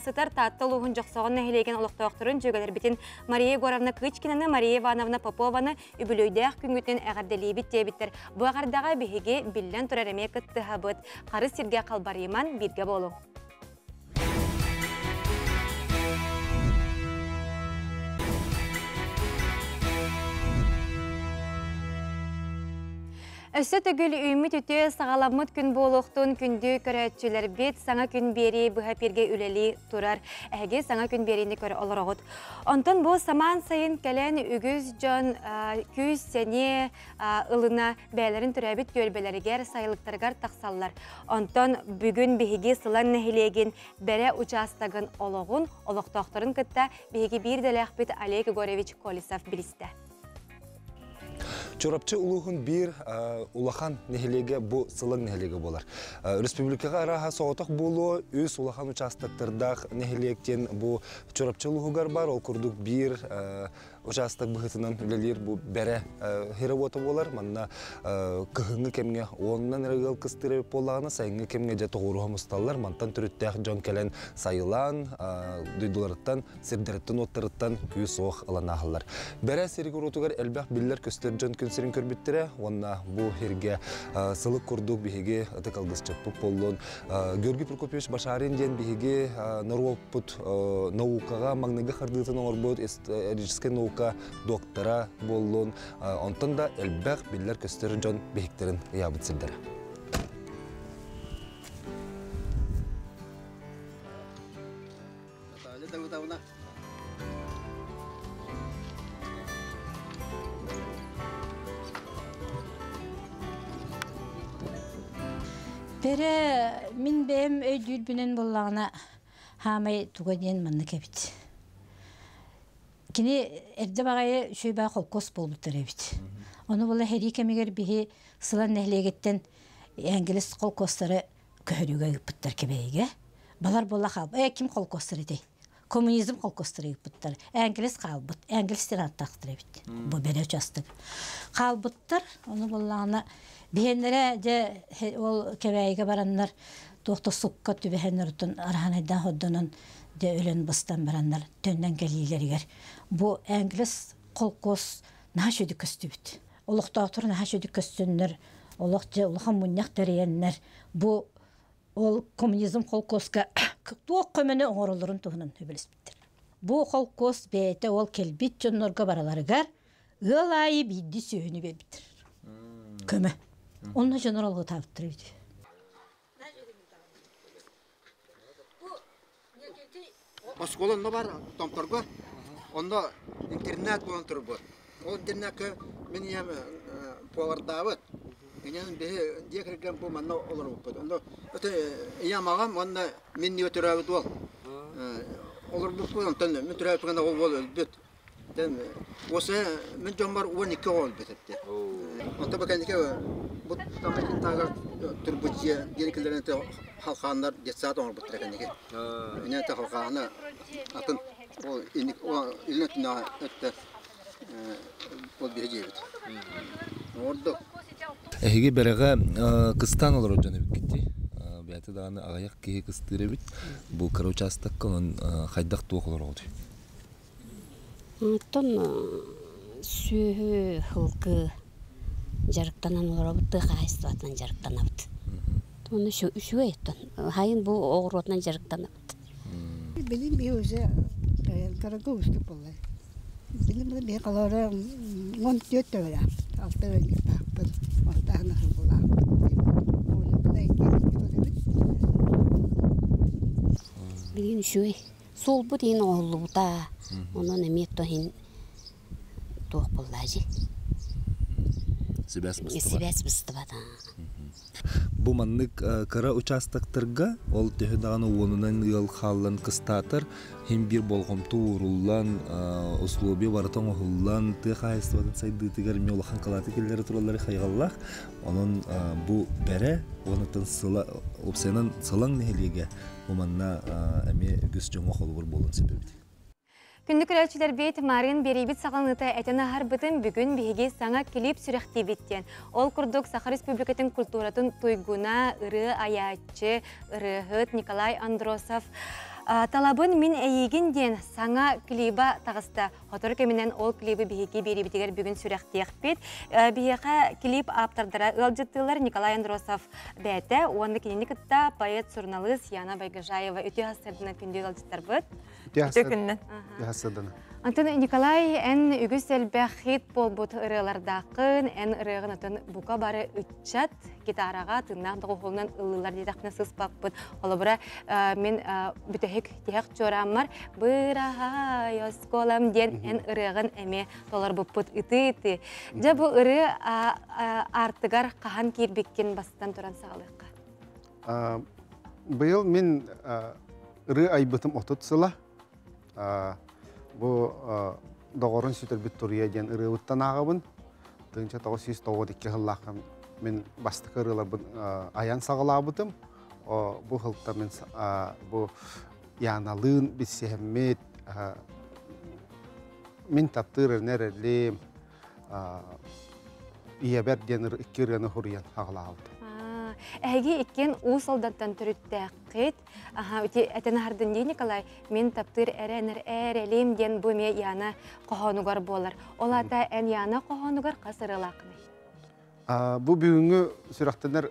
S1: сытар Таатта улууһун Дьохсоҕон нэһилиэгин олохтоохторун дьүөгэлэрбитин Мария Егоровна Кычкинаны, Мария Ивановна Попованы үбүлүөйдээх күҥҥүтүнэн эҕэрдэлиибит диэбиттэр. Бу эҕэрдэҕэ биһиги биллэн турар эмиэ кыттыһабыт. Харыс сиргэ халбарыйыман бииргэ буолуҥ. Өссө төгүл үүммүт үтүө саҕаламмыт күн буолуохтун күндү көрөөччүлэрбит саҥа күн биэрии быһа эпиргэ үлэлии турар. Эһиги саҥа күн биэриини көрө олороҕут. Онтон бу самаан сайын кэлэн үгүс дьон күүс-сэниэ ылына бэйэлэрин төрөөбүт түөлбэлэригэр, сайылыктарыгар тахсаллар. Онтон бүгүн биһиги Сылан нэһилиэгин Бэрэ учаастагын олоҕун олохтоохторун кытта биһиги биир идэлээхпит Олег Егорович Колесов билистэ.
S7: Чурапчы улууһун биир улахан нэһилиэгэ бу Сылаҥ нэһилиэгэ буолар. Республикаҕа арааһа соҕотох буолуо үс улахан учаастактардаах нэһилиэк диэн бу Чурапчы улууһугар бар, ол курдук биир учаастак быһыытынан үлэлиир бу бэрэ хирэ-уота буолар. Манна кыһыҥҥы кэмҥэ уонунан эрэ ыал кыстыыр эбит буоллаҕына, сайыҥҥы кэмҥэ дьэ тоҕуоруһа мусталлар. Мантан төрүттээх дьон кэлэн сайылаан, дойдуларыттан, сирдэриттэн-уоттарыттан күүс-уох ылан ааһаллар. Бэрэ сириг-уруутугар элбэх биллэр-көстөр дьон күн сирин көрбүттэрэ уонна бу сиргэ сылык курдук биһиги ытык алгысчыппыт буоллун. Георгий Прокопьевич Башарин диэн биһиги норуоппут наукаҕа маҥнайгы хардыытын оҥорбут историческай наука доктора буоллун, онтон да элбэх биллэр-көстөр дьон биһиктэрин ыйаабыт сирдэрэ.
S8: Наталья Давыдовна.
S14: Бэрэ мин бэйэм өйдүүрбүнэн буоллаҕына хаамай туга диэн маннык эбит. Кини эрдэ баҕайы үчүгэй холкуос буолбуттар эбит. Ону була сэрии кэмигэр биһи Сылан нэһилиэгиттэн Энгелис холкуостары көһөрүүгэ ыыппыттар Кэбээйигэ. Балар буола хаалбыт. Э, ким холкуостар этэй? Коммунизм холкуостары ыыппыттар. Энгелис хаалбыт. Энгелис диэн ааттаахтар эбит. Бу бэрэ участок. Хаалбыттар. Ону буоллаҕына биһиэннэрэ дьэ ол Кэбээйигэ бараннар туох да сукка түбэһэннэр оттон араһанайдаах ордонон дьэ өлөн быстан бараннар төннөн кэлиилэригэр бу Энгелис холкуос наһаа үчүгэй көстүбүт. Олохтоохтор наһаа үчүгэй көстөннөр, олох дьэ улахан мунньах тэрийэннэр бу ол коммунизм холкуоска туох көмөнү оҥороллорун туһунан сөбүлэспиттэр. Бу холкуос бэйэтэ ол кэлбит дьоннорго бараларыгар ыал аайы биирдии сүөһүнү биэрбиттэр. Көмө. Онно дьоннор алгытаабыттар эбит.
S8: Оскуола онно бар, Томторго. Онно интернат буолан турбут. Ол интернакка мин ийэм повардаабыт. Инэн биһи дьиэ кэргэн бу манна олорбуппут. Онно это ийэм аҕам уонна мин ниэ төрөөбүт уол. Олорбуппут онтон мин төрөөбүт ол уол өлбүт. Уоса мин дьоммор 12 оҕо өлбүт эбит. Онто бу кэнники бу таммытын таагар турбут дьиэ диэникилэрин халхааннар детсад оҥорбуттара кэнники. Инэ халхаана атын ол илин өттүнээҕи өттө ол биһи дьиэбит. Ордук.
S7: Эһиги бэрэҕэ кыстаан олорор дьон эбиккит дии. Бэйэтэ даҕаны аҕыйах киһи кыстыыр эбит. Бу кыра учаастакка онон хайдах туох олороҕутуй?
S10: Оттон сүөһү, сылгы дьарыктанан олоробут, тыа хаһаайыстыбатынан дьарыктанабыт. Уонна үчүгэй оттон. Хаһайын бу оҕуруотунан дьарыктанабыт.
S11: Билим биһи уже кыракы уустук буолла. Билим биһи холоро 14 төбөлөөхпүт, алта ыанньыктаахпыт, онтааһын сылгылаахпыт.
S10: Билигин үчүгэй. Суолбут иһин оҥоһуллубута, онон эмиэ то иһин туох буоллаа дии.
S7: Сибээс быстыбат.
S10: Сибээс быстыбат.
S7: Бу маннык кыра участоктарга ол төһө даҕаны уонунан ыал хааллан кыстаатар, хин биир болҕомто ууруллан, условия барыта оҥоһуллан, тыа хаһаайыстыбатын сайдыытыгар эмиэ улахан кылааты киллэрэ тураллары хайҕаллаах. Онон бу бэрэ уонуттан сыла уопсайынан Сылаҥ нэһилиэгэ бу манна эмиэ үгүс дьоҥҥо холобур буолуон сөп эбит.
S1: Күндү көрөөччүлэрбит, Марын биэриибит саҕаланыыта этэн аһарбытын бүгүн биһиги саҥа клип сүрэхтиибит диэн. Ол курдук Саха Республикатын культуратын туйгуна, ырыа айааччы, ырыаһыт Николай Андросов «Талабын мин эйиигин» диэн саҥа клиба таҕыста. Сотору кэминэн ол клибы биһиги биэриибитигэр бүгүн сүрэхтиэхпит. Биһиэхэ клип ааптардара ыалдьыттыылар Николай Андросов бэйэтэ уонна кинини кытта поэт-суруналыыс Яна Байгажаева үтүө сарсыарданан күндү ыалдьыттарбыт.
S12: Үтүө күннэн.
S1: Антон Николай, эн үгүс элбэх хит буолбут ырыалардааххын, эн ырыаҕын атын бука бары ыччат гитараҕа тыыннаах доҕуһуолунан ыллыылар диэтэхпинэ сыспаппыт. Холобура, мин бүтэһик тиһэх чуорааммар «Быраһай оскуолам» диэн эн ырыаҕын эмиэ толорбуппут ытыы-ытыы. Дьэ бу ырыа аартыгар хаһан киирбиккин бастан туран саҕалыахха.
S12: Быйыл мин ырыа айбытым 30 сыла. Бу доҕорун сүтэрбит туруйа диэн ырыабыттан ааҕабын. 1992 сыллаахха мин бастакы ырыаларбын айан саҕалаабытым. Бу сылта мин бу Яналыын билсиһэммит, мин таптыыр эрэлим, ийэбэр диэн икки ырыаны хуруйан хаҕалаабытым.
S1: Эһиги иккиэн Уус Алдантан төрүттээххит. Аха, ити этэн аһардын дии Николай, мин таптыыр эрэнэр эрэлим диэн бу эмиэ Яна хоһоонугар буолар. Ол аата эн Яна хоһоонугар хас ырыалааххыный?
S12: Бу бүгүҥҥү сүрэхтэнэр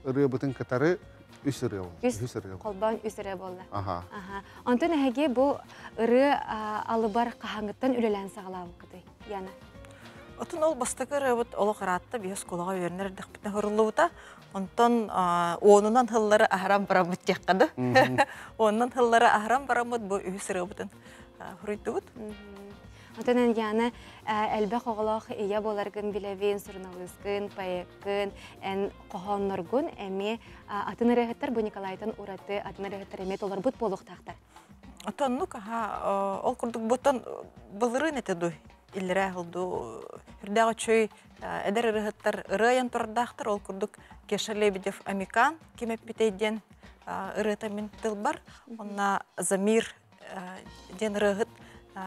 S12: ырыабытын кытары үс ырыа буолла.
S1: Үс ырыа. Холбоон үс ырыа буолла. Аха. Онтон эһиги бу ырыа алыбар хаһааҥҥыттан үлэлээн саҕалаабыккытый, Яна?
S19: Отун ол бастакы ырыабыт олох ыраатта биһи оскуолаҕа үөрэнэр эрдэхпитинэ хуруллубута. Онтон уонунан сыллары аһаран бараммыт диэххэ да. Уонунан сыллары аһаран бараммыт бу үһүс ырыабытын хуруйдубут.
S1: Онтон Яна элбэх оҕолоох ийэ буоларгын билэбин, суруналыыскын, поэккын, эн хоһоонноргун эмиэ атын ырыаһыттар бу Николайтан ураты атын ырыаһыттар эмиэ толорбут буолуохтаахтар.
S19: Отоннук аха ол курдук бутан былырыын этэ дуй иллэрээ сылду үрдээх үчүй эдэр ырыһыттар ырыайан турардаахтар ол курдук Кеша Лебедев Амикан ким эппитэй диэн ырыата мин тылбар онна Замир диэн ырыаһыт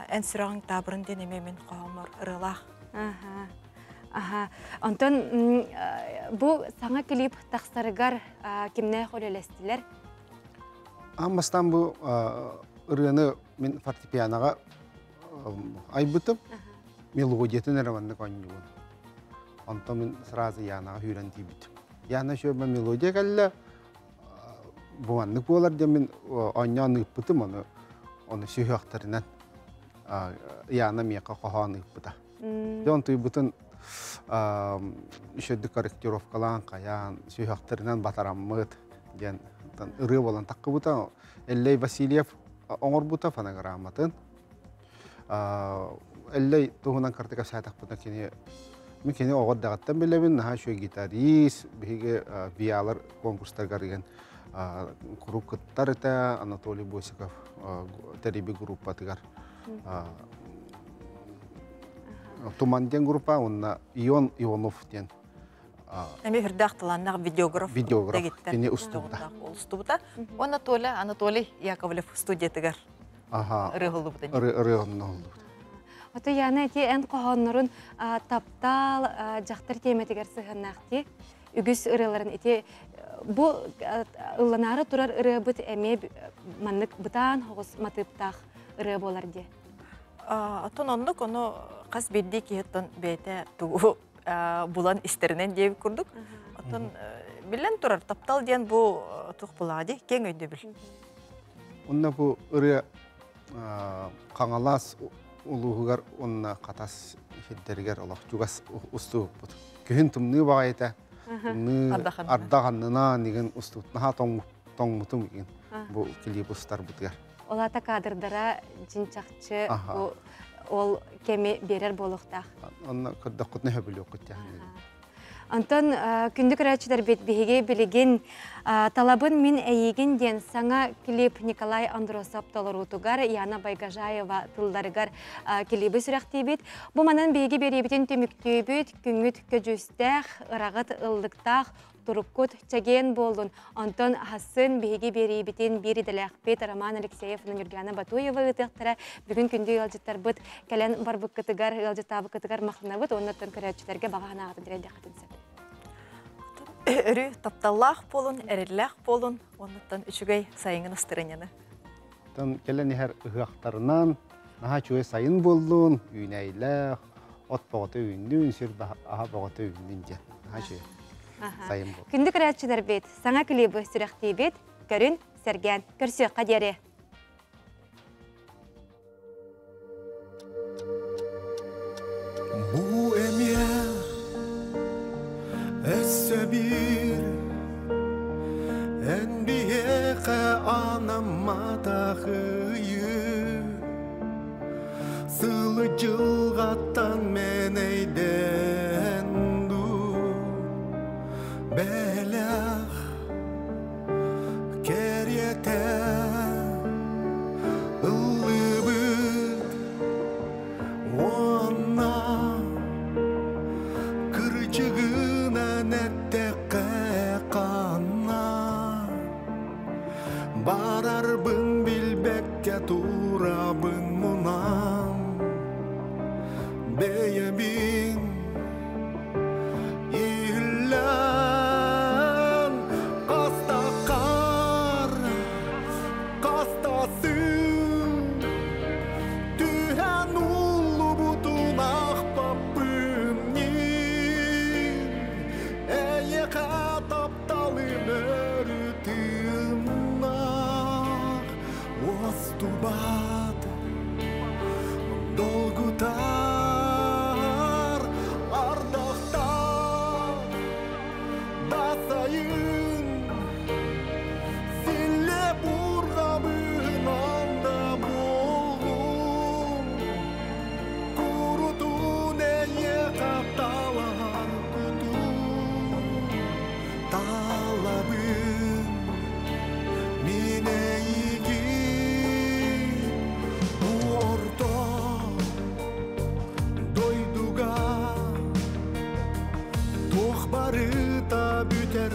S19: эн сүрэҕиҥ таабырын диэн эмиэ мин хоһооммор ырыалаах.
S1: Аха. Онтон бу саҥа клип тахсарыгар кимнээх үлэлэстилэр?
S12: Аан бастаан бу ырыаны мин фортепианоҕа айбытым. Мелодиятын эрэ маннык оонньуубун. Онтон мин сразу Янаҕа сүүрэн тиийбитим. Яна еще мелодия кэллэ. Бу маннык буолар диэн мин оонньоон ыыппытым ону ону сүһүөхтэринэн Яна миэхэ хоһоон ыыппыта. Дьэ онтуйбутун үчүгдүк корректировкалаан хайаан сүһүөхтэринэн батараммыт диэн ырыа буолан таххыбыта. Эллэй Васильев оҥорбута фонограмматын. Эллэй туһунан кырты кэпсээтэхпинэ кини мин кини оҕо эрдэҕиттэн билэбин, наһаа үчүгэй гитарист, биһиги ВИАлар конкурстарыгар игэн куруук кыттар этэ Анатолий Босиков тэрийбит группатыгар. Туман диэн группа уонна Ион Ионов диэн
S19: Эми үрдээх талааннаах видеограф
S12: видеограф кини устубута.
S19: Устубута. Уонна Толя Анатолий Яковлев студиятыгар
S12: Аха.
S19: Ырыаһыллыбыта.
S12: Ырыаһыллыбыта.
S1: Ото Яна ити эн хоһооннорун таптал дьахтар тиэмэтигэр сыһыаннаах дии. Үгүс ырыаларын ити бу ылланаары турар ырыабыт эмиэ маннык бытаан соҕус матыыптаах ырыа буолар дии.
S19: Оттон оннук ону хас биирдии киһиттэн бэйэтэ тугу булан истэринэн диэбит курдук. Оттон биллэн турар таптал диэн бу туох булаа дии киэҥ өйдөбүл.
S12: Онно бу ырыа Хаҥалас улууһугар уонна Хатас сирдэригэр олох чугас устубуппут. Күһүн тымныы баҕайыта, тымныы ардах аннынан игин устубут. Наһаа тоҥмутум игин бу клип устарбытыгар.
S1: Ол ата кадрдара дьин чахчы бу ол кэми берер буолуохтаах.
S12: Онно көрдөххүтүнэ хөбүлүөххүт.
S1: Онтон күндү көрөөччүлэрбит биһиги билигин Талабын мин эйигин диэн саҥа клип Николай Андросов толоруутугар Яна Байгажаева тылларыгар клиби сүрэхтиибит. Бу манан биһиги биэриибитин түмүктүүбүт, күҥҥүт көдьүүстээх, ыраҕыт ыллыктаах, туруккут чэгиэн буоллун. Онтон хасын биһиги биэриибитин биир идэлээхпит Роман Алексеев Нюргана Батуева ыытыахтара. Бүгүн күндү ыалдьыттарбыт кэлэн барбыккытыгар, ыалдьыттаабыккытыгар махтанабыт. Оннуттан көрөөччүлэргэ баҕа санааҕытын тириэрдиэххитин сөп.
S19: Өрүү тапталлаах буолун, эрэллээх буолун, оннуттан үчүгэй сайыҥҥы настырыанньаны.
S12: Тон кэлэн иһэр ыһыахтарынан наһаа үчүгэй сайын буоллун, үүнээйилээх, от боҕото үүннүн, сүр аһа боҕото үүннүн диэн. Наһаа үчүгэй сайын буоллун.
S1: Күндү көрөөччүлэрбит, саҥа клибы сүрэхтиибит, көрүн, сэргээн, көрсүөххэ диэри.
S20: Бу эмиэ өссө биир эн биһиэхэ анамматах ыйы сылы дьылҕаттан мэнэйдэн дуу бэлэх кэриэтэ ыллыбыт уонна кырдьыгынан эттэххэ ханна барарбын билбэккэ турабын мунан бэйэбин Иһиллэн хастакар хастасын түһэн уллубутун ахпаппын нин эйиэхэ тапталым өрүтүннах уостубат долгутар ардахтар да сайын силле бурҕабынан да буоллун курутун эйиэхэ талар кутун талабын мин эйигин бу орто дойдуга туох барыта бүтэр.